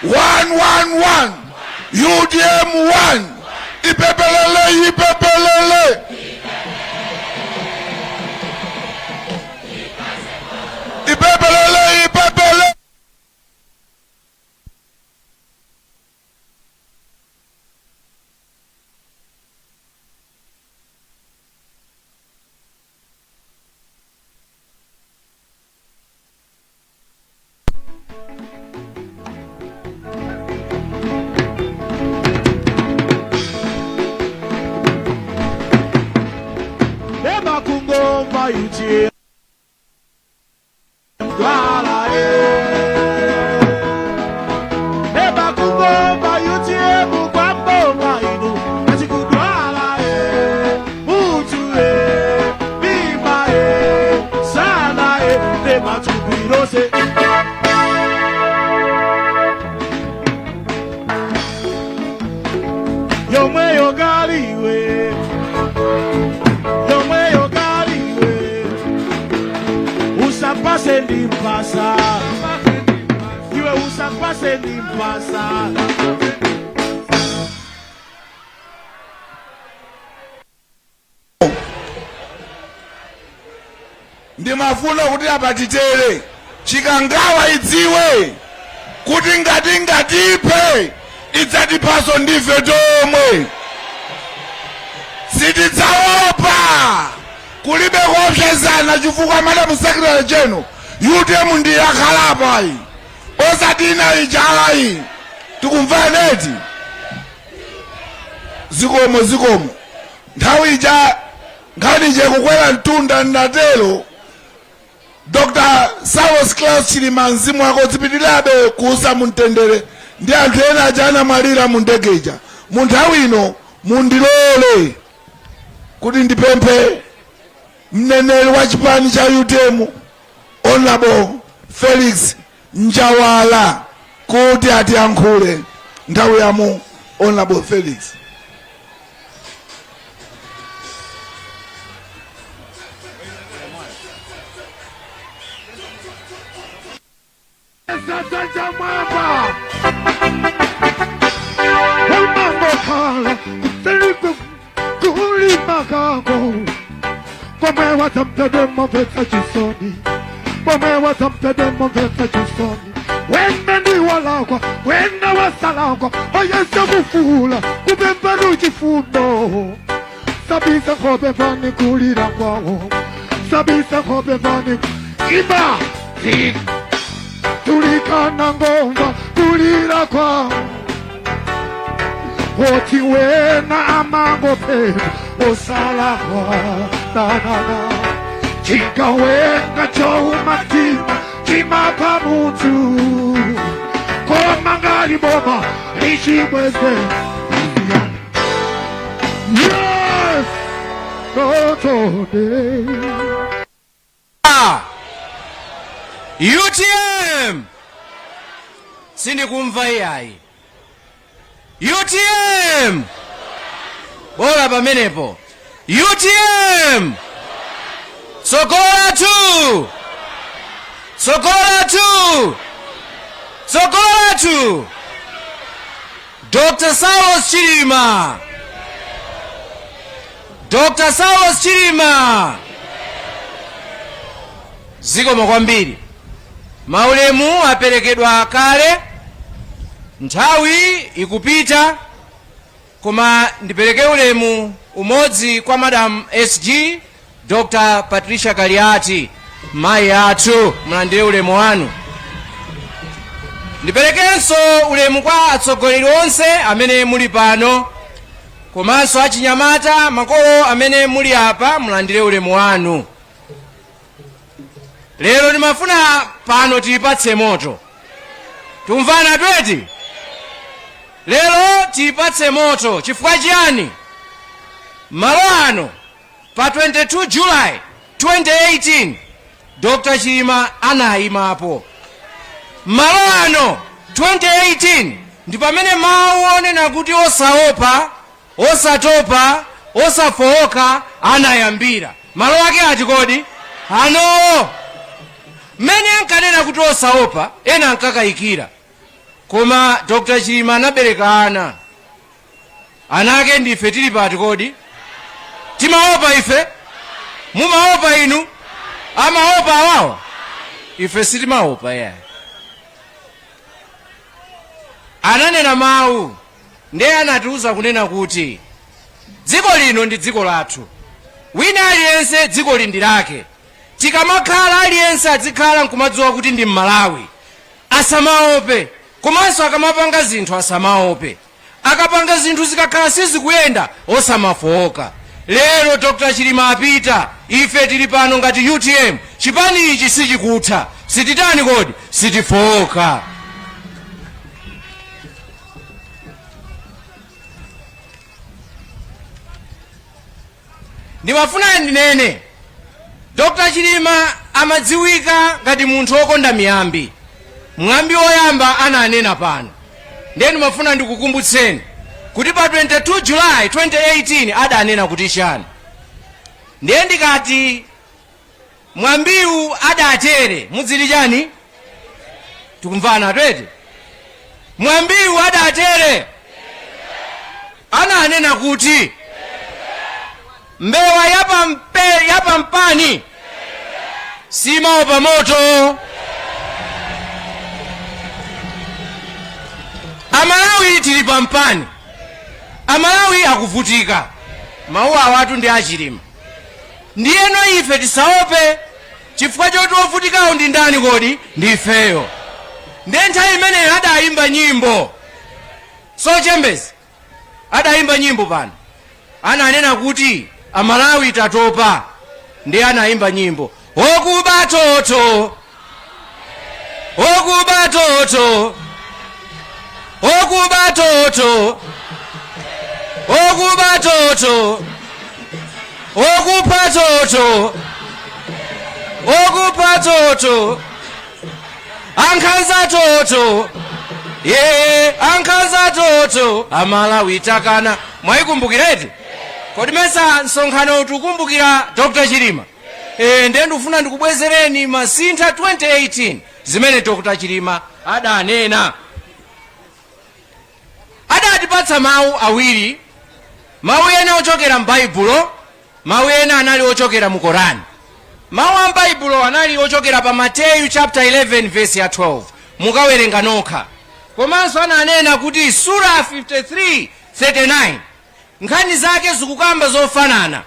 111 UTM 1. Ipepelele, ipepelele, ipepelele, ipepele. Eba kungomva UTM dwala Eba kungomva UTM kwamboma inu achikudwala mutu mimba sana nematupirose. Yomwe yogaliwe, yomwe yogaliwe, usapase ndimpasa iwe, usapase ndimpasa. Ndimafuna kuti apatitere Chikangawa idziwe kuti ngati ngatiphe idzatiphaso ndife tomwe, sitidzaopa, kulibe kuopsezana, chifukwa madam secretary general, UTM ndi yakhalapa iyi, osati ina ijalayi. Tikumvaneti? Zikomo, zikomo. Nthawi ija nkhani ije kukwera mtunda, ndatero Dr Saulos Klaus Chilima, mzimu wako udzipitirirabe kuusa mumtendere, ndi anthu ena aja anamwalira mu ndege ija. Mu nthawi ino mundilole kuti ndipemphe mneneri wa chipani cha UTM, Honorable Felix Njawala, kuti atiyankhule. Nthawi yamu, Honorable Felix. Sasa mwamba umangokhala kuseliku kulima kako komwe watamtede momvetsa chisoni, komwe watamtede momvetsa chisoni. Wena ndiwalakwa, wena wasalakwa, oyese kufula kupemba chifundo. Sabisa nkhope pani kulira kwawo, sabisa nkhope pani imba tulikana ngomva kulira kwawo oti wena amangophela osalakwa nanana chigawenga choumatima chimapha munthu, koma ngali boma lichibweze. Yes, totode. UTM! Sindikumva iyayi. UTM bola pamenepo. UTM tsogolo lathu, tsogolo lathu, tsogolo lathu, Dr Saulos Chilima, Dr Saulos Chilima. Zikomo kwambiri. Maulemu aperekedwa kale, nthawi ikupita, koma ndipereke ulemu umodzi kwa Madam SG Dr Patricia Kaliati, mayi athu, mulandire ulemu wanu. Ndiperekenso ulemu kwa atsogoleri onse amene muli pano. Komanso achinyamata, makolo amene muli apa, mulandire ulemu wanu. Lero timafuna pano tiyipatse moto. Tumvana eti? Lero tiyipatse moto chifukwa chiyani? Malo ano pa 22 July 2018 Dr. Chilima anayimapo. Malo ano 2018 ndi pamene mawu onena kuti osaopa, osatopa, osafowoka anayambira. Malo ake ati kodi? Anowo. Mmene ankanena kuti osaopa, ena ankakayikira. Koma Dr. Chilima anabereka ana. Ana ake ndife tili pati kodi? Timaopa ife? Mumaopa inu? Amaopa awawa? Ife sitimaopa yayi. Ananena mawu ndiye anatiuza kunena kuti dziko lino ndi dziko lathu. Wina aliyense dzikoli ndi lake. Tikamakhala aliyense adzikhala nkumadziwa kuti ndi Mmalawi. Asamaope komanso akamapanga zinthu asamaope. Akapanga zinthu zikakhala sizikuyenda osamafooka. Lero Dr Chilima apita, ife tili pano ngati utm, chipani ichi sichikutha. Sititani kodi? Sitifooka. Ndimafuna ndinene, Dr Chilima amadziwika ngati munthu wokonda miyambi. Mwambi woyamba ananena pano. Ndiye ndimafuna ndikukumbutseni kuti pa 22 July 2018 adanena kuti chani. Ndiye ndikati mwambiwu adatere, mudziti chani? Tikumvana eti? Mwambiwu adatere, ananena kuti mbewa yapampani simaopa moto. Amalawi tili pampani, Amalawi akuvutika. Mawu awatu ndi achilima. Ndiyeno ife tisaope chifukwa choti ovutikawo ndi ndani kodi? Ndi ifeyo. Ndiye nthawi imeneyo adayimba nyimbo sochembezi, adayimba nyimbo pano, ananena kuti Amalawi tatopa. Ndiye anayimba nyimbo okuba toto, okuba toto, okuba toto, okuba toto, okupha toto, okupha toto, ankhanza toto, ye ankhanza toto, Amalawi takana. Mwayikumbukira eti? Kodi mesa msonkhano tikukumbukira Dr Chilima? E, ndiye ndikufuna ndikubwezereni Masintha 2018 zimene Dr Chilima adanena. Adatipatsa mawu awiri, mawu ena ochokera m'Baibulo, mawu ena anali ochokera mu Korani. Mawu a m'Baibulo anali ochokera pa Mateyu chapter 11 verse ya 12, mukawerenga nokha. Komanso ananena kuti Sura 53 39 Nkhani zake zikukamba zofanana.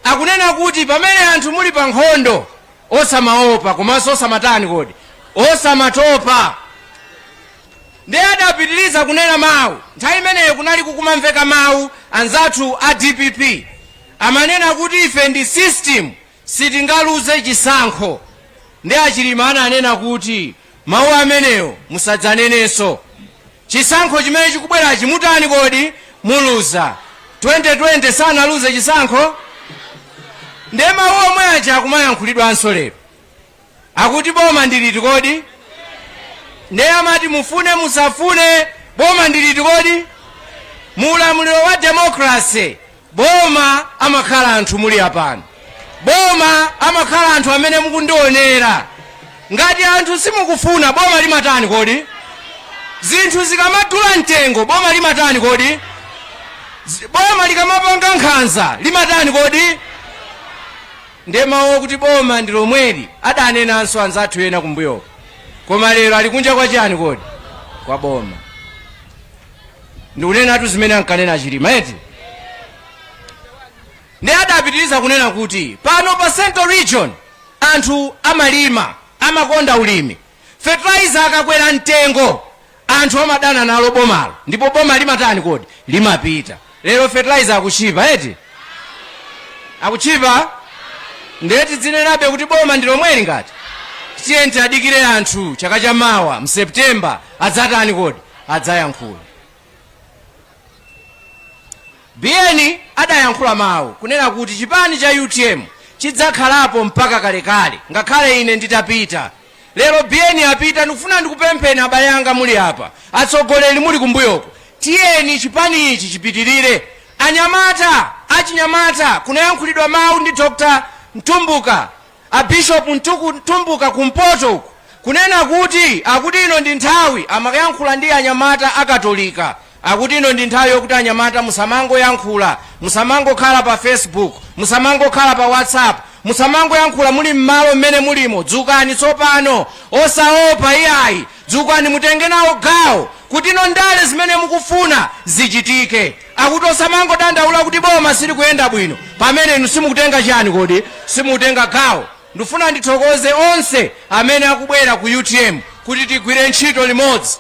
Akunena kuti pamene anthu muli pa nkhondo osamaopa komanso osamatani kodi? Osamatopa. Ndiye adapitiliza kunena mawu. Nthawi imeneyo kunali kukumamveka mawu anzathu a dpp amanena kuti ife ndi system sitingaluze chisankho. Ndiye a Chilima ananena kuti mawu amenewo musadzanenenso. Chisankho chimene chikubwerachi mutani kodi? Muluza. 2020 sanaluze chisankho? Ndiye mawu omwe aja akumayankhulidwanso lero. Akuti boma ndi liti kodi? Ndiye amati mufune musafune boma ndi liti kodi? Mu ulamuliro wa democracy boma amakhala anthu muli apano. Boma amakhala anthu amene mukundionera. Ngati anthu simukufuna boma limatani kodi? Zinthu zikamadula mtengo boma limatani kodi? Boma likamapanga nkhanza limatani kodi? Ndiye mawu okuti boma ndi lomweli adanenanso anzathu ena kumbuyoko. Koma lero ali kunja kwa chani kodi? Kwa boma. Ndikunenatu zimene ankanena Chilima eti? Ndiye adapitiriza kunena kuti pano pa Central Region anthu amalima, amakonda ulimi. Fertilizer akakwera mtengo anthu amadana nalo bomalo ndipo boma limatani kodi? Limapita. Lero fertilizer akutchipa eti? Akutchipa? Ndiye tidzinenabe kuti boma ndi lomweli ngati? Tiyeni tiadikire anthu chaka cha mawa mu September adzatani kodi? Adzayankhula. Biyeni adayankhula mawu kunena kuti chipani cha utm chidzakhalapo mpaka kalekale ngakhale ine nditapita. Lero Biyeni apita ndikufuna ndikupempheni abale anga muli apa, atsogoleri muli kumbuyoko, tiyeni chipani ichi chipitirire. Anyamata, achinyamata, kunayankhulidwa mawu ndi Dr Mtumbuka, a Bishop Mtumbuka kumpoto uku kunena kuti akuti ino ndi nthawi, amakayankhula ndi anyamata akatolika, akuti ino ndi nthawi yokuti anyamata musamangoyankhula, musamangokhala pa Facebook, musamangokhala pa WhatsApp, musamangoyankhula muli mmalo mmene mulimo, dzukani tsopano, osaopa iyayi, dzukani mutenge nawo gawo kuti ino ndale zimene mukufuna zichitike. Akuti osamangodandaula kuti boma silikuyenda bwino pamene inu simukutenga chani kodi? Simukutenga gawo. Ndifuna ndithokoze onse amene akubwera ku utm kuti tigwire ntchito limodzi.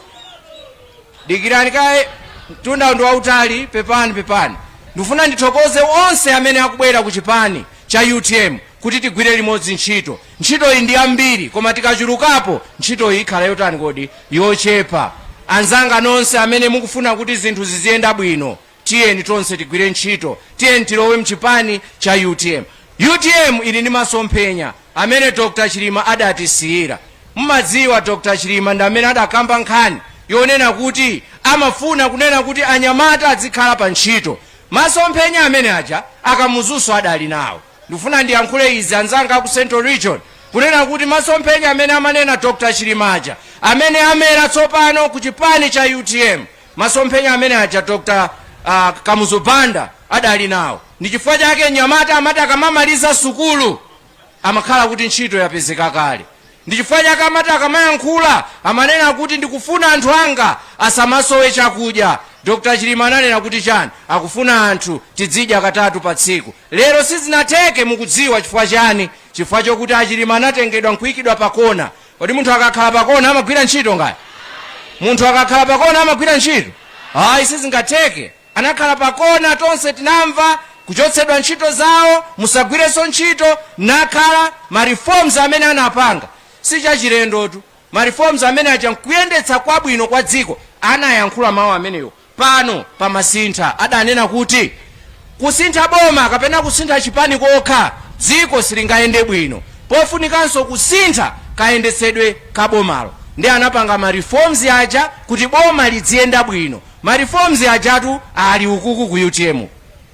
Dikirani kaye, mtundawu ndi wautali, pepani pepani. Ndifuna ndithokoze onse amene akubwera ku chipani cha utm kuti tigwire limodzi ntchito. Ntchitoyi ndi yambiri koma tikachulukapo ntchitoyi ikhala yotani kodi? Yochepa. Anzanga nonse amene mukufuna kuti zinthu ziziyenda bwino, tiyeni tonse tigwire ntchito. Tiyeni tilowe mchipani cha utm. Utm ili ndi masomphenya amene Dr Chilima adatisiyira. Mumadziwa Dr Chilima ndi amene adakamba nkhani yonena kuti amafuna kunena kuti anyamata adzikhala pa ntchito. Masomphenya amene aja a Kamuzunso adali nawo. Ndikufuna ndiyankhule izi anzanga aku Central Region kunena kuti masomphenya amene amanena Dr Chilima aja amene amera tsopano ku chipani cha utm, masomphenya amene aja Dr Kamuzu Banda adali nawo. Ndi chifukwa chake mnyamata amati akamamaliza sukulu amakhala kuti ntchito yapezeka kale. Ndi chifukwa chake amati akamayankhula amanena kuti ndikufuna anthu anga asamasowe chakudya. Dr Chilima ananena kuti chani? Akufuna anthu tidzidya katatu pa tsiku. Lero sizinatheke mukudziwa chifukwa chani? Chifukwa chokuti a Chilima anatengedwa nkuikidwa pa kona. Kodi munthu akakhala pa kona amagwira ntchito ngati? Munthu akakhala pa kona amagwira ntchito? Ayi, sizingatheke. Anakhala pa kona tonse tinamva, kuchotsedwa ntchito zawo, musagwirenso ntchito, nakhala, ma reforms amene anapanga sichachilendotu, ma reforms amene aja nkuyendetsa kwabwino kwa dziko, anayankhula mawu amenewo pano pa Masintha, adanena kuti kusintha boma kapena kusintha chipani kokha dziko silingayende bwino, pofunikanso kusintha kayendetsedwe ka bomalo, nde anapanga ma reforms aja kuti boma lidziyenda bwino. Ma reforms ajatu ali ukuku ku utm.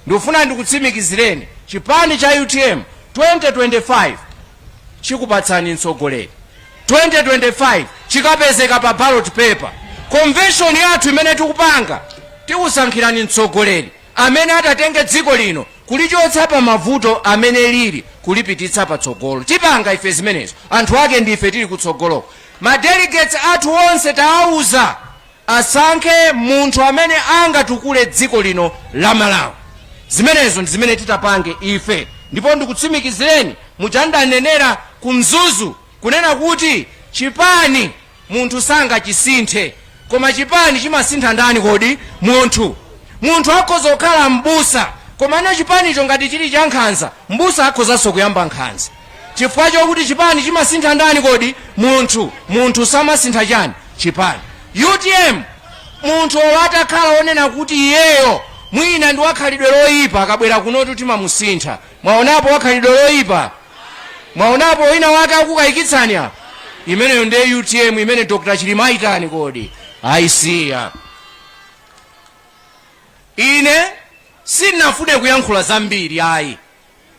Ndikufuna ndikutsimikizireni chipani cha utm 2025 chikupatsani mtsogoleri. 2025 chikapezeka pa ballot paper. Convention yathu imene tikupanga tikusankhirani mtsogoleri amene atatenge dziko lino kulichotsa pa mavuto amene lili kulipititsa patsogolo. Tipanga ife zimenezo. Anthu ake ndife tili kutsogoloko. Ma delegates athu onse tawauza asankhe munthu amene angatukule dziko lino la Malawi. Zimenezo ndi zimene titapange ife ndipo ndikutsimikizireni muja ndanenera ku Mzuzu kunena kuti chipani munthu sangachisinthe koma chipani chimasintha ndani kodi? Munthu. Munthu akhoza kukhala m'busa komano chipanicho ngati chili cha nkhanza m'busa akhozanso kuyamba nkhanza chifukwa chokuti chipani chimasintha ndani kodi? Munthu. Munthu samasintha chani? Chipani. Utm munthu olo atakhala onena kuti iyeyo mwina ndi wakhalidwe loyipa akabwera kunotu timamusintha. Mwaonapo wakhalidwe loyipa? Mwaonapo wina wake akukayikitsani apa? Imeneyo ndiye utm imene Dr Chilima ayitani kodi? Ayisiya. Ine sindinafune kuyankhula zambiri ayi.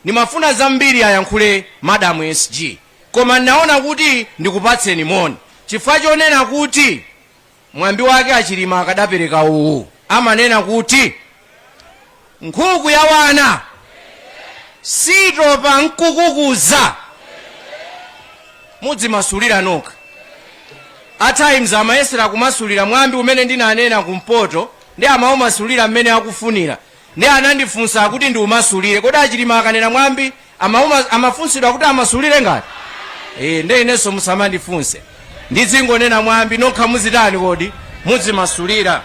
Ndimafuna zambiri ayankhule Madam SG. Koma ndinaona kuti ndikupatseni moni chifukwa chonena kuti mwambi wake a Chilima akadapereka uwu amanena kuti nkhuku ya wana sitopa nkukukuza. Mudzimasulira nokha. A Times amayesera kumasulira mwambi umene ndinanena kumpoto ndi amaumasulira mmene akufunira. Ndiye anandifunsa kuti ndiumasulire. Kodi a Chilima akanena mwambi amauma, amafunsidwa kuti amasulire ngati? Eh, ndiye inenso musamandifunse. Ndidzingonena mwambi nokha muzitani kodi? Mudzimasulira.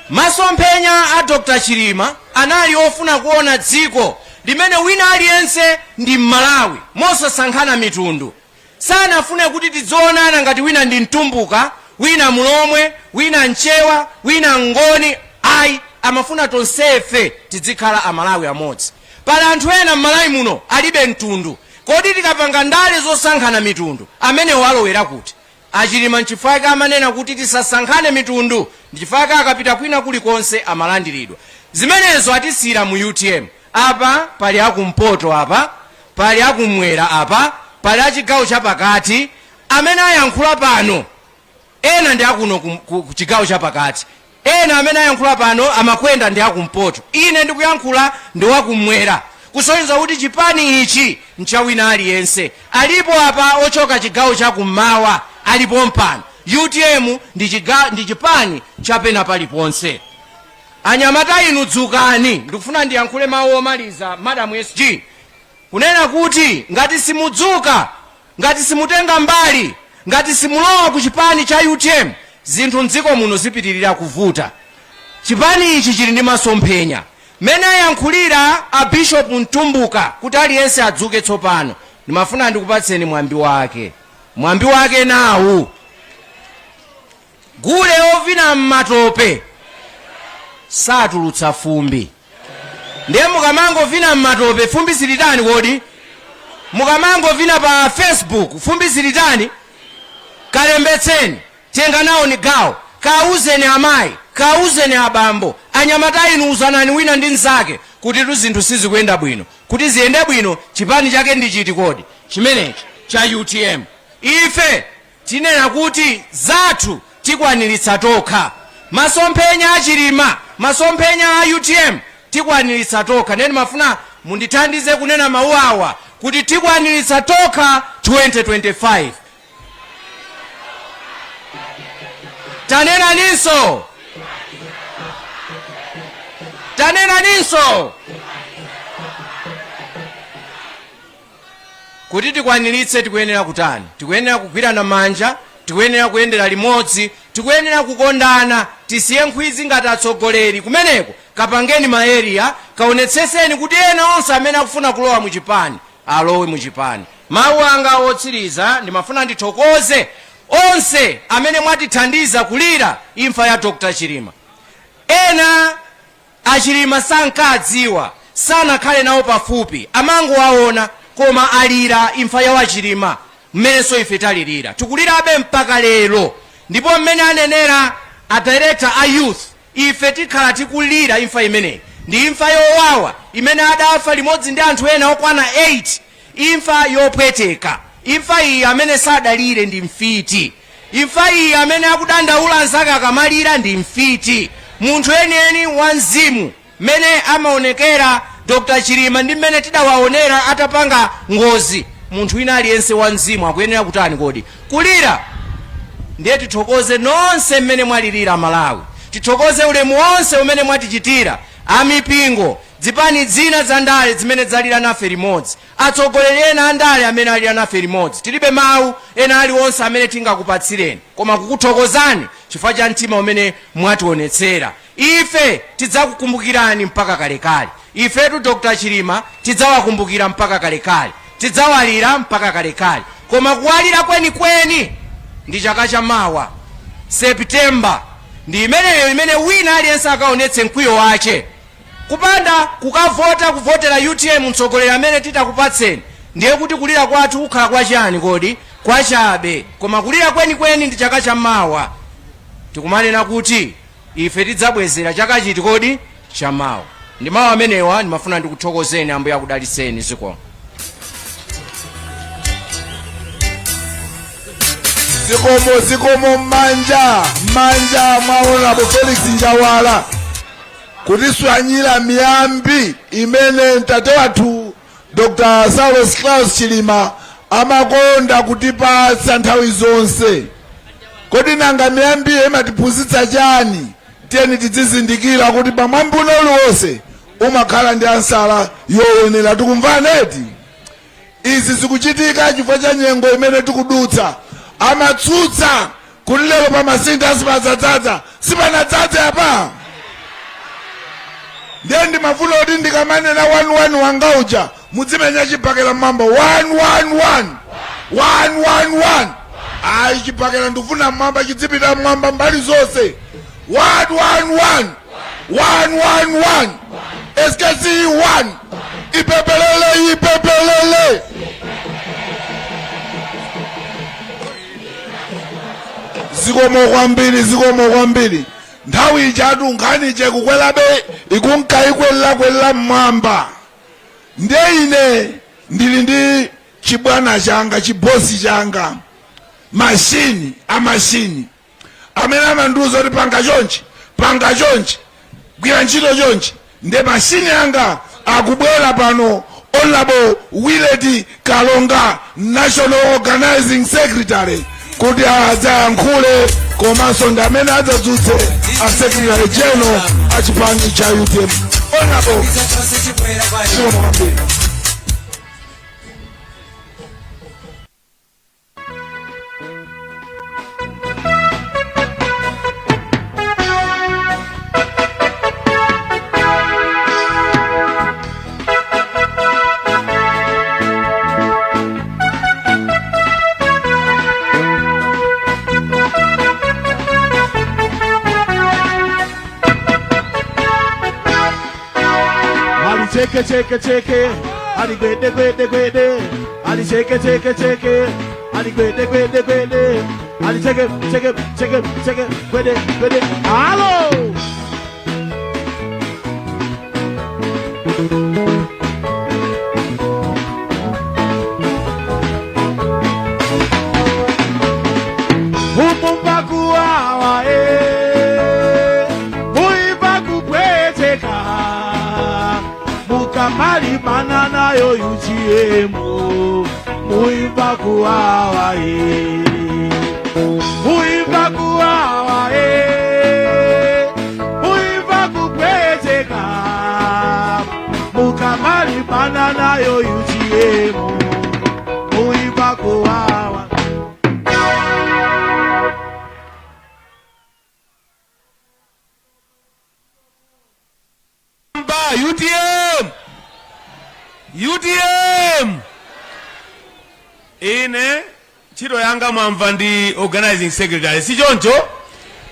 Masomphenya a Dr Chilima anali ofuna kuona dziko limene wina aliyense ndi Mmalawi mosasankhana mitundu. Sanafune kuti tidzionana ngati wina ndi Mtumbuka, wina Mlomwe, wina Mchewa, wina Mngoni, ayi, amafuna tonsefe tidzikhala Amalawi amodzi. Pali anthu ena m'Malawi muno alibe mtundu. Kodi tikapanga ndale zosankhana mitundu, amenewo alowera kuti? A Chilima nchifukwa chake amanena kuti tisasankhane mitundu ndichifukwa chake akapita kwina kulikonse amalandiridwa. Zimenezo atisiyira mu utm. Apa pali akumpoto apa, pali akumwera apa, pali achigawo chapakati, amene ayankhula pano ena ndi akuno ku, ku chigawo chapakati. Ena amene ayankhula pano a Makwenda ndi akumpoto. Ine ndikuyankhula ndi wakumwera. Kusonyeza kuti chipani ichi ncha wina aliyense. Alipo apa ochoka chigawo cha kummawa ali pompano. Utm ndi ndi chipani cha pena paliponse. Anyamata inu dzukani. Ndikufuna ndiyankhule mawu omaliza Madam SG. Kunena kuti ngati simudzuka Ngati simutenga mbali, ngati simulowa ku chipani cha utm, zinthu mdziko muno zipitilira kuvuta. Chipani ichi chili ndi masomphenya. Mmene ayankhulira a Bishop Mtumbuka kuti aliyense adzuke tsopano, ndimafuna ndikupatseni mwambi wake. Mwambi wake nawu. Gule ovina mmatope satulutsa fumbi. Ndiye mukamangovina mmatope fumbi silitani kodi? Mukamangovina pa Facebook fumbi silitani? Kalembetseni, tenga nawoni gawo, kauzeni amayi, kauzeni abambo, anyamata inu uzanani wina ndi mnzake kutitu zinthu sizikuyenda bwino. Kuti ziyende bwino chipani chake ndi chiti kodi? Chimenechi cha utm. Ife Tinena kuti zathu tikwaniritsa tokha. Masomphenya a Chilima, masomphenya a utm tikwaniritsa tokha. Ndiye ndimafuna mundithandize kunena mawu awa kuti tikwaniritsa tokha 2025. Tanenaninso. Tanenaninso. Kuti tikwaniritse tikuyenera kutani? Tikuyenera kugwirana manja, tikuyenera kuyendera limodzi, tikuyenera kukondana, tisiye nkhwidzi ngati atsogoleri kumeneko, kapangeni ma area, kaonetseseni kuti ena onse amene akufuna kulowa mu chipani alowe mu chipani. Mawu anga otsiriza ndimafuna ndithokoze onse amene mwatithandiza kulira imfa ya Dr Chilima. Ena A Chilima sankadziwa, sanakhale nawo pafupi, amangowaona koma alira imfa ya a Chilima mmenenso ife talirira. Tikulirabe mpaka lero ndipo mmene anenera a director a youth ife tikhala tikulira imfa imeneyi. Ndi imfa yowawa imene adafa limodzi ndi anthu ena okwana 8. Imfa yopweteka. Imfa iyi amene sadalire ndi mfiti. Imfa iyi amene akudandaula anzake akamalira ndi mfiti. Munthu enieni wa mzimu mmene amaonekera Dr Chilima ndi mmene tidawaonera atapanga ngozi munthu wina aliyense wa mzimu akuyenera kutani kodi? Kulira. Ndiye tithokoze nonse mmene mwalirira Amalawi. Tithokoze ulemu wonse umene mwatichitira amipingo, dzipani dzina dza ndale dzimene dzalira nafe limodzi, atsogoleri ena a ndale amene alira nafe limodzi. Tilibe mawu ena aliwonse amene tingakupatsireni koma kukuthokozani chifukwa cha mtima umene mwationetsera. Ife tidzakukumbukirani mpaka kalekale. Ifetu Dr Chilima tidzawakumbukira mpaka kalekale. Tidzawalira mpaka kalekale. Koma kuwalira kwenikweni ndi chaka cha mawa, September. Ndi imeneyo imene wina aliyense akaonetse mkwiyo wache. Kupanda kukavota kuvotera utm mtsogoleri amene titakupatseni ndiye kuti kulira kwathu kukhala kwa chani kodi? Kwachabe. Koma kulira kwenikweni ndi chaka cha mawa. Tikumanena kuti ife tidzabwezera chaka chiti kodi? Cha mawa. Ndi mawu amenewa ndimafuna ndikuthokozeni Ambuye akudalitseni. Zikomo. Zikomo, zikomo m'manja m'manja mwa Honorable Felix Njawala kutiswanyira miyambi imene mtate wathu Dr. Saulos Klaus Chilima amakonda kutipatsa nthawi zonse. Kodi nanga miyambiyo imatiphunzitsa chani? Tiyeni tidzizindikira kuti pamwambi uliwonse umakhala ndi ansala yoyenera. Tikumvana eti? Izi zikuchitika chifukwa cha nyengo imene tikudutsa. Amatsutsa kuti lero pa Masintha sipadzadzaza. Sipanadzadze apa? Ndiye ndimafuna kuti ndikamanena 1 1 wanga uja mudzimenya chibakera mmwamba. 1 1 1 1 1 1. Ayi, chibakera ndikufuna mmwamba, chidzipita mmwamba mbali zonse. 1 1 1 1 1 1 SKC 1. Ipepelele, ipepelele. Zikomo kwambiri, zikomo kwambiri. Nthawi ijatu nkhani ije kukwelabe, ikunka ikwelakwela mmwamba. Ndiye ine ndili ndi chibwana changa, chibosi changa, mashini amashini amene amandiuza kuti panga chonchi, panga chonchi, gwira ntchito chonchi. Nde mashini anga akubwera pano, Honorable Willet Kalonga, National Organizing Secretary, kuti adzayankhule, komanso ndi amene adzadzutse a Secretary General a chipani cha UTM. Honorable, zikomo kwambiri. Ali cheke cheke cheke, ali gwede gwede gwede, ali cheke cheke cheke, ali gwede gwede gwede, ali cheke cheke cheke cheke, gwede gwede. Alo! Umumva kuwawa muimva kupweteka mukamalimana nayo UTM, muimva kuwawa muimva kuwawa muimva kupweteka mukamalimana nayo UTM, muimva kuwawa. Ba UTM, UTM. Ine ntchito yanga mwamva ndi organizing secretary, si choncho?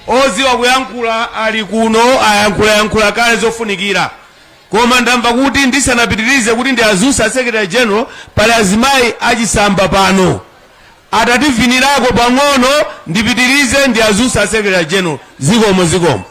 Oziwa kuyankhula ali kuno, ayankhula yankhula kale zofunikira, koma ndamva kuti ndisanapitirize kuti ndi azusa secretary general, pali azimayi achisamba pano atativinirako pang'ono, ndipitirize ndi azusa secretary general. Zikomo, zikomo.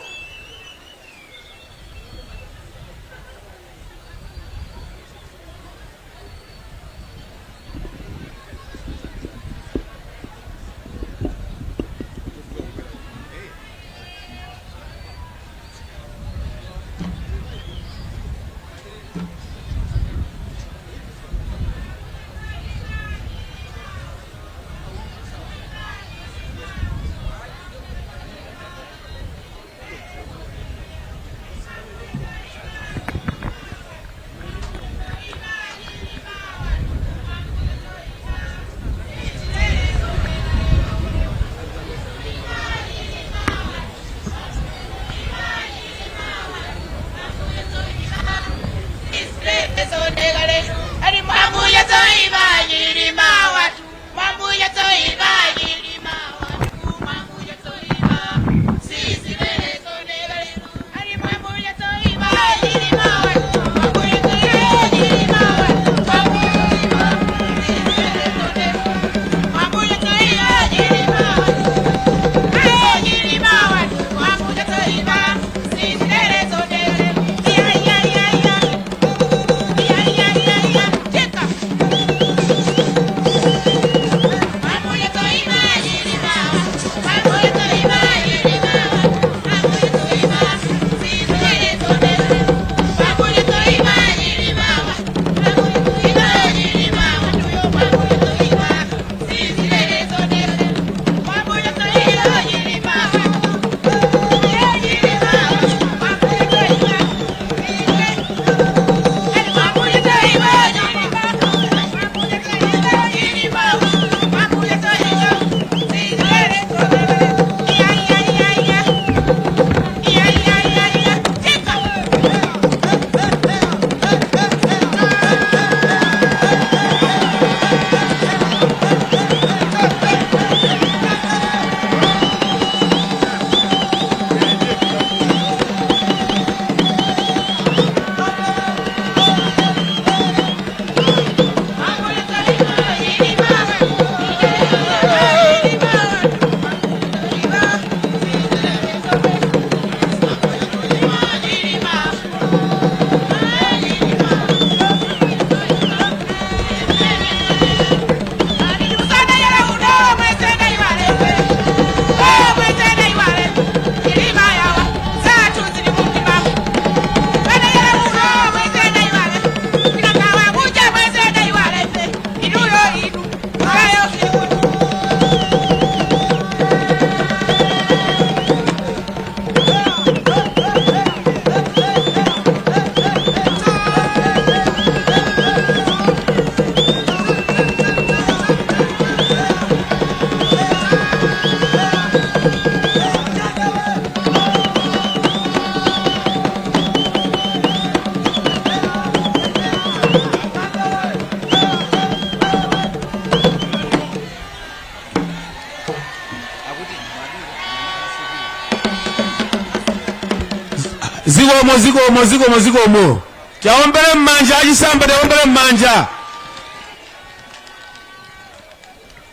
Zikomo, zikomo, zikomo, zikomo. Tiwaombere m'manja achisamba, tiwaombere m'manja.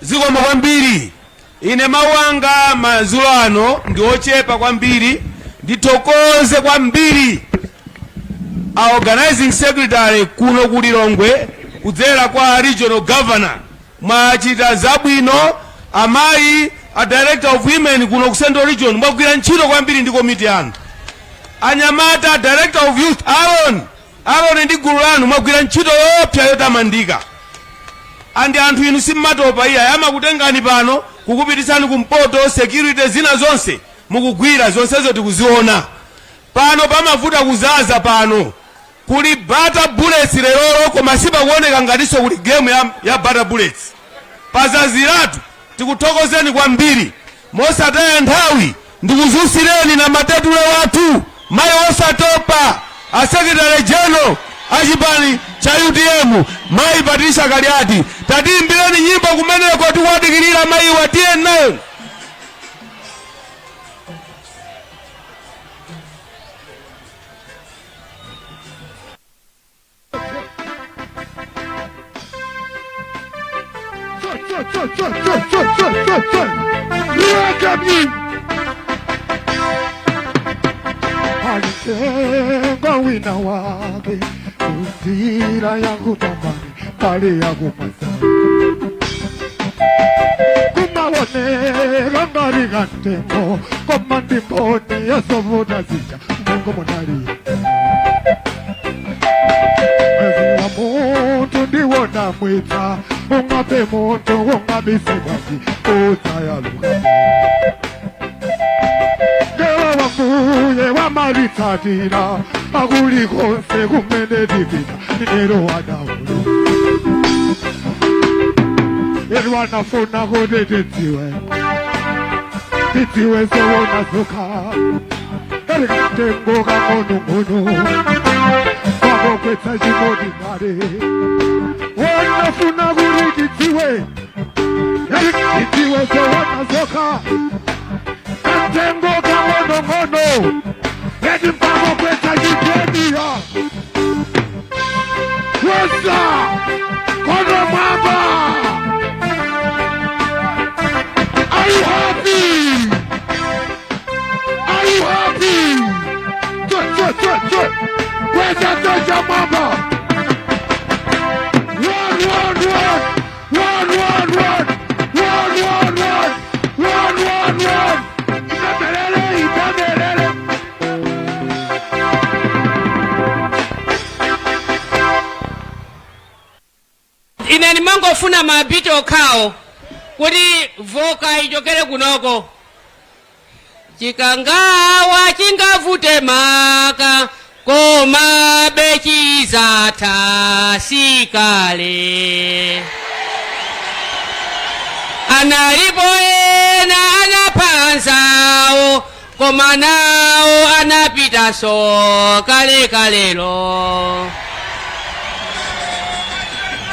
Zikomo kwambiri. Ine mawu anga madzulo ano ndi ochepa kwambiri. Ndithokoze kwambiri a organizing secretary kuno ku Lilongwe kudzera kwa regional governor. Mwachita zabwino amayi a director of women kuno ku Central Region, mwagwira ntchito kwambiri ndi komiti yanu. Anyamata, director of youth Aaron, Aaron ndi gulu lanu mwagwira ntchito yoopsa yotamandika. And anthu inu simmatopa iyayi, amakutengani pano kukupititsani kumpoto, security zina zonse mukugwira, zonsezo tikuziona. Pano pamavuta kuzaza pano. Kuli Bata Bullets lerolo koma sipakuoneka ngatinso kuli game ya Bata Bullets. Pazaziratu. Tikuthokozeni kwambiri. Mosataya nthawi ndikuzusireni namatetule wathu mayi osatopa a secretary general a chipani cha utm mayi Patricia Kaliati. Tatiimbireni nyimbo kumeneko tikuwadikirira mayiwa tiyeni nayo. Alitenga wina wake kunjira yakutamani pali yakumasa kumaoneka ngati kamtengo koma ndi mboni yazovuta zija mtengo munali mwezi wa munthu ndiwodabwitsa ungaphe munthu ungabise bwanji udzayaluka mngelo wa Ambuye amatitsatira kulikonse kumene tipita nero adaulu yetu anafuna kuti tidziwe tidziwe zoona zokha kali kamtengo kang'onong'ono kakogwetsa chimoti ngale wanafuna kuti tidziwe tidziwe zoona zokha kamtengo kang'onong'ono eti mpakogwetsa chiteniya Kweza mkono mwamba. Are you happy? Are you happy? Twe, twe, twe, twe. Kweza toja mwamba. One, one, one. One, one, one. One, one, one. One, one, one. Ipembelele, ipembelele. Ine ndimangofuna mabiti okhawo kuti vocal ichokere kunoko. Chikangawa chingavute maka komabe chizatha sikale. Analipo ena anapha anzawo koma nawo anapitanso kalekalelo.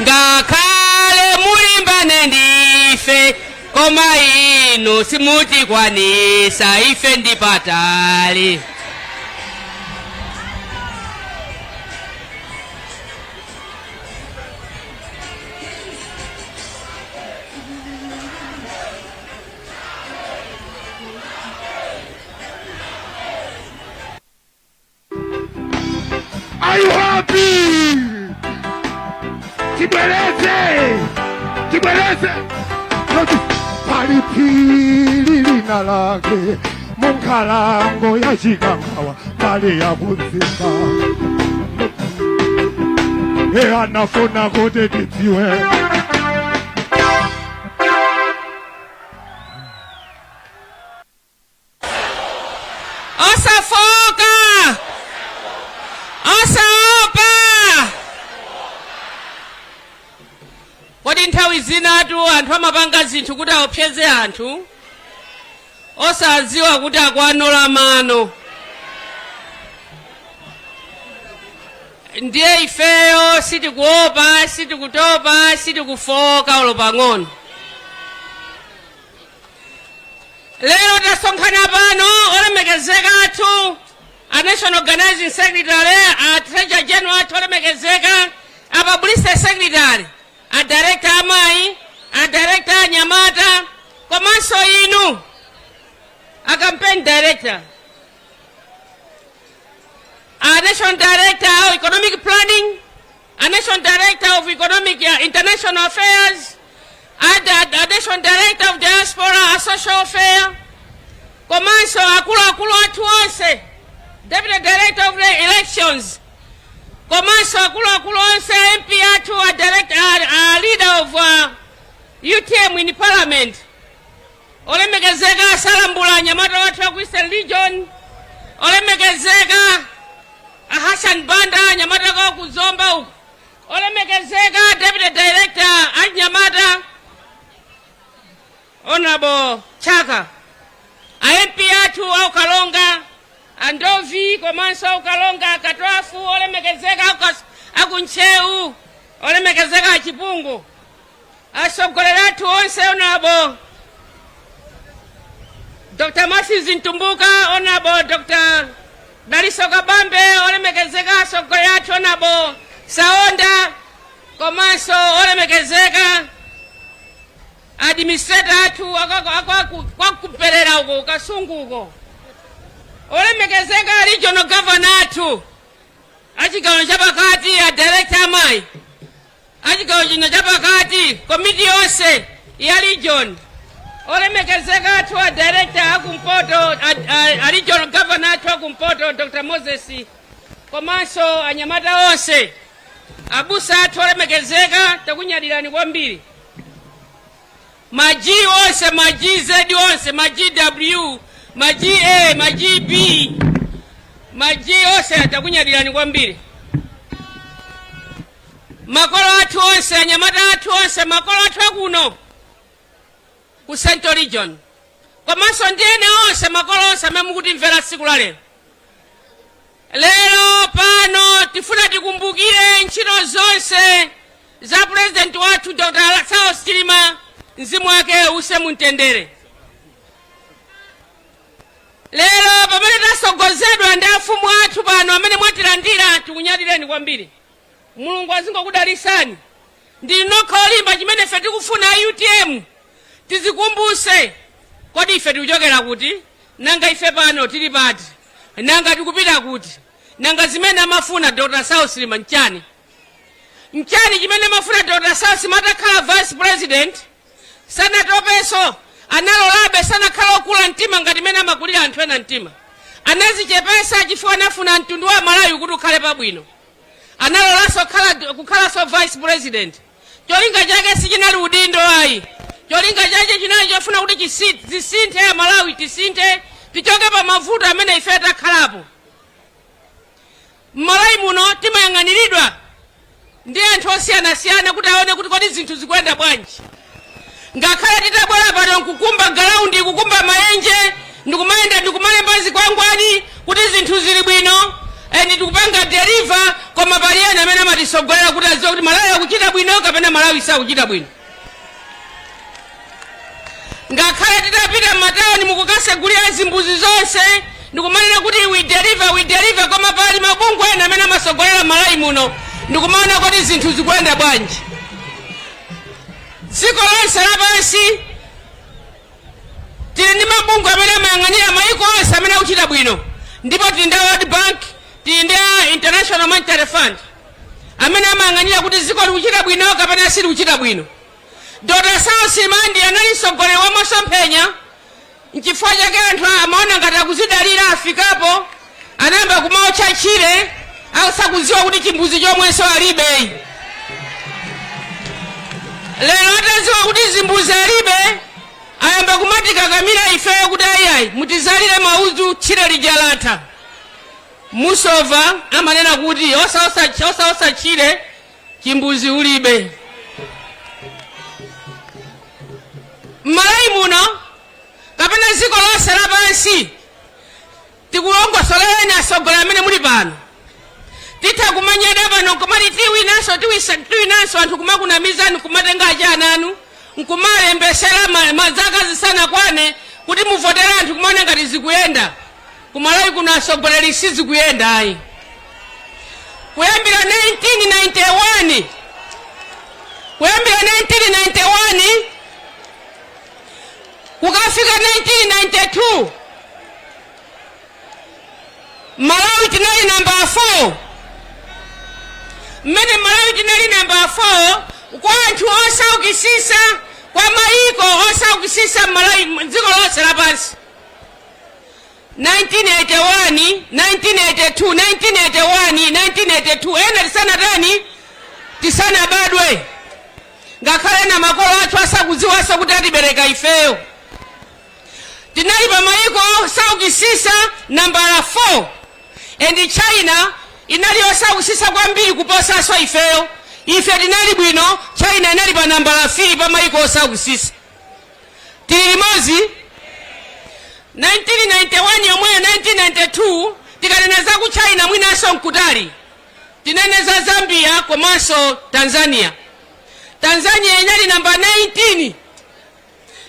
Ngakhale mulimbane ndife koma inu simutikwanisa ife ndi patali. Are you happy? Tibwereze! Tibwereze! Noti pali phiri lina lake munkhalango ya Chikangawa pali ya kumzimba. E anafuna kuti tidziwe. Osafoka, osaopa. Kodi nthawi zinatu anthu amapanga zinthu kuti aopseze anthu osadziwa kuti akuwanola mano? Ndiye ifeyo sitikuopa, sitikutopa, sitikufoka olo pang'ono. Lero tasonkhana pano olemekezeka athu A National Organizing Secretary, a Treasurer General athu olemekezeka, a Publicity Secretary, a Director amayi, a Director anyamata, komanso inu a Campaign Director, a National Director of Economic Planning, a National Director of Economic International Affairs, a National Director of Diaspora and Social Welfare, komanso akuluakulu athu onse, Deputy Director of the Elections, komanso akuluakulu onse, MP athu, a director, a leader of UTM in Parliament, olemekezeka Salambula, anyamata wathu aku Eastern Region, olemekezeka a Hassan Banda, anyamata kwa kuzomba uku, olemekezeka Deputy Director anyamata, Honorable Chaka, a MP athu au Kalonga, Andovi, komanso au Kalonga Katwafu, olemekezeka akuntcheu, olemekezeka Achipungu, atsogoleri athu onse, Honorable Dr. Matthews Mtumbuka, Honorable Dr. Daliso Kabambe, olemekezeka atsogoleri athu, Honorable Saonda, komanso olemekezeka administrator athu kwakuperera uko Kasungu uko, olemekezeka regional governor athu achigawo chapakati, a director amayi achigawo chino chapakati, komiti yonse ya region, olemekezeka athu a director akumpoto, a regional governor athu akumpoto, Dr. Moses, komanso anyamata onse, abusa athu olemekezeka, takunyadirani kwambiri. Ma G onse, ma GZ onse, ma GW, ma GA, ma GB, ma G onse, takunyadirani kwambiri. Makolo athu onse, anyamata athu onse, makolo athu akuno ku Central Region, komanso ndi ena onse, makolo onse amene mukutimvera tsiku la lero. Lero pano tifuna tikumbukire ntchito zonse za president wathu Dr. Saulos Chilima, mzimu wake use mumtendere. Lero pamene tasogozedwa ndi afumu athu pano amene mwatilandira, tikunyadireni kwambiri. Mulungu azingokudalisani, ndili nokha olimba. Chimene ife tikufuna a UTM, tizikumbuse: kodi ife tikuchokera kuti? Nanga ife pano tili pati? Nanga tikupita kuti? Nanga zimene amafuna Dr. Saulos Chilima nchani? Nchani chimene amafuna Dr. Saulos Chilima? Atakhala vice president sanatopenso, analolabe, sanakhala okula mtima ngati mene amakulira anthu ena mtima. Anazichepesa chifukwa anafuna mtundu wa Malawi kuti ukhale pabwino. Analolanso kukhalanso vice president. Cholinga chake sichinali udindo ayi, cholinga chake chinali chofuna kuti zisinthe ya Malawi, tisinthe, tichoke pa mavuto amene ife takhalapo Mmalawi muno. Timayang'aniridwa ndi anthu osiyanasiyana kuti aone kuti kodi zinthu zikuyenda bwanji. Ngakhale titabwera pano nkukumba ground, kukumba maenje, ndikumayenda ndikumalemba zikwangwani kuti zinthu zili bwino and tikupanga deliver, koma pali ena amene amatisogolera kuti adziwe kuti Malawi akuchita bwino kapena Malawi sakuchita bwino. Ngakhale titapita m'matawuni mukukasegulira zimbuzi zonse ndikumanena kuti we deliver, we deliver, koma pali mabungwe ena amene amasogolera Malawi muno ndikumaona kuti zinthu zikuyenda bwanji. Dziko lonse lapansi tili ndi mabungwe amene amayang'anira mayiko onse amene akuchita bwino, ndipo tili ndi World Bank, tili ndi International Monetary Fund amene amayang'anira kuti dziko likuchita bwino kapena silikuchita bwino. Dr. Saulos Chilima anali mtsogoleri wa masomphenya, nchifukwa chake anthu amaona ngati akuzidalira, afikapo, anayamba kumaotcha tchire asakudziwa kuti chimbuzi chomwenso alibe. Lero atadziwa kuti zimbuzi alibe, ayamba kumatikakamira ifeyo kuti ayiayi, mutizalire maudzu, tchire lija latha. Musova amanena kuti osaosa tchire chimbuzi ulibe. M'Malawi muno kapena dziko lonse lapansi, tikulongosolereni atsogoleri amene muli pano, titha kumanyada pano nkumati tiwinanso, tiwinanso, anthu kumakunamizani, kumatenga achana anu nkumalembesera mazaka zisanakwane kuti muvotere, anthu kumaona ngati zikuyenda. Ku Malawi kuno atsogoleri sizikuyenda ayi. Kuyambira 1991, kuyambira 1991 kukafika 1992, Malawi tinali namba 4. Mmene Malawi tinali namba 4 kwa anthu osaukisisa, kwa mayiko osaukisisa Malawi dziko lonse lapansi. 1981, 1982, 1981, 1982, ena tisanatani, tisanabadwe, ngakhale na makolo athu asakudziwanso kuti atibereka ifeyo, tinali pa mayiko osaukisisa nambala 4, and China inali yosaukisisa kwambiri kuposanso ifeyo. Ife tinali bwino, China inali pa nambala 3 pa mayiko osaukisisa. Tili limodzi? 1991 yomweyo, 1992, tikanena za ku China mwinanso nkutali, tinene za Zambia komanso Tanzania. Tanzania inali namba 19,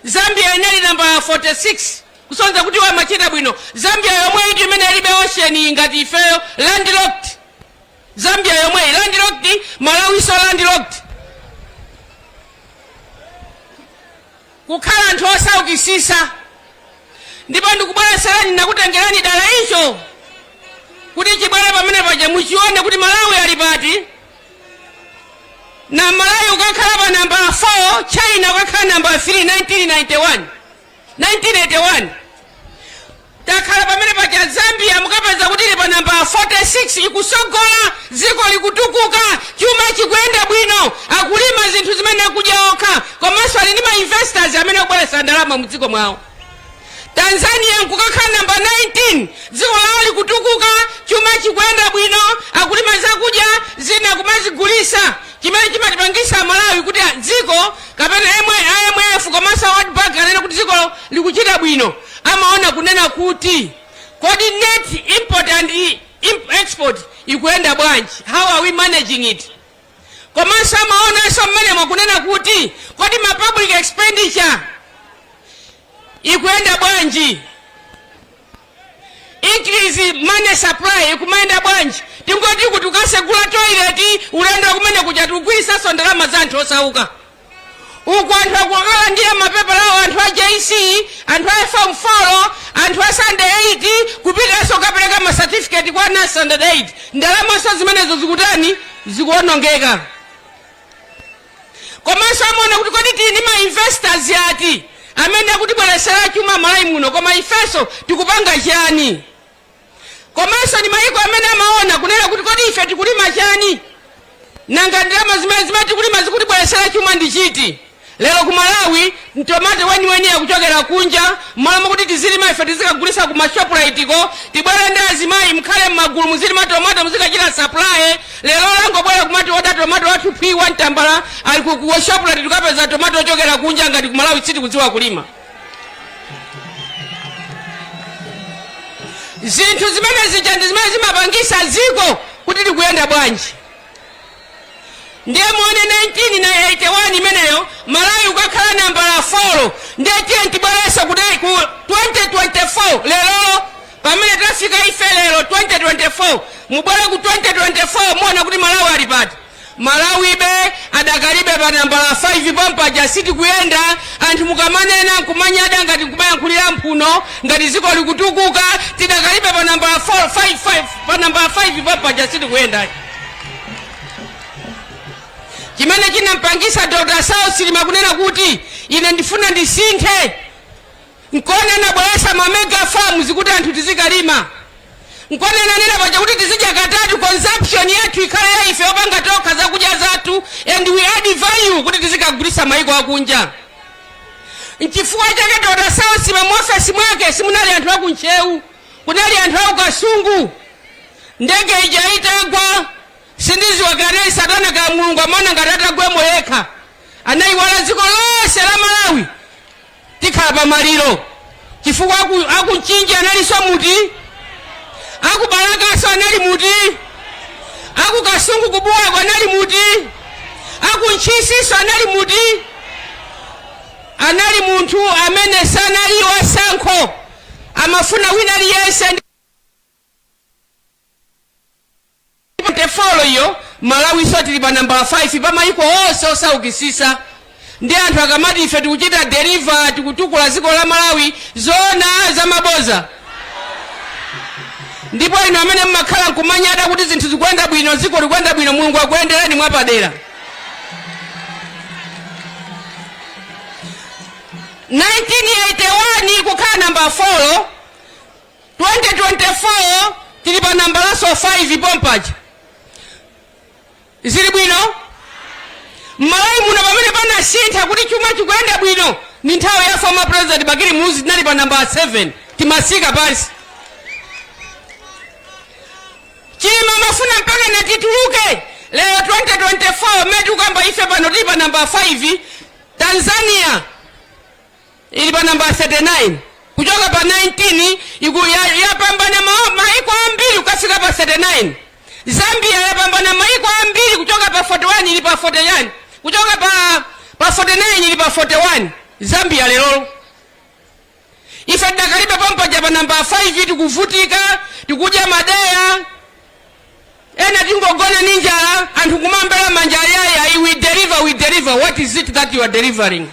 Zambia inali namba 46, kusonyeza kuti wamachita bwino. Zambia yomwe iti imene ilibe ocean ngati ifeyo, landlocked. Zambia yomweyi landlocked, Malawiso landlocked. Kukhala anthu osaukisisa. Ndipo ndikubweretserani, nakutengerani dala icho kuti chibwere pamene paja muchione kuti Malawi ali pati. Na Malawi ukakhala pa namba 4, China ukakhala namba 3. 1991, 1981 takhala pamene paja. Zambia mukapeza kuti ili pa namba 46, ikusogola, dziko likutukuka, chuma chikuyenda bwino, akulima zinthu zimene akudya okha, komanso ali ndi ma investors amene akubweretsa ndalama mu dziko mwawo. Tanzania nkukakhala namba 19, dziko lawo likutukuka, chuma chikuyenda bwino, akulima zakudya zina kumazigulisa. Chimene chimatipangisa Malawi kuti dziko kapena IMF komanso World Bank anene kuti dziko likuchita bwino, amaona kunena kuti kodi net import and export ikuyenda bwanji, how are we managing it? Komanso amaonanso mmenemo kunena kuti kodi ma public expenditure ikuyenda bwanji, increase money supply ikumayenda bwanji. Tingoti kuti ukasegula toilet, ulendo kumene kuja tikugwirisanso ndalama za anthu osauka. Uku anthu akukalandira mapepala awo, anthu a JC, anthu a form 4, anthu a standard 8, kupitanso kukapereka ma certificate kwa ana standard 8. Ndalamanso zimenezo zikutani? Zikuonongeka. Komanso amaona kuti kodi tili ndi ma investors ati amene akutibweresera chuma Malawi muno, koma ifenso tikupanga chani? Komanso ndi mayiko amene amaona kunena kuti kodi ife tikulima chani, nanga ndalama zimene tikulima zikutibweresera chuma ndi chiti? Lero ku Malawi mtomato weniweni akuchokera kunja, mmalo mokuti tizilima ife, tizikagulisa ku ma Shoprite ko. Tibwere ndi azimayi, mkhale mmagulu, muzilima tomato, muzikachita supply. Lero langobwera kumati oda tomato wathu phwi wa mtambala ali ku Shoprite, tikapeza tomato ochokera kunja, ngati ku Malawi sitikudziwa kulima. Zinthu zimene zija ndi zimene zimapangisa dziko kuti likuyenda bwanji. Ndiye muone 1981 imeneyo Malawi ukakhala nambala 4. Ndiye tiye tibwerenso kuti ku 2024, lerolo pamene tafika ife lero 2024, mubwere ku 2024 muona kuti Malawi ali pati. Malawibe adakalibe pa nambala 5 pompaja, sitikuyenda. Anthu mukamanena nkumanyada ngati nkumayankhulira mphuno ngati dziko likutukuka, tidakalibe pa nambala 4 5 5, pa nambala 5 pompaja, sitikuyenda. Chimene chinampangisa Dr Saulos Chilima kunena kuti ine ndifuna ndisinthe, nkona nabweresa ma mega farms kuti anthu tizikalima, nkona nanena paja kuti tizidya katatu, consumption yathu ikhale ya ife opanga tokha zakudya zathu and we add value kuti tizikagulisa maiko akunja. Nchifukwa chake Dr Saulos Chilima mu ofesi mwake simunali anthu akuntcheu, kunali anthu akukasungu. Ndege ija itagwa, sindiziwa kanali satana ka Mulungu, amaona ngati atagwemo yekha anayiwala dziko lonse la Malawi tikhala pamaliro, chifukwa akunchinji analinso muti, akubalakaso anali muti, akukasungu kubuwako anali muti, akuntchisiso anali muti. Anali munthu amene sanali wasankho, amafuna wina aliyense. Malawiso tili pa nambala 5 pa mayiko onse osaukisisa. Ndi anthu akamati ife tikuchita deliver, tikutukula dziko la Malawi, zoona zamaboza? Ndipo inu amene mmakhala nkumanyada kuti zinthu zikuyenda bwino, dziko likuyenda bwino, Mulungu akuyendereni mwapadera. 1981 kukhala namba 4, 2024 tili pa nambalaso 5 pompaja. Zili bwino Mmalawi muno? Pamene panasintha kuti chuma chikuyenda bwino ni nthawi ya former President Bakili Muluzi. Tinali pa namba 7, timasika pansi. Chilima amafuna mpaka natituluke. Lero 2024 mmene tikukamba ife pano, tili pa namba 5. Tanzania ili pa namba 39, kuchoka pa 19 yapambana maiko ambiri kukafika pa 39. Zambia yapambana maiko ambiri kuchoka pa 41 ili pa 41, kuchoka pa 49 ili pa 41 Zambia lerolo. Ife tidakalibe pompaja pa namba 5, tikuvutika, tikudya madeya, ena tingogona ni njala, anthu kumaombera manja, ayayi, we deliver, we deliver. What is it that you are delivering?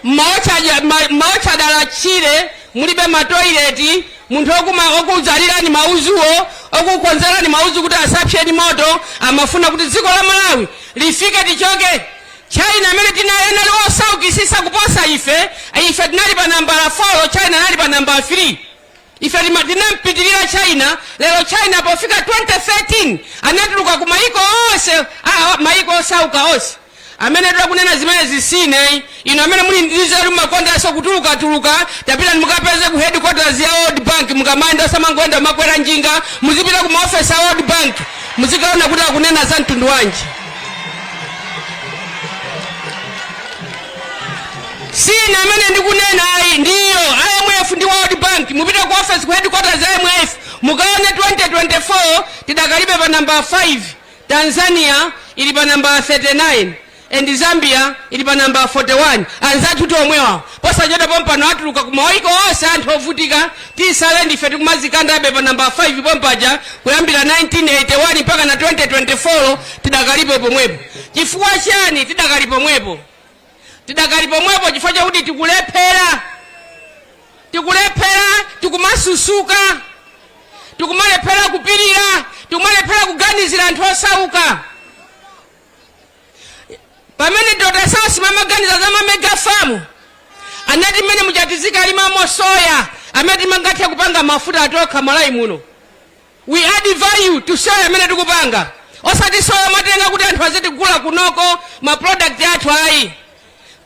Maotcha dala tchire, mulibe matoileti. Munthu okudzalirani mauzuwo, okukonzerani mauzu kuti asapseni moto, amafuna kuti dziko la Malawi lifike tichoke. China amene tinali osaukisisa kuposa ife, ife tinali pa nambala 4, China anali pa nambala 3. Ife tinampitirira China. Lero China pofika 2013 anatuluka ku maiko onse, maiko osauka onse. Amene tikunena zimene zisine, ino amene muli ndi nzeru, mumakondanso kutulukatuluka, tapita mukapeze ku headquarters ya World Bank. Mukamayenda, osamangoenda makwera njinga, muzipita ku maofesi a World Bank, muzikaona kuti akunena za mtundu wanji. Sine amene ndikunena ayi, ndiyo IMF ndi World Bank. Mupite ku office, ku headquarters ya IMF, mukaone. 2024 tidakalibe pa namba 5. Tanzania ili pa namba 39 and Zambia ili pa namba 41. Anzathu tomwewa posachedwa pompano atuluka ku maiko onse anthu ovutika. Tisale ndife tikumazikandabe pa namba 5 pompaja kuyambira 1981 mpaka na 2024, tidakalipo pomwepo. Chifukwa chani tidakali pomwepo? Tidakali pomwepo chifukwa chakuti tikulephera, tikulephera, tikumasusuka, tikumalephera kupirira, tikumalephera kuganizira anthu osauka. Pamene Dr Saulos amaganiza za ma mega farm, anati mmene muchatizikalimamo soya amene timangathe kupanga mafuta atokha Malawi muno. We add value to soya amene tikupanga, osati soya matenga kuti anthu azitigula kunoko ma product athu ayi,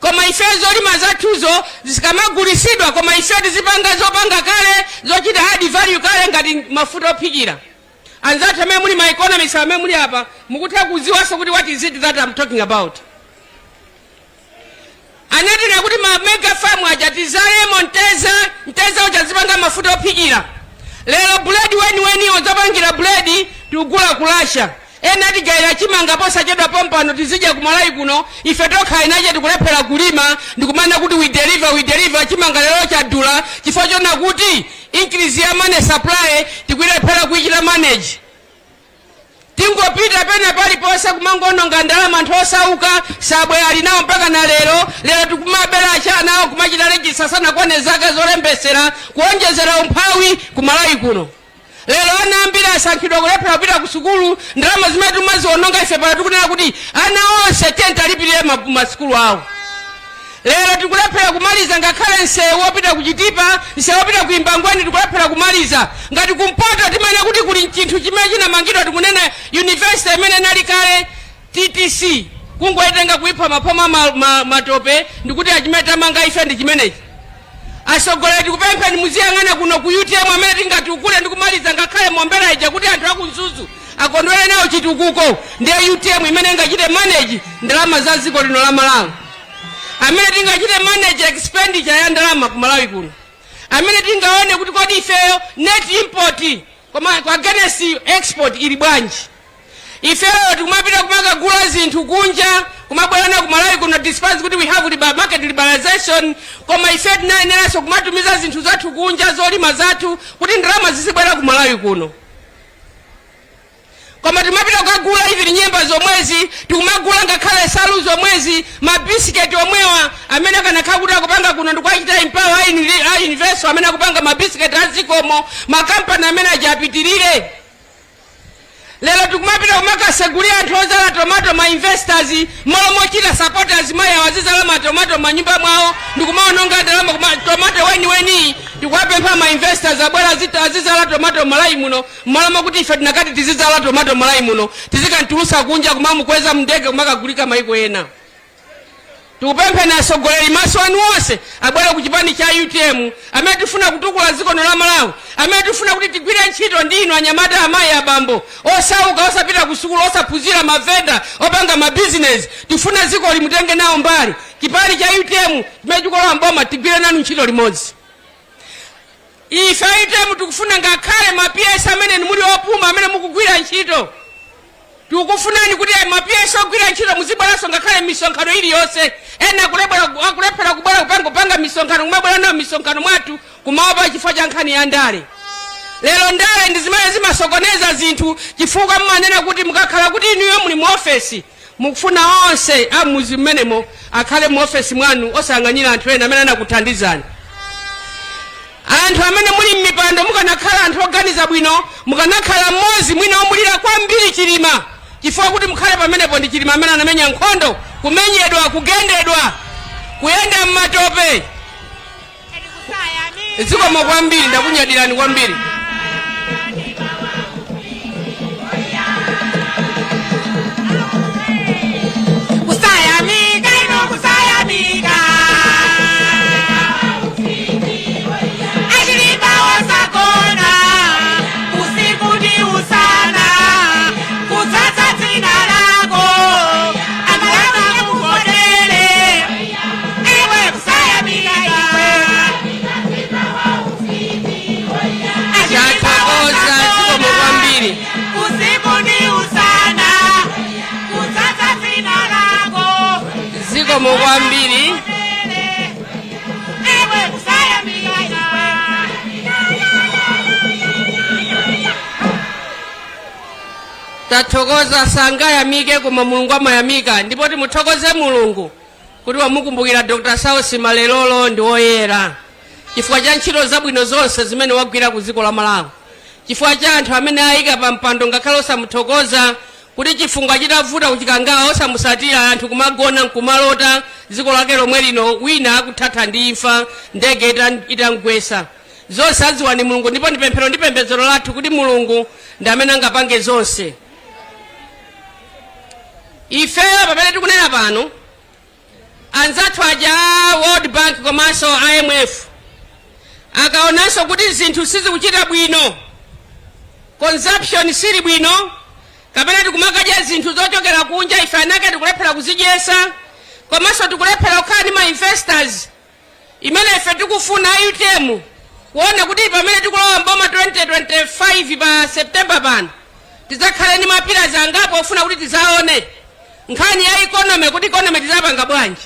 koma ife zolima zathuzo zikamagulisidwa, koma ife tizipanga zopanga kale, zochita add value kale ngati mafuta ophikira. Anzathu amene muli ma economists, amene muli apa, mukutha kudziwanso kuti what is it that I'm talking about. Anatina kuti ma mega farm aja tizalemo mteza, mteza uja zipanga mafuta ophikira. Lero buledi weniweni odzapangira buledi tikugula ku Russia. Ena atigayira chimanga posachedwa pompano, tizidya ku Malawi kuno. Ife tokha inache tikulephera kulima, ndikumana kuti we deliver, we deliver. Chimanga lero chadula chifukwa chona kuti increase ya money supply tikulephera kuichita manage. Tingopita pena paliponse kumangononga ndalama. Anthu osauka sabwe ali nawo mpaka na lero. Lero tikumabera achana awo, kumachita register sanakwane zaka zolembesera, kuonjezera umphawi ku Malawi kuno. Lero ana ambiri asankhidwa kulephera kupita ku sukulu. Ndalama zimene timaziononga ife pano, tikunena kuti ana onse tentalipirire masukulu awo. Lero tikulephera kumaliza ngakhale msewu wopita ku Chitipa, msewu wopita ku Embangweni tikulephera kumaliza. Ngati kumpoto timene kuti kuli chinthu chimene chinamangidwa, tikunena university imene inali kale TTC, kungoitenga kuipha maphoma matope ndikuti achimene tamanga ife ndi chimenechi. Atsogoleri, tikupempheni muziyang'ana kuno ku UTM amene tingatukule ndi kumaliza ngakhale Mombera ija kuti anthu aku Mzuzu akondwere nawo chitukuko. Ndiye UTM imene ingachite manage ndalama za dziko lino la Malawi, amene tingachite manage expenditure ya ndalama ku Malawi kuno, amene tingaone kuti kodi ifeyo net import koma against export ili bwanji. Ifeyo tikumapita kumakagula zinthu kunja, kumabwera na ku Malawi kuno, despite kuti we have market liberalization. Koma ife tinayeneranso kumatumiza zinthu zathu kunja, zolima zathu, kuti ndalama zizibwera ku Malawi kuno. Koma timapita kukagula even nyemba zomwezi, tikumagula ngakhale salu zomwezi, mabisiketi omwewa amene akanakhala kuti akupanga kuno ndikuachita empower a Universal amene akupanga mabisiketi azikomo, makampani amene aja apitirire. Lero tikumapita kumakasegulira anthu ozala tomato, ma investors, malo mochita support azimayi awo azizala matomato manyumba mwawo ndikumaononga ndalama. Kuma tomato weniweni tikuwapempha ma investors abwera azizala tomato Malawi muno, mmalo mokuti ife tinakati tizizala tomato Malawi muno, tizikantulusa kunja, kumamukweza mndege kumakagulika maiko ena. Tikupempheni atsogoleri, maso anu onse abwere ku chipani cha UTM, amene tifuna kutukula dziko lino la Malawi, amene tifuna kuti tigwire ntchito ndi inu anyamata, amayi, abambo osauka, osapita ku sukulu, osaphunzira, mavenda, opanga mabizinesi. Tifuna dziko limutenge nawo mbali. Chipani cha UTM chimene chikulowa mboma, tigwire nanu ntchito limodzi. Ife a UTM tikufuna ngakhale ma PS amene muli opuma, amene mukugwira ntchito, tikukufunani kuti ma PS ogwira ntchito muzibweranso ngakhale misonkhano iliyonse. Ena akulephera kubwera kupanga misonkhano, kumabwera nawo misonkhano mwathu kumaopa chifukwa cha nkhani ya ndale. Lero ndale ndi zimene zimasokoneza zinthu, chifukwa mmanena kuti mukakhala kuti inuyo muli mu ofesi, mukufuna onse a mmuzi mmenemo akhale mu ofesi mwanu, osayang'anira anthu ena amene anakuthandizani. Anthu amene muli m'mipando, mukanakhala anthu oganiza bwino, mukanakhala mmodzi mwina omulira kwambiri Chilima, chifukwa kuti mukhale pamenepo ndi Chilima amene anamenya nkhondo, kumenyedwa, kugendedwa, kuyenda m'matope. Zikomo kwambiri, ndakunyadirani kwambiri. Kusayamika ino, kusayamika. Achilima osagona usiku ndi usana kutsatsa dzina lako, amalama kuvotere iwe, kusayamika iwe. Tathokoza, zikomo kwambiri. Usiku ndi usana kutsatsa dzina lako. Zikomo kwambiri. Iwe, kusayamika iwe. Tathokoza. Sangayamike, koma Mulungu amayamika, ndipo timuthokoze Mulungu kuti wamukumbukira Dr Saulos Malelolo ndi woyera, chifukwa cha ntchito zabwino zonse zimene wagwira ku dziko la Malawi, chifukwa cha anthu amene ayika pa mpando, ngakhale osamuthokoza kuti chifunga chitavuta kuchikangawa osamusatira, anthu kumagona nkumalota dziko lake lomwe lino wina akuthatha ndi imfa, ndege itamgwesa. Zonse adziwa ndi Mulungu, ndipo ndi pemphero ndi pembedzero lathu kuti Mulungu ndi amene angapange zonse. Ifeyo pamene tikunena pano, anzathu aja a World Bank komanso IMF akaonanso kuti zinthu sizikuchita bwino, consumption sili bwino, kapena tikumakadya zinthu zochokera kunja, ife anake tikulephera kuzidyesa, komanso tikulephera kukhala ndi ma investors imene ife tikufuna, UTM kuona kuti pamene tikulowa mboma 2025 pa September pano, tidzakhale ndi ma pillars angapo ofuna kuti tidzaone nkhani ya economy, kuti economy tidzapanga bwanji,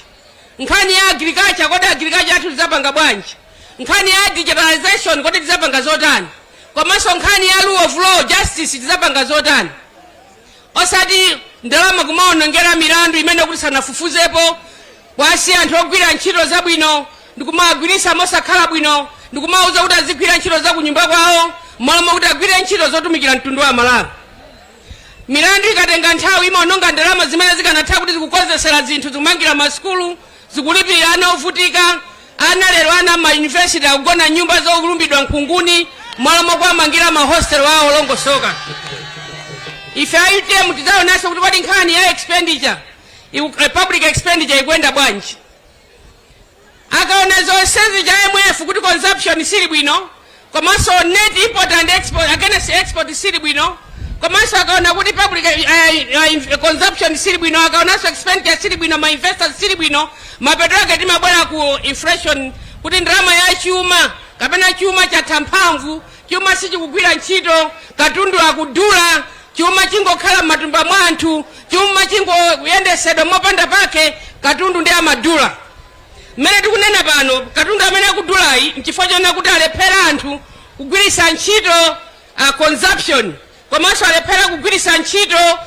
nkhani ya agriculture, kodi agriculture athu tidzapanga bwanji, nkhani ya digitalization, kodi tidzapanga zotani, komanso nkhani ya rule of law, justice, tidzapanga zotani. Osati ndalama kumaonongera milandu imene kuti sanafufuzepo, kwasiya anthu ogwira ntchito zabwino ndikumawagwiritsa mosakhala bwino, ndikumawuza kuti azigwira ntchito za kunyumba kwawo mmalo mokuti agwire ntchito zotumikira mtundu wa Malawi. Milandu ikatenga nthawi imaononga ndalama zimene zikanatha kuti zikukonzesera zinthu, zikumangira masukulu, zikulipirira ana ovutika. Ana lero, ana ma university akugona nyumba zolumbidwa nkhunguni mmalo mokuwamangira mahostel awo olongosoka. Ife a UTM tidzaonanso kuti kodi nkhani ya expenditure, public expenditure ikuyenda bwanji. Akaona zonsezi cha IMF kuti consumption sili bwino, komanso net import and export against export sili bwino, komanso akaona kuti public consumption sili bwino, akaonanso expenditure sili bwino, ma investors sili bwino, mapeto ake timabwera ku inflation, kuti ndalama ya chuma kapena chuma chatha mphamvu, chuma sichikugwira ntchito, katundu akudula, chuma chingokhala m'matumba mwa anthu, chuma chingoyendesedwa mopanda pake, katundu ndi amadula. Mmene tikunena pano, katundu amene akudulayi nchifukwa chonena kuti alephera anthu kugwiritsa ntchito consumption, komanso alephera kugwiritsa ntchito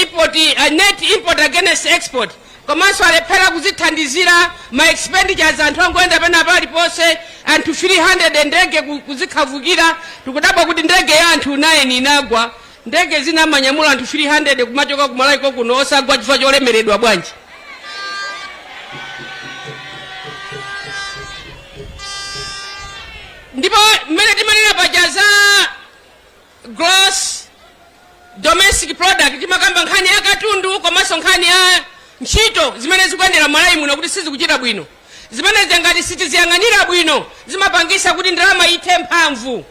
import, net import against export, komanso alephera kuzithandizira ma expenditures. Anthu angoyenda pena paliponse, anthu 300 ndege kuzikhavukira. Tikudabwa kuti ndege ya anthu 9 inagwa, ndege zina amanyamula anthu 300 kumachoka ku Malawi kuno osagwa chifukwa cholemeredwa bwanji? Ndipo mmene timanena paja za gross domestic product, timakamba nkhani ya katundu komanso nkhani ya ntchito zimene zikuyendera Malawi muno kuti sizikuchita bwino. Zimenezi ngati sitiziyang'anira bwino, zimapangisa kuti ndalama ithe mphamvu.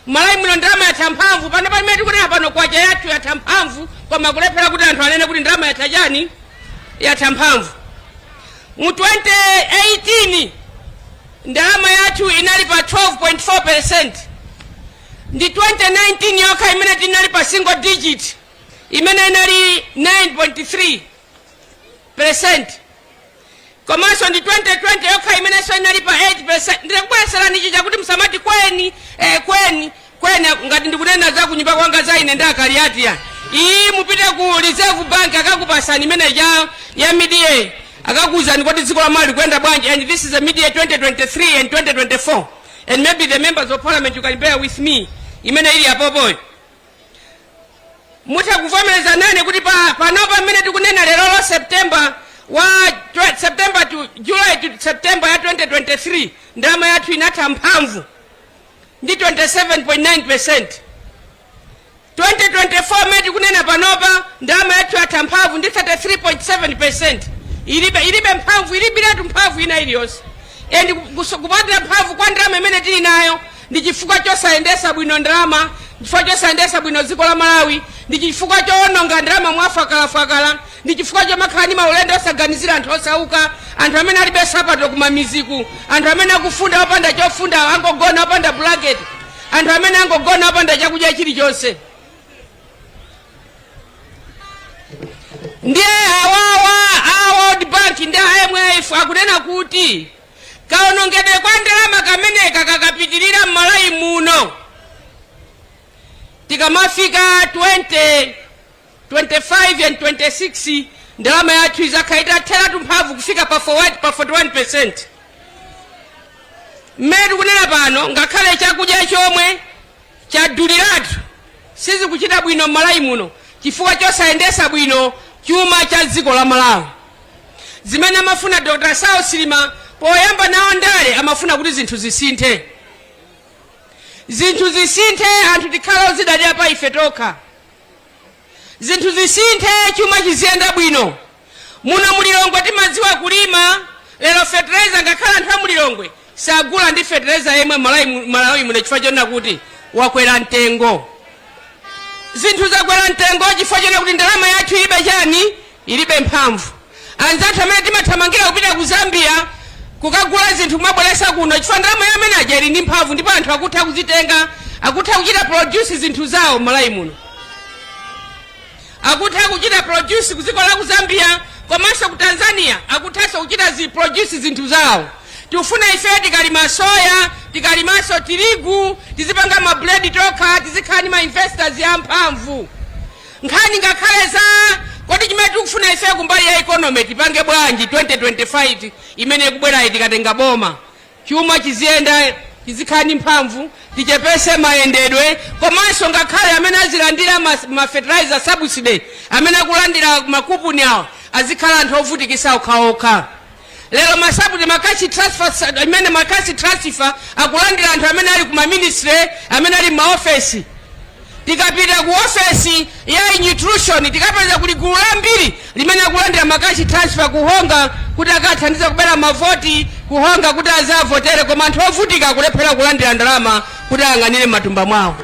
Malawi muno ndalama yatha mphamvu. Pano pamene tikunena pano, kwacha yathu yatha mphamvu, koma kulephera kuti anthu anene kuti ndalama yatha chani, yatha mphamvu. Mu 2018 ndalama yathu inali pa 12.4%. Ndi 2019 yokha imene tinali pa single digit, imene inali 9.3%. Komanso ndi 2020 yokha imenenso inali pa 8%. Ndikubwereserani chicha kuti musamati kweni kweni kweni ngati ndikunena za kunyumba kwanga za ine ndi Akaliati ya iyi. Mupite ku Reserve Bank, akakupasani imene ya mid-year, akakuwuzani kuti dziko la Malawi likuyenda bwanji. And this is a mid-year 2023 and 2024, and maybe the members of parliament, you can bear with me. Imene ili apopoyo, mutha kuvomereza nane kuti panopa mmene tikunena lerolo, September wa September to July to September ya 2023, ndalama yathu inatha mphamvu ndi 27.9%. 2024 mmene tikunena panopa, ndalama yathu yatha mphamvu ndi 33.7%. Ilibe mphamvu, ilibiretu mphamvu ina iliyonse. And kupatira mphamvu kwa ndalama imene tili nayo ndi chifukwa chosayendesa bwino ndalama, chifukwa chosayendesa bwino dziko la Malawi, ndi chifukwa chowononga ndalama mwafakalafakala, ndi chifukwa chomakhala ndi maulendo osaganizira anthu osauka, anthu amene alibe sapato kumamiziku, anthu amene akufunda opanda chofunda, angogona opanda blanket, anthu amene angogona opanda chakudya chilichonse. Ndiye awawa a World Bank ndi IMF akunena kuti kaonongedwe kwa ndalama kameneka kakapitirira m'Malawi muno, tikamafika 2025 and 26, ndalama yathu izakhala itatheratu mphamvu kufika pa 41%. Mmene tikunena pano, ngakhale chakudya chomwe chaduliratu, sizikuchita bwino m'Malawi muno chifukwa chosayendesa bwino chuma cha dziko la Malawi. Zimene amafuna Dr Saulos Chilima poyamba nawo ndale, amafuna kuti zinthu zisinthe, zinthu zisinthe, anthu tikhale ozidalira pa ife tokha, zinthu zisinthe, chuma chiziyenda bwino. Muno mulilongwe timadziwa kulima. Lero fertilizer, ngakhale anthu a mulilongwe sagula ndi fertilizer yemwe Malawi muno, chifukwa chonena kuti wakwera mtengo. Zinthu zakwera mtengo chifukwa chonena kuti ndalama yathu ilibe chani, ilibe mphamvu. Anzathu amene timathamangira kupita ku Zambia kukagula zinthu kumabweresa kuno, chifukwa ndalama ya amene aja ili ndi mphamvu, ndipo anthu akutha kuzitenga, akutha kuchita produce zinthu zawo m'Malawi muno, akutha kuchita produce ku dziko la ku Zambia komanso ku Tanzania, akuthanso kuchita produce zinthu zawo. Tikufuna ife tikalima soya, tikalimanso tirigu, tizipanga mabuledi tokha, tizikhala ndi ma investors amphamvu. Nkhani ngakhale za kodi chimene tikufuna ife kumbali ya economy tipange bwanji 2025 imene ikubwerayi, tikatenga boma, chuma chiziyenda, chizikhala ndi mphamvu, tichepese mayendedwe, komanso ngakhale amene azilandira ma fertilizer subsidy, amene akulandira makupuni awa, azikhala anthu ovutikisa okhaokha. Lero ma subsidy, ma cash transfer, imene ma cash transfer akulandira anthu amene ali kuma ministry, amene ali maofesi. Tikapita ku ofesi ya nutrition, tikapeza kuli gulu lambiri limene akulandira ma cash transfer, kuhonga kuti akathandize kubera mavoti, kuhonga kuti azavotere, koma anthu ovutika akulephera kulandira ndalama kuti ayang'anire matumba mwawo.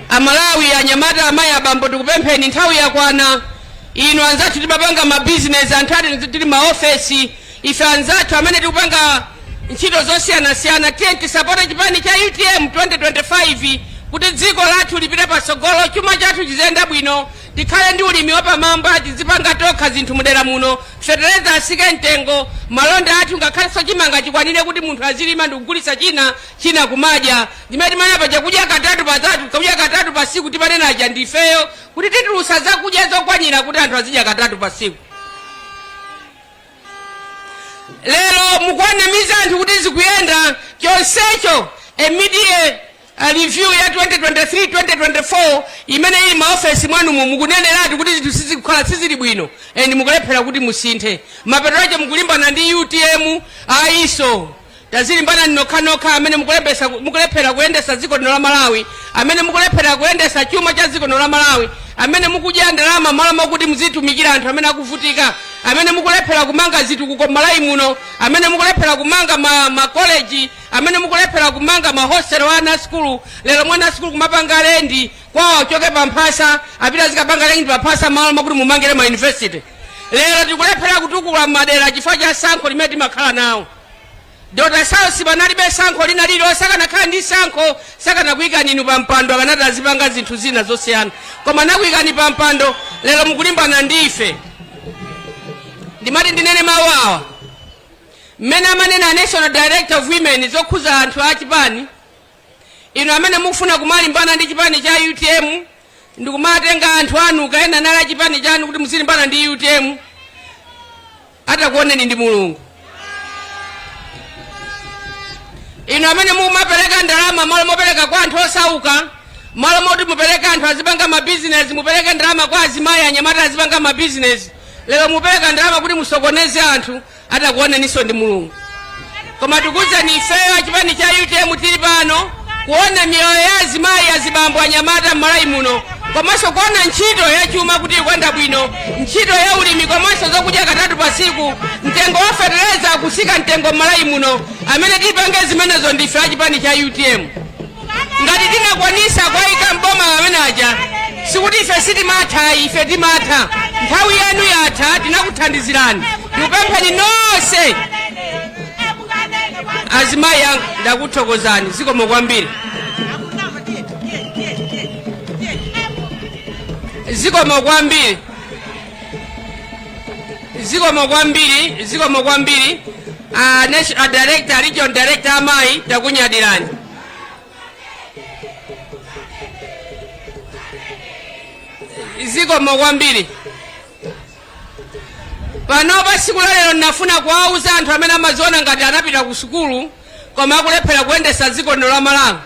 Amalawi, anyamata, amayi, abambo, tikupempheni, nthawi yakwana. Inu anzathu timapanga mabizinesi, anthu ati tili maofesi, ife anzathu amene tikupanga ntchito zosiyanasiyana, tiye tisapote chipani cha UTM 2025 kuti dziko lathu lipite patsogolo, chuma chathu chiziyenda bwino. Tikhale ndi ulimi wapamwamba, tizipanga tokha zinthu mudera muno, fetereza asike mtengo, malonda athu ngakhalenso chimanga chikwanire kuti munthu azilima ndikugulitsa china china kumadya. Ndimene timanena paja kudya katatu patatu, kudya katatu pa siku, timanena aja ndifeyo kuti titulusa zakudya zokwanira kuti anthu azidya katatu pa siku. Lero mukuwanamiza anthu kuti zikuyenda, chonsecho a mid-year review ya 2023 2024 imene ili maofesi mwanumu mukuneneratu kuti zinthu sizikukhala, sizili bwino, and mukulephera kuti musinthe. Mapeto ake mukulimbana ndi UTM. Ayiso, tazilimbana nokhanokha amene mukulephera kuyendesa dziko lino la Malawi, amene mukulephera kuyendesa chuma cha dziko lino la Malawi, amene mukudya ndalama malo mokuti muzitumikira anthu amene akuvutika, amene mukulephera kumanga zitukuko m'Malawi muno, amene mukulephera kumanga makoleji, amene mukulephera kumanga mahostelo a ana sukulu. Lero mwana sukulu kumapanga lendi kwawo, achoke pa mphasa apita azikapanga lendi pa mphasa, malo mokuti mumangire ma university. Lero tikulephera kutukula madera chifukwa cha sankho limene timakhala nawo. Dr Saulos panalibe sankho lina lililonse. Akanakhala ndi sankho sakanakuyikani inu pa mpando, akanati azipanga zinthu zina zosiyana, koma anakuyikani pa mpando. Lero mukulimbana ndi ife. Ndimati ndinene mawu awa mmene amanena a National Director of Women zokhuza anthu a chipani. Inu amene mukufuna kumalimbana ndi chipani cha UTM ndikumatenga anthu anu kaena nali a chipani chanu kuti muzilimbana ndi UTM, atakuoneni ndi Mulungu. Inu amene mumapereka ndalama malo mopereka kwa anthu osauka, malo moti mupereke anthu azipanga mabizinesi, mupereke ndalama kwa azimayi, anyamata azipanga mabizinesi, lero mupereka ndalama kuti musokoneze anthu, atakuoneninso ndi Mulungu. Koma tikuwuzani, ifeyo achipani cha UTM tili pano kuona miyoyo ya azimayi, azibambo, anyamata m'Malawi muno, komanso kuona ntchito ya chuma kuti ikuyenda bwino, ntchito ya ulimi, komanso zokudya katatu pa tsiku, mtengo wa fetereza akusika mtengo m'Malawi muno. Amene tipange zimenezo ndife achipani cha UTM. Ngati tinakwanisa kuwayika mboma amene aja, sikuti ife sitimatha, ife timatha. Nthawi yanu yatha, tinakuthandizirani. Ndikupempheni nonse azimayi anga, ndakuthokozani, zikomo kwambiri, zikomo kwambiri, zikomo kwambiri, zikomo kwambiri. A director, region director amayi, takunyadirani. Zikomo kwambiri. Panopa tsiku la lero ndinafuna kuwauza anthu amene amaziona ngati anapita ku sukulu koma akulephera kuyendesa dziko lino la Malawi.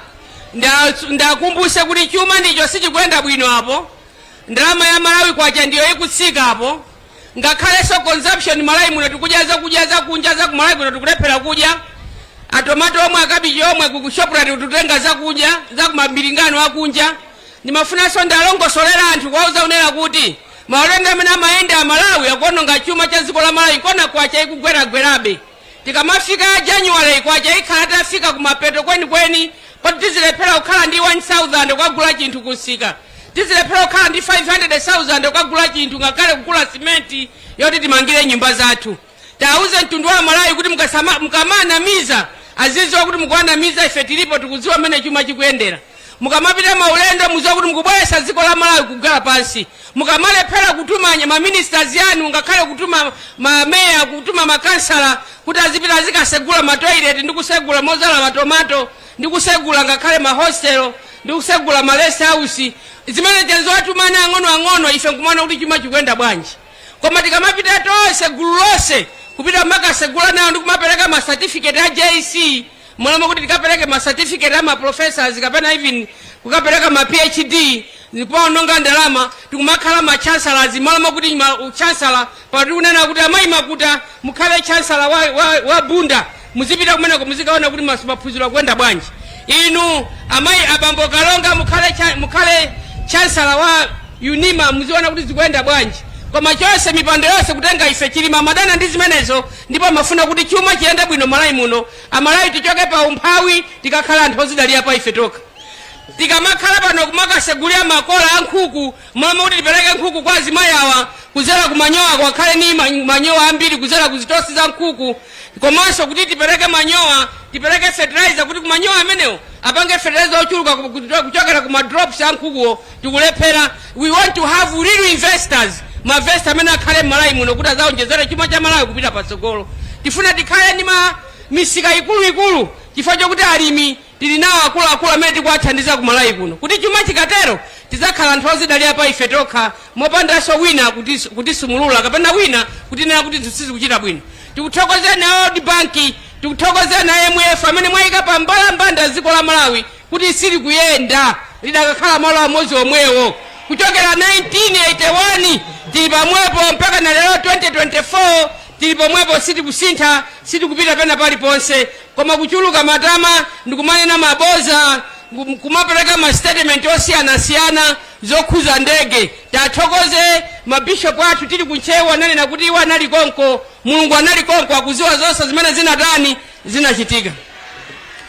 Ndakumbuse kuti chuma ndicho sichikuyenda bwino apo, ndalama ya Malawi kwacha ndiyo ikutsika apo, ngakhalenso consumption Malawi muno tikudya zakudya zakunja, za ku Malawi kuno tikulephera kudya. Atomato omwe, akabichi omwe, ku Shoprite tikutenga zakudya za kumabilingano akunja. Ndimafunanso ndalongosolera anthu kuwauza kunena kuti maulendo amene amayenda Amalawi akuononga chuma cha dziko la Malawi, nkona kwacha ikugweragwerabe. Tikamafika January kwacha ikhala tafika kumapeto kwenikweni, poti tizilephera kukhala ndi 1000 kukagula chinthu kunsika, tizilephera kukhala ndi 500,000 kukagula chinthu, ngakhale kugula simenti yoti timangire nyumba zathu. Tauze mtundu wa Malawi kuti mukamanamiza azidziwa kuti mukuwanamiza. Ife tilipo, tikudziwa mmene chuma chikuyendera. Mukamapita maulendo muziwa kuti mukubweretsa dziko la Malawi kugwera pansi. Mukamalephera kutuma maministers anu, ngakhale kutuma mameya, kutuma makansala kuti azipita azikasegula matoilet ndi kusegula mozala matomato ndi kusegula ngakhale mahostelo ndi kusegula ma rest house, zimene tenzowatumana ang'onoang'ono, ife nkumaona kuti chuma chikuyenda bwanji. Koma tikamapita tonse, gulu lonse kupita kumakasegula nawo ndi kumapereka ma certificate a JC, molamo kuti tikapereke ma certificate a ma professors kapena even kukapereka ma PhD, ndikumaononga ndalama. Tikumakhala ma chancellors molamo kuti ma chancellor pati kunena kuti amayi Makuta mukhale chancellor wa Bunda, muzipita kumeneko muzikaona kuti maphunziro akuyenda bwanji. Inu amayi abambo Kalonga mukhale chancellor wa UNIMA, muziona kuti zikuyenda bwanji. Koma chonse mipando yonse kutenga ife. Chilima amadana ndi zimenezo, ndipo amafuna kuti chuma chiyende bwino Malawi muno, Amalawi tichoke pa umphawi, tikakhala anthu ozidalira pa ife tokha. Tikamakhala pano kumakasegulira makola a nkhuku, momwe kuti tipereke nkhuku kwa azimayi awa kuzera ku manyowa, akhale ni manyowa ambiri kuzera ku zitosi za nkhuku. Komanso kuti tipereke manyowa, tipereke fertilizer kuti kumanyowa amenewo apange fertilizer ochuluka kuchokera ku madrops a nkhukuwo, tikulephera. We want to have real investors, ma investor amene akhale m'Malawi muno kuti azaonjezere chuma cha Malawi kupita patsogolo. Tifuna tikhale ndi ma misika ikuluikulu chifukwa chokuti alimi tili nawo akuluakulu amene tikuwathandiza ku Malawi kuno, kuti chuma chikatero tidzakhala anthu ozidalira pa ife tokha mopandanso wina kutisumulula kapena wina kutinena kuti zinthu sizikuchita bwino. Tikuthokozeni a World Bank, tikuthokozeni a IMF amene mwayika pa mbalambanda dziko la Malawi kuti silikuyenda, lidakakhala malo amodzi omwewo kuchokera 1981 tili pamwepo mpaka na lero 2024 tili pomwepo, sitikusintha, sitikupita pena paliponse, koma kuchuluka matama ndikumanena maboza, kumapereka ma statement osiyanasiyana zokhuza ndege. Tathokoze mabishopu athu tili kuntchewu, ananena kuti iwo anali konko, Mulungu anali konko, akuziwa zonse zimene zinatani, zinachitika.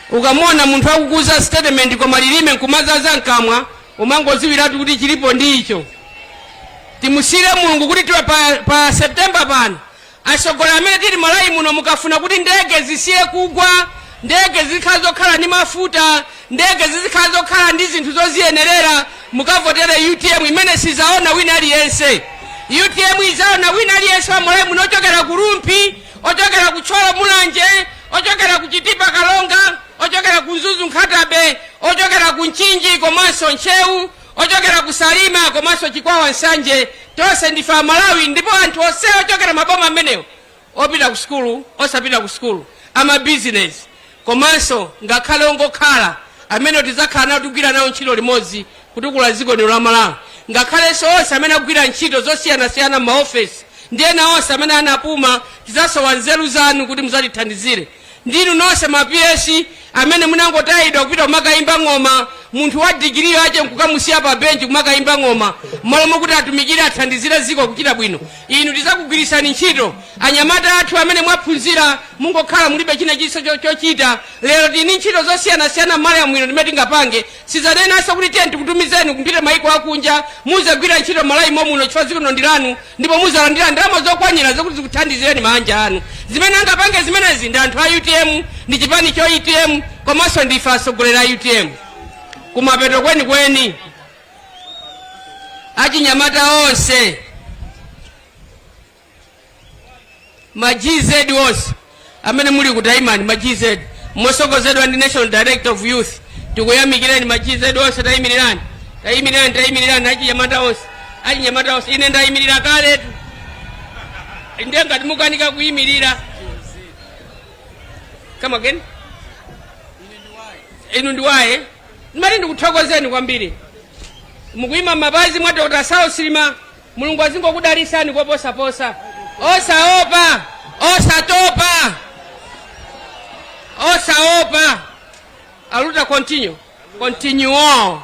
Ukamona munthu akukuza statement koma lilime nkumazaza mkamwa, umangoziwiratu kuti chilipo ndi icho. Timusiyire Mulungu kuti tiwe pa September pano atsogoleri amene tili Malawi muno, mukafuna kuti ndege zisiye kugwa, ndege zizikhala zokhala ndi mafuta, ndege zizikhala zokhala ndi zinthu zoziyenerera, mukavotere UTM imene sizaona wina aliyense. UTM izaona wina aliyense wa Malawi muno, ochokera ku Rumphi, ochokera ku Thyolo Mulanje, ochokera ku Chitipa Karonga, ochokera ku Mzuzu Nkhata Bay, ochokera ku Mchinji komanso Ntcheu, ochokera ku Salima komanso Chikwawa Nsanje. Tonse ndife Amalawi, ndipo anthu onse ochokera maboma amenewo, opita ku sukulu, osapita ku sukulu, amabizinesi komanso ngakhale ongokhala, amene tidzakhala nawo tikugwira nawo ntchito limodzi kutukula dziko lino la Malawi, ngakhalenso onse amene akugwira ntchito zosiyanasiyana m'maofesi ndi ena onse amene anapuma, tidzasowa nzeru zanu kuti mudzatithandizire. Ndinu nonse ma PS amene munangotayidwa kupita kumakayimba ng'oma, munthu wa digiri yache nkukamusiya pa benchi kumakayimba ng'oma mmalo mokuti atumikire, athandizire dziko kuchita bwino. Inu tidzakugwiritsani ntchito. Anyamata athu amene mwaphunzira mungokhala mulibe china chilichonse chochita, lero tili ndi ntchito zosiyanasiyana m'Malawi muno timene tingapange. Sidzanenanso kuti tiye tikutumizeni kupita maiko akunja, muzagwira ntchito Malawi momuno chifukwa dziko lino ndi lanu, ndipo muzalandira ndalama zokwanira zokuti zikuthandizireni maanja anu. Zimene angapange zimenezi ndi anthu a UTM, ndi chipani cha UTM komanso ndife atsogoleri a UTM. Kumapeto kwenikweni, achinyamata onse, ma GZ onse amene muli kutaimani, ma GZ mosogozedwa ndi National Director of Youth, tikuyamikireni. Ma GZ onse tayimirirani, tayimirirani, tayimirirani. Achinyamata onse, achinyamata onse, ine ndayimirira kaletu, ndiye ngati mukanika kuyimirira. Come again? Inu ndi waye, ndimati ndikuthokozeni kwambiri, mukuyima m'mapazi mwa Dr. Saulos Chilima. Mulungu azingokudalisani koposaposa. Osaopa, osatopa, osaopa. Aluta continue, continue.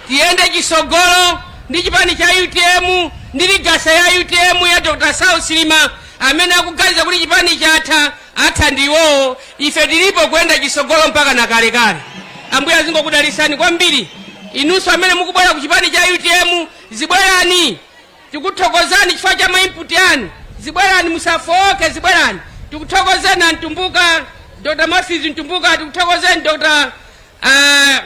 Tiyende chisogolo ndi chipani cha UTM ndi legacy ya UTM ya Dr. Saulos Chilima. Amene akuganiza kuti chipani chatha, atha ndiwowo. Ife tilipo kuyenda chisogolo mpaka na kalekale. Ambuye azingokudalisani kwambiri. Inunso amene mukubwera ku chipani cha UTM, zibwerani, tikuthokozani chifukwa cha ma input anu. Zibwerani, musafowoke, zibwerani. Tikuthokozeni Antumbuka, Dr. Matthews Mtumbuka, tikuthokozeni Dr.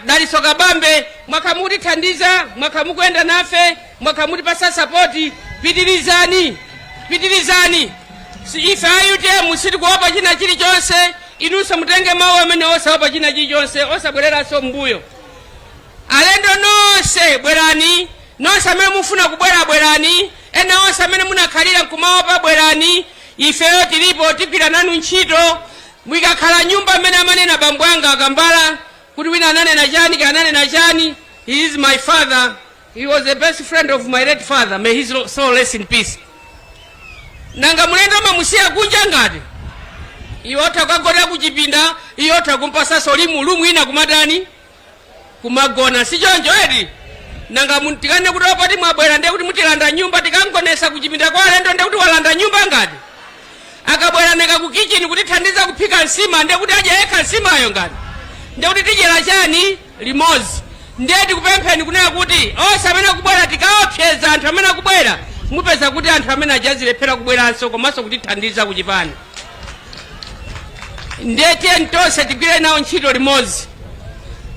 Dalitso Kabambe, mwakhala mukutithandiza, mwakhala mukuyenda nafe, mwakhala mutipasa support. Pitirizani, pitirizani. Ife a UTM sitikuopa china chilichonse. Inunso mutenge mawu amene, osaopa china chilichonse, osabwereranso mbuyo. Alendo nonse bwerani, nonse amene mufuna kubwera bwerani, ena onse amene munakhalira nkumaopa bwerani. Ifeyo tilipo, tigwira nanu ntchito. Mwikakhala nyumba amene amanena bambo anga akambala kuti wina ananena chani ka ananena chani. He is my father, he was the best friend of my late father, may his soul rest in peace. Nanga mulendo mamusiya kunja ngati iwe otha kukagona kuchipinda, iye otha kumpasaso limu lumu ina kumatani kumagona, si choncho eti? Nanga tikane kuti opati mwabwera ndiye kuti mutilanda nyumba, tikangonesa kuchipinda kwa alendo ndiye kuti walanda nyumba ngati? Akabwera neka ku kitchen kutithandiza kuphika nsima, ndiye kuti adya yekha nsimayo ngati? Ndiye kuti tidyera chani limodzi? Ndiye tikupempheni kunena kuti onse amene akubwera, tikaopseza anthu amene akubwera, mupeza kuti anthu amene ajazilephera kubweranso komanso kutithandiza kuchipani. Ndiye tiyeni tonse tigwire nawo ntchito limodzi.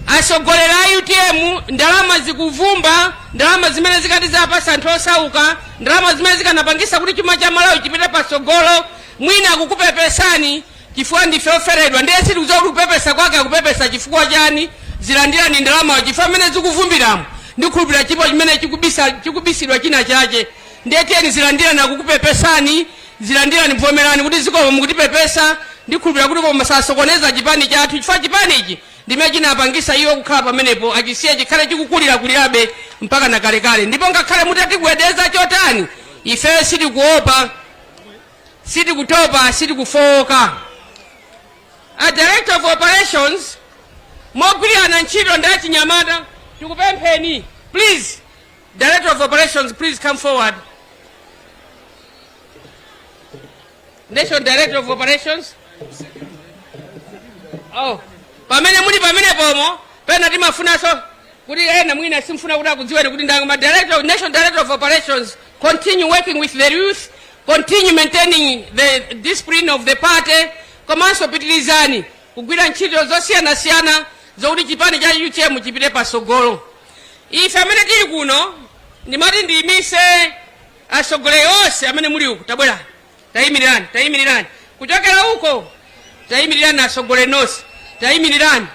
Atsogoleri a utm, ndalama zikuvumba, ndalama zimene zikati zapasa anthu osauka, ndalama zimene zikanapangisa kuti chuma cha Malawi chipite patsogolo. Mwina akukupepesani chifukwa ndife oferedwa, ndiye sitikudziwa kuti kupepesa kwake akupepesa chifukwa chani. Zilandirani ndalamayo, chifukwa mmene zikuvumbiramo ndikhulupirira chipo chimene chikubisidwa china chache. Ndiye tiyeni zilandirani, akukupepesani, zilandirani, vomerani kuti zikomo mukutipepesa. Ndikhulupirira kuti koma sasokoneza chipani chathu, chifukwa chipani ichi ndimene chinapangisa iwo kukhala pamenepo. Achisiye chikhale chikukulirakulirabe mpaka na kalekale. Ndipo ngakhale mutatigwedeza chotani, ifeyo sitikuopa, sitikutopa, sitikufowoka. A Director of Operations, mogwirirana ntchito ndi achinyamata, tikupempheni please. Director of Operations, please come forward. National Director of Operations. Oh, pamene muli pamene pomo, pena timafunanso kuti ena mwina simfuna kuti akudziweni kuti ndanga. Ma director, National Director of Operations, continue working with the youth, continue maintaining the discipline of the party, komanso pitirizani kugwira ntchito zosiyanasiyana zokuti chipani cha UTM chipite pasogolo. Ife amene tili kuno, ndimati ndiyimise atsogoleri onse amene muli uku, tabwerani, tayimirirani, tayimirirani kuchokera uko, tayimirirani atsogoleri nonse, tayimirirani.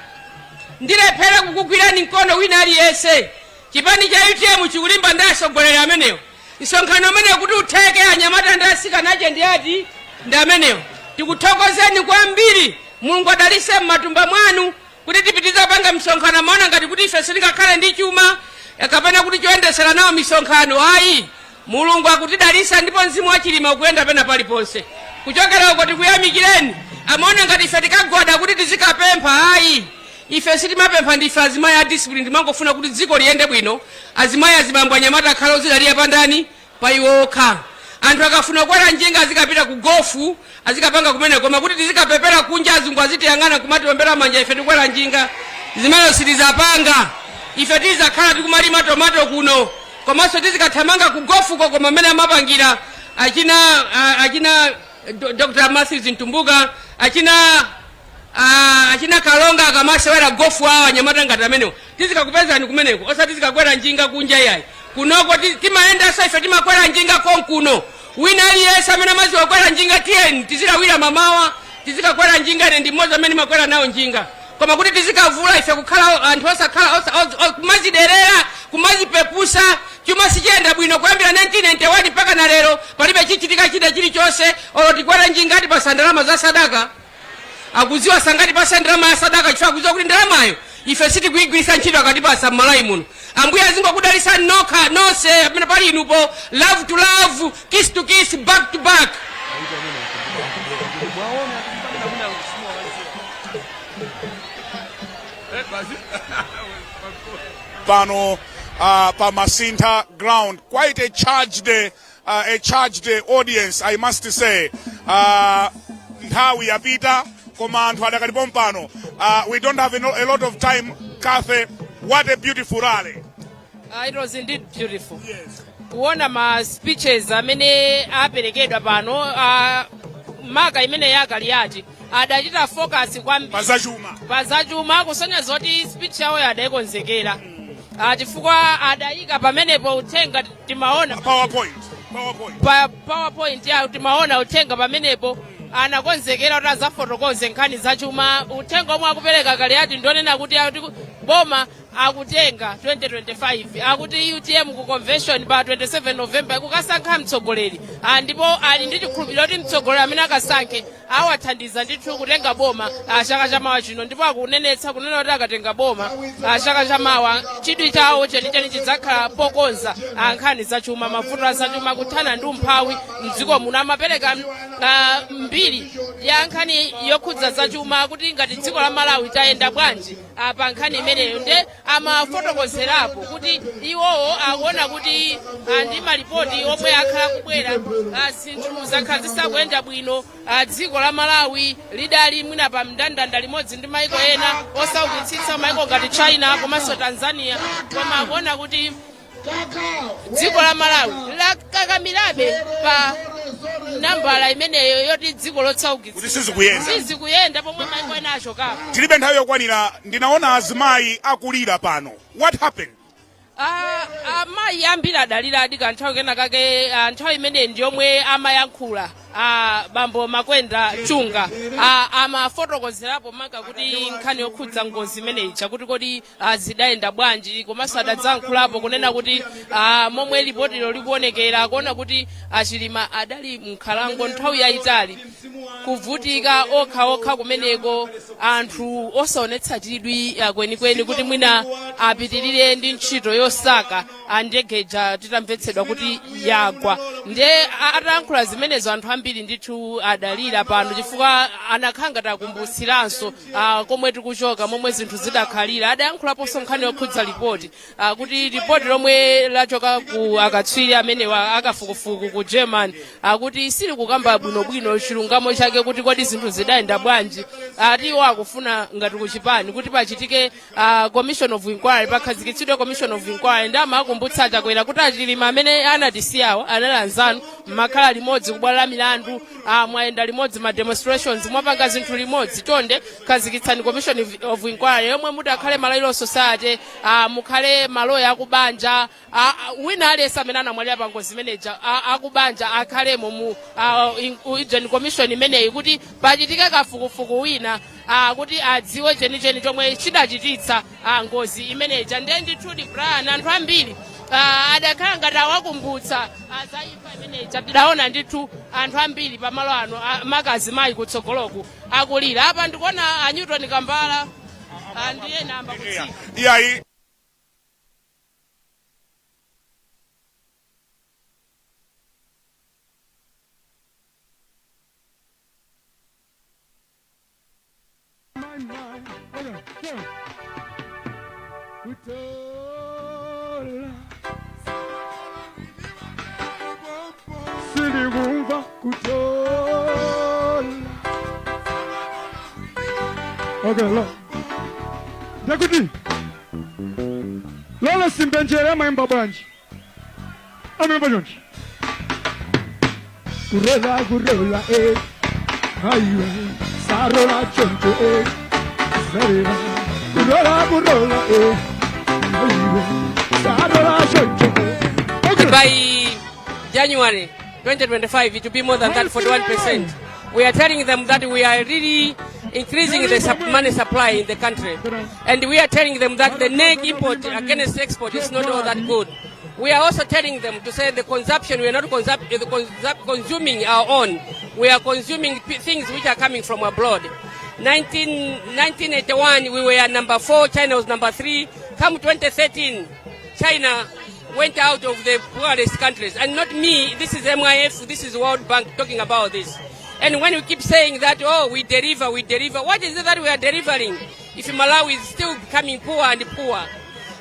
Ndilephera kukugwirani mkono wina aliyense. Chipani cha UTM chikulimba ndi atsogoleri amenewo. Msonkhano umenewo kuti utheke, anyamata ndi asikana ache ndi ati ndi amenewo. Tikuthokozeni kwambiri, Mulungu adalise m'matumba mwanu kuti tipitirize kupanga misonkhano. Amaona ngati kuti ife sitingakhale ndi chuma kapena kuti choyendesera nawo misonkhano. Ayi, Mulungu akutidalisa ndipo mzimu wa Chilima ukuyenda pena paliponse. Kuchokera uko tikuyamikireni. Amaona ngati ife tikagwada kuti tizikapempha. Ayi, ife sitimapempha, ndife azimayi a discipline. Timangofuna kuti dziko liyende bwino, azimayi, azibambo, anyamata akhale ozidalira pandani pa iwo okha. Anthu akafuna kukwera njinga azikapita ku golf, azikapanga kumene, koma kuti tizikapepera kunja, azungu azitiyang'ana kumatiombera manja ife tikukwera njinga, zimene sitizapanga. Ife tizakhala tikumalima tomato kuno, komanso tizikathamanga ku golfuko, koma mmene amapangira achina Dr Matthews Mtumbuka, achina Kalonga akamasewera golf awo, anyamata ngati amenewo tizikakupezani kumeneko, osati tizikakwera njinga kunja iyayi. Kunoko timayendanso ife, timakwera njinga konkuno. Wina aliyense amene amaziwa kukwera njinga, tiyeni tizilawira mamawa tizikakwera njinga. Ine ndi mmodzi amene makwera nawo njinga, koma kuti tizikavula ife kukhala anthu osakhala kumaziderera, kumazipepusa. Chuma sichiyenda bwino kuyambira 1991 mpaka na lero, palibe chichitika china chilichonse. Olo tikwera njinga, tipasa ndalama za sadaka? Akuziwa sangatipase ndalama ya sadaka, chifukwa akuziwa kuti ndalamayo ife sitikuyigwiritsa ntchito akatipasa m'Malawi muno. Ambuye azingokudalisani nokha nonse amene pali inupo. Love to love, kiss to kiss, back to back. Pano pa Masintha Ground, quite a charged audience, I must say. Nthawi yapita koma anthu adakalipo mpano. We don't have a lot of time. Kathy, what a beautiful rally. It was indeed beautiful. Kuona ma speeches amene aperekedwa pano, maka imene ya Kaliati adachita focus kwambiri pazachuma. Pazachuma, kusonyeza zoti speech yawo adayikonzekera, chifukwa adayika pamenepo uthenga timaona PowerPoint. Pa PowerPoint yawo timaona uthenga pamenepo. Anakonzekera kuti azafotokoze nkhani zachuma. Uthenga omwe akupereka Kaliati ndionena kuti akuti boma akutenga 2025, akuti UTM ku convention pa 27 November kukasankha mtsogoleri, ndipo ali ndi chikhulupiriro kuti mtsogoleri amene akasankhe awathandiza ndithu kutenga boma chaka chamawa chino. Ndipo akunenetsa kunena kuti akatenga boma chaka chamawa, chidwi chawo chenicheni chidzakhala pokonza nkhani zachuma, mavuto a zachuma, kuthana ndi umphawi mdziko muno. Amapereka mbiri ya nkhani yokhudza zachuma, kuti ngati dziko la Malawi tayenda bwanji pa nkhani imeneyo. Nde amafotokozerapo kuti iwowo akuona kuti ndi malipoti omwe akhala kubwera, zinthu zakhala zisakuyenda bwino. Dziko la Malawi lidali mwina pa mndandanda limodzi ndi maiko ena osaukitsitsa, maiko ngati China komanso Tanzania, koma akuona kuti dziko la Malawi lakakamirabe pa nambala imeneyo yoti dziko lotsaukitsa Kuti sizikuyenda. Sizikuyenda pomwe maiko ena achokapo. Tilibe nthawi yokwanira. Ndinaona azimayi akulira pano. What happened? Ah, amayi ambiri adaliradi kanthawi kena kake. Nthawi imeneyi ndi yomwe amayankhula bambo Makwenda Chunga, amafotokozerapo maka kuti nkhani yokhudza ngozi imeneyi chakuti kodi zidayenda bwanji, komanso adadzayankhulapo kunena kuti momwe lipotilo likuonekera kuona kuti aChilima adali mnkhalango nthawi yayitali, kuvutika okhaokha kumeneko, anthu osaonetsa chidwi kwenikweni kuti mwina apitirire ndi ntchito yosaka ndege ija titamvetsedwa kuti yagwa. Ndiye atayankhula zimenezo, anthu ambiri ndithu adalira pano chifukwa anakhala ngati akumbutsiranso komwe tikuchoka, momwe zinthu zidakhalira. Adayankhulaponso nkhani yokhudza lipoti, kuti lipoti lomwe lachoka ku akatswiri amenewa akafukufuku ku German, akuti silikukamba bwinobwino chilungamo chake kuti kodi zinthu zidayenda bwanji. Ati iwo akufuna ngati kuchipani kuti pachitike commission of inquiry, pakhazikitsidwe commission of inquiry. Ndi amakumbutsa Chakwera kuti aChilima amene anatisiyawa anali anzanu, mmakhala limodzi kubwalo la milandu, mwayenda limodzi ma demonstrations, mwapanga zinthu limodzi. Chonde khazikitsani commission of inquiry yomwe mutakhale ma Law Society, mukhale maloya akubanja, wina aliyense amene anamwalira pa ngozi imeneja, akubanja akhalemo mu ijeni commission imeneyi, kuti pachitike kafukufuku wina, kuti adziwe chenicheni chomwe chidachititsa ngozi imeneja. Ndiye ndithudi Brian, anthu ambiri adakhala ngati awakumbutsa za imfa imeneja. Tidaona ndithu anthu ambiri pamalo ano, maka azimayi kutsogoloku akulira. Apa ndikuona a Newton Kambala, ndiye namba kutsika. Iyayi. Silikumva kutola. Okay, lo. Ndekuti Lawrence Mbenjere amayimba bwanji? Amayimba chonchi. Kurola kurola eh. Aiwe sarola choncho eh. Zarira. Kurola kurola eh. Aiwe sarola choncho eh. Okay. By January 2025, it will be more than that, 41%. We are telling them that we are really increasing the money supply in the country. And we are telling them that the net import against export is not all that good. We are also telling them to say the consumption, we are not consuming our own. We are consuming things which are coming from abroad. 1981, we were number 4, China was number 3. Come 2013, China went out of the poorest countries. And not me, this is MIF, this is World Bank talking about this. And when we keep saying that, oh, we deliver, we deliver, what is it that we are delivering if Malawi is still becoming poor and poor?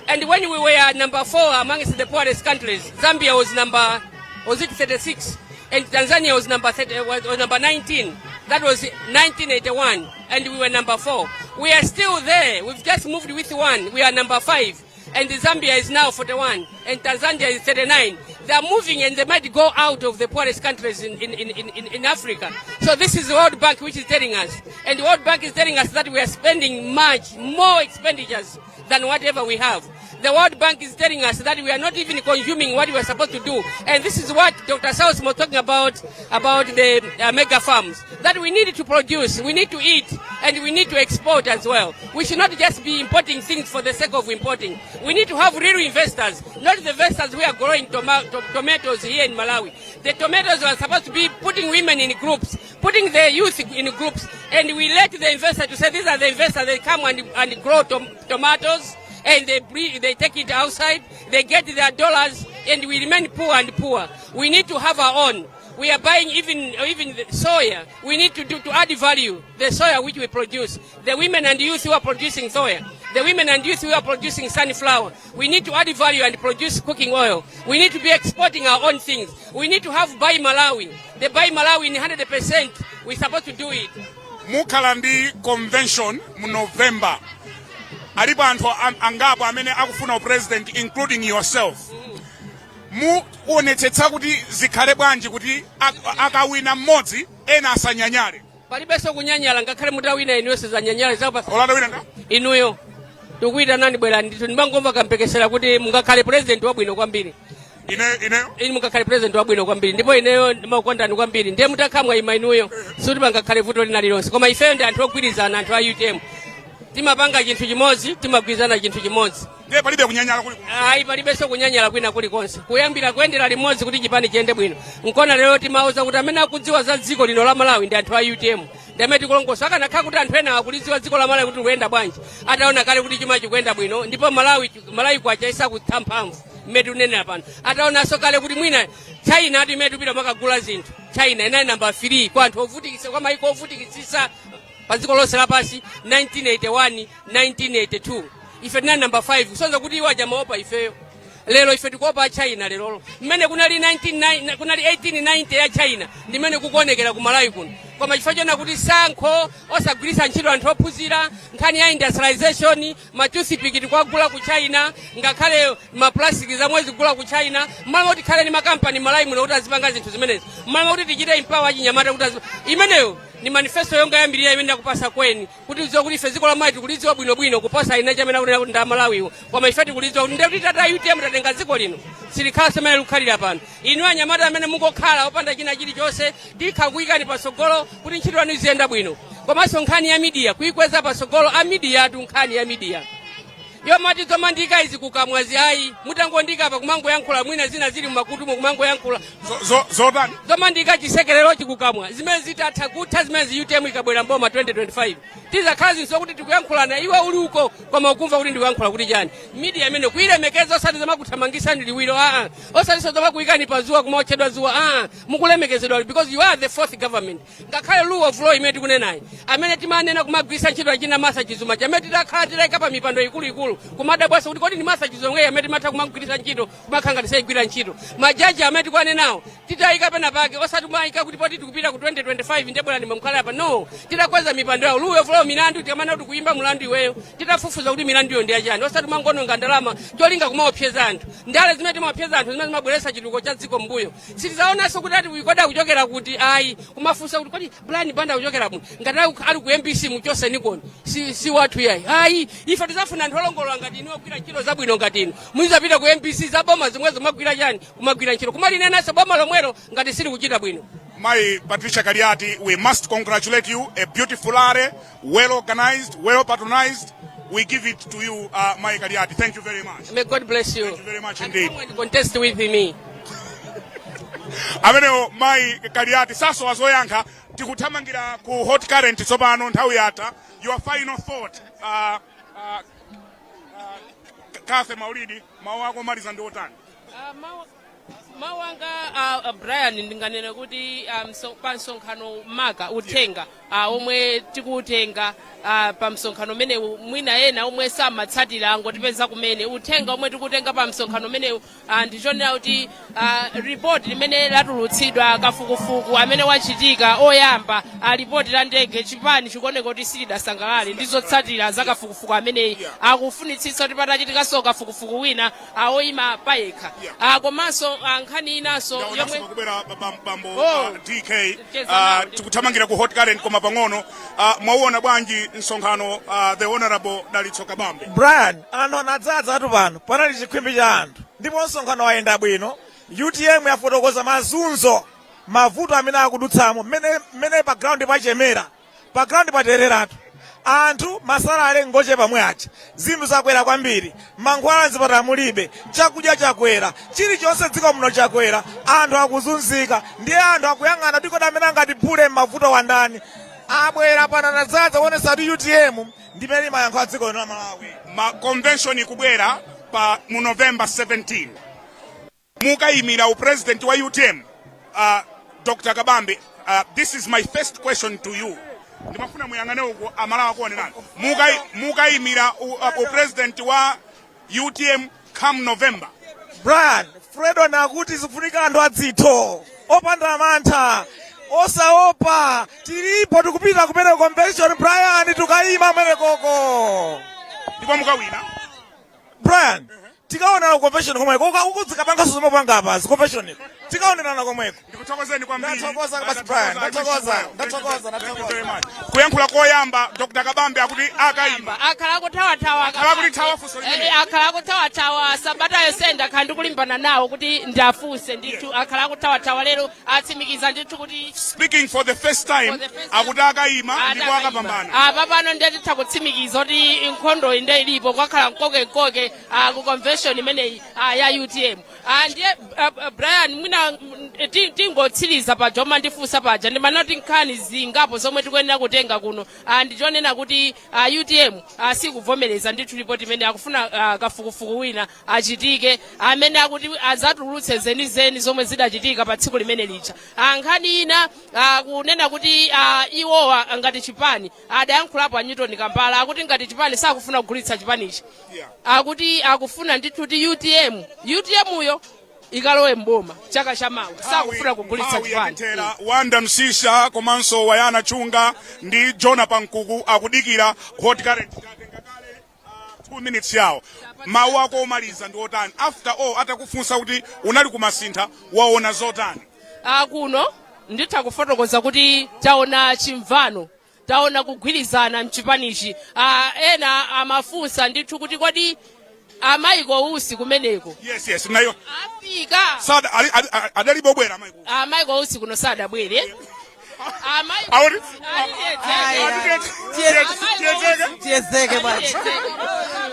And when we were number 4 amongst the poorest countries, Zambia was number, was it 36? And Tanzania was number 30, was number 19. That was 1981, and we were number 4. We are still there. We've just moved with 1. We are number 5. And Zambia is now 41, and Tanzania is 39. They are moving and they might go out of the poorest countries in Africa. So this is the World Bank which is telling us. And the World Bank is telling us that we are spending much more expenditures than whatever we have. The World Bank is telling us that we are not even consuming what we are supposed to do. And this is what Dr. Saulos was talking about the mega farms, that we need to produce, we need to eat, and we need to export as well. We should not just be importing things for the sake of importing. We need to have real investors, not the investors who are growing tomatoes here in Malawi. The tomatoes are supposed to be putting women in groups, putting the youth in groups, and we let the investor to say these are the investors, they come and grow tomatoes, and they take it outside, they get their dollars, and we remain poor and poor. We need to have our own. We are buying even the soya. We need to add value, the soya which we produce. The women and youth who are producing soya, the women and youth who are producing sunflower. We need to add value and produce cooking oil. We need to be exporting our own things. We need to have Buy Malawi. The Buy Malawi in 100%, we're supposed to do it. Mukhala ndi convention mu November. Alipo anthu angapo amene akufuna president, including yourself. Muonetsetsa kuti zikhale bwanji kuti akawina mmodzi ena asanyanyale? Palibenso kunyanyala, ngakhale mutawina inuyo sizanyanyala zakupasa. Olanda wina nda? Inuyo tikuyitanani, bwerani ndithu. Ndimangomva kampekesera kuti mungakhale president wabwino kwambiri. Ineyo? Inu mungakhale president wabwino kwambiri, ndipo ineyo ndimakukondani kwambiri. Ndiye mutakhala mwayima inuyo, sikuti pangakhale vuto lina lilonse. Koma ifeyo ndi anthu ogwirizana, anthu a UTM timapanga chinthu chimodzi, timagwirizana chinthu chimodzi. Ndiye palibe kunyanyala kuli? Ayi, palibenso kunyanyala kwina kulikonse, kuyambira kuyendera limodzi kuti chipani chiyende bwino. Nkona lero timauza kuti amene akudziwa za dziko lino la Malawi ndi anthu a UTM, ndi amene tikulongosola. Akanakhala kuti anthu ena akulidziwa dziko la Malawi kuti likuyenda bwanji, ataona kale kuti chuma chikuyenda bwino ndipo Malawi kwacha isakutha mphamvu mmene tikunenera pano, ataonanso kale kuti mwina China ati imene tikupita makagula zinthu, China inali namba 3 kwa anthu ovutikitsa, kwa maiko ovutikitsitsa pa dziko lonse lapansi 1981, 1982, ife tinali namba 5, kusonyeza kuti iwo aja amaopa ifeyo. Lero ife tikuopa a China lerolo. Mmene kunali 19, kunali 1890 ya China, ndimene kukuonekera ku Malawi kuno. Koma chifukwa chona kuti sankho, osagwiritsa ntchito anthu ophunzira, nkhani ya industrialization, ma toothpick tikuwagula ku China, ngakhale ma plastic zamwe zigula ku China, mmalo moti tikhale ndi makampani Malawi muno kuti azipanga zinthu zimenezi, mmalo moti tichite empower achinyamata kuti imeneyo ni manifesto yonga yambirira imene ndakupasa kweni kuti udziwe kuti ife dziko la Malawi tikulidziwa bwinobwino kuposa ina chamene akunena kuti ndi Amalawiwo. Koma ife tikulidziwa kuti ndiye kuti tata UTM tatenga dziko lino, silikhalanso imene likukhalira pano. Inu anyamata amene mungokhala opanda china chilichonse, tikha kuyikani patsogolo kuti ntchito yanu iziyenda bwino. Komanso nkhani ya media kuyikweza patsogolo, a media atu, nkhani ya media yomati zomandika izi kukamwazi ayi, mutangondika apa kumangoyankhula, mwina zina zili mumakutumo kumangoyankhula. Zotani? Zomandika chisekerero chikukamwa, zimene zitatha kutha zimene UTM ikabwera mboma 2025, tizakhala zinthu zokuti tikuyankhulana, iwe uli uko koma ukumva kuti ndikuyankhula kuti chani. Media imene kuyilemekeza, osati zomakuthamangisani liwiro, aa, osatinso zomakuyikani pa zuwa kumaotchedwa zuwa, aa, mukulemekezedwa because you are the fourth government. Ngakhale rule of law imene tikunenayi, amene timanena kumagwiritsa ntchito achina Martha Chizuma, amene titakhala titayika pa mipando ikuluikulu, kumadabwasa kuti kodi ndi Martha Chizuma amene timatha kumagwiritsa ntchito, kumakhala ngati sayigwira ntchito. Majaji amene tikuwanenawo titayika pena pake, osati kumayika kuti poti tikupita ku 2025 ndebwera ndimamkhala apa, no. Titakweza mipando yawo, rule of law, milandu tikamana kuti kuyimba mulandu iweyo, titafufuza kuti milanduyo ndi yachani, osati kumangononga ndalama cholinga kumaopseza anthu. Ndale zimene timaopseza anthu zimene zimabweretsa chitukuko cha dziko mbuyo. Sitizaonanso kuti ati kodi kuchokera kuti, ayi, kumafunsa kuti kodi Brian Banda kuchokera muno, ngati ali ku MBC muchose nikoni, si wathu yayi, ayi. Ife tizafuna anthu olongolola ngati inu, ogwira ntchito zabwino ngati inu. Muzapita ku MBC zaboma zomwezo kumagwira chani? Kumagwira ntchito, kumalinenanso boma lomwelo ngati sili kuchita bwino. Mai Patricia Kaliati, we must congratulate you. A beautiful rally, well organized, well patronized. We give it to you, Mai Kaliati. Thank you very much. May God bless you. Thank you very much indeed. Come and contest with me. Amenewo Mai Kaliati sasowa zoyankha. Tikuthamangira ku Hot Current tsopano, nthawi yatha. Your final thought, Kathe Maulidi, mawu ako omaliza ndi otani? Mawu anga, Brian, ndinganene kuti so, pa msonkhano maka uthenga omwe tikuutenga pa msonkhano umenewu, mwina ena omwe samatsatira angotipeza kumene, uthenga omwe tikutenga pa msonkhano umenewu ndichonena kuti ripoti limene latulutsidwa, kafukufuku amene wachitika oyamba, ripoti la ndege, chipani chikuoneka kuti silidasangalale ndi zotsatira za kafukufuku ameneyi. Akufunitsitsa kuti patachitikanso kafukufuku wina oyima payekha. Komanso nkhani inanso yomwe kubwera bambo Oh. DK. Cheza nawo. Tikuthamangira ku Hot Current, koma pang'ono, mwauona bwanji msonkhano, the Honorable Dalitso Kabambe? Brian, anthu anadzaza atu pano, panali chikhwimbi cha anthu ndipo msonkhano wayenda bwino. UTM yafotokoza mazunzo, mavuto amene akudutsamo, mmene pa ground pachemera, pa ground patereratu. Anthu ma salary ngochepa mwe aja, zinthu zakwera kwambiri, mankhwala mzipatala mulibe, chakudya chakwera, chilichonse dziko muno chakwera, anthu akuzunzika. Ndiye anthu akuyang'ana kuti kodi amene angatiphule mavuto wandani? Abwera pano, anadzaza kuonetsa kuti UTM ndimene imayankho a dziko lino la Malawi. Ma convention ikubwera pa mu November 17, mukayimira upresident wa UTM? Dr Kabambe, this is my first question to you. Ndimafuna muyang'ane uko, Amalawi akuonerani. Mukayimira upresident wa UTM come November? Brian, Fredo nakuti zikufunika anthu adzitho, opanda mantha, osaopa. Tilipo, tikupita kumene convention, Brian, tukayima kumene koko. Ndipo mukawina? Brian, Tikaonana ku convention komweko. Ukudzikapanganso zomapanga apazi convention iko. Tikaonana komweko. Ndikuthokozeni kwambiri. Ndathokoza basi, Brian. Ndathokoza. Ndathokoza. Ndathokoza. Kuyankhula koyamba, Dr Kabambe akuti akayima. Akhala akuthawathawa. Akhala akutithawa funso limene. Akhala akuthawathawa sabata yonse. Ndakhala ndikulimbana nawo kuti ndafunse ndithu. Akhala akuthawathawa, lero atsimikiza ndithu kuti Speaking for the first time, For the first time. akuti akayima ndipo akapambana. Apa pano ndiye titha kutsimikiza kuti nkhondo iyi ndiye ilipo, kwakhala mkokenkoke ku convention imeneyi ya UTM. Ndiye Brian, mwina tingotsiriza paja umandifunsa paja, ndimanoti nkhani zingapo zomwe tikuyenera kutenga kuno. Ndichonena kuti UTM sikuvomereza ndithu ripoti imene akufuna kafukufuku wina achitike amene akuti adzatulutse zenizeni zomwe zidachitika pa tsiku limene lija. Nkhani ina, kunena kuti iwowa ngati chipani, adayankhulapo a Newton Kambala, akuti ngati chipani sakufuna kugulitsa chipanichi. Akuti akufuna ndithu kuti UTM uyo ikalowe mboma chaka chamawa, sakufuna kugulitsa Nthawi chipani. yatithera. Wanda Msisha komanso Wayana Chunga ndi Jona Pankuku akudikira Hot Current. Tatenga kale 2 minutes yawo. Mawu ako omaliza ndi otani, after all atakufunsa kuti unali kumasintha, waona zotani? Kuno nditha kufotokoza kuti taona chimvano, taona kugwirizana mchipanichi. Ena amafunsa ndithu kuti kodi a Michael Usi kumeneko Yes, nayo afika? Sada adalibe obwera a Michael. A Michael Usi kuno sadabwere. Awuri Tiyezeke bwana.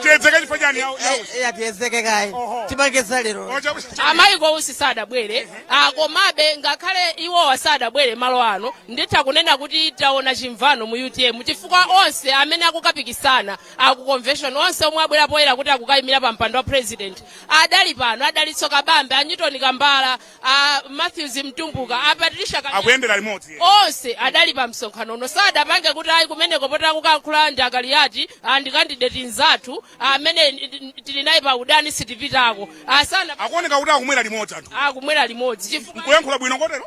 Tiyezeke chifukwa chani yawo? Ya, tiyezeke kayi, timangeza lero. A Michael Usi sadabwere. Komabe ngakhale iwowa sadabwere malo ano, nditha kunena kuti taona chimvano mu UTM, chifukwa onse amene akukapikisana aku convention, onse omwe abwera poyera kuti akukayimira pa mpando wa president, adali pano: a Dalitso Kabambe, a Newton Kambala, a Matthews Mtumbuka, a Patricia Kanyama. Akuyendera limodzi. Onse adali pa msonkhano uno. Sadapange kuti ayi, kumeneko poti akukankhula ndi Akaliyati, ndi candidate nzathu amene tili naye pa udani, sitipitako asana. Akuoneka kuti akumwera limodzi anthu. Akumwera limodzi chifukwa Nkuyankhula bwino kotero,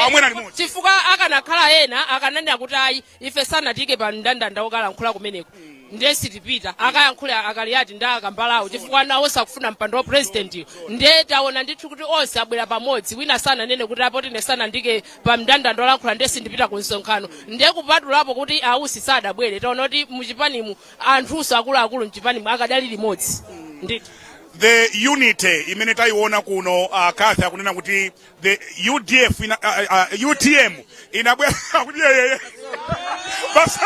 akumwera limodzi. Chifukwa akanakhala ena akananena kuti ayi, ife sanatike pa mndandanda wokalankhula kumeneko, ndiye sitipita, akayankhule Akaliyati ndi Akambalawo, chifukwa nawo sakufuna mpando wa president. Ndiye taona ndithu kuti onse abwera pamodzi. Wina sananene kuti apo tine sanandike pa mndandanda wolankhula, ndiye sindipita ku msonkhano. Ndiye kupatulapo kuti a Usi sadabwere, taona kuti muchipanimu anthunso akuluakulu mchipanimu akadali limodzi ndithu. The unity imene tayiona kuno, Kathy akunena kuti the UDF ina, UTM inabwera kuti yeyeye basa.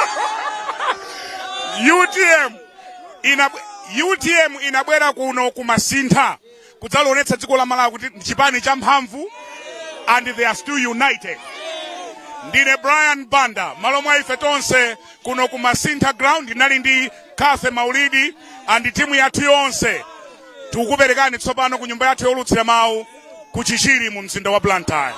UTM inabwera kuno kumasintha kudzalionetsa dziko la Malawi kuti ndi chipani cha mphamvu and they are still united. Ndine Brian Banda, malo mwa ife tonse kuno kumasintha ground, ndinali ndi Kathy Maulidi and timu yathu yonse. Tikukuperekani tsopano ku nyumba yathu yolutsira mawu ku Chichiri mu mzinda wa Blantyre.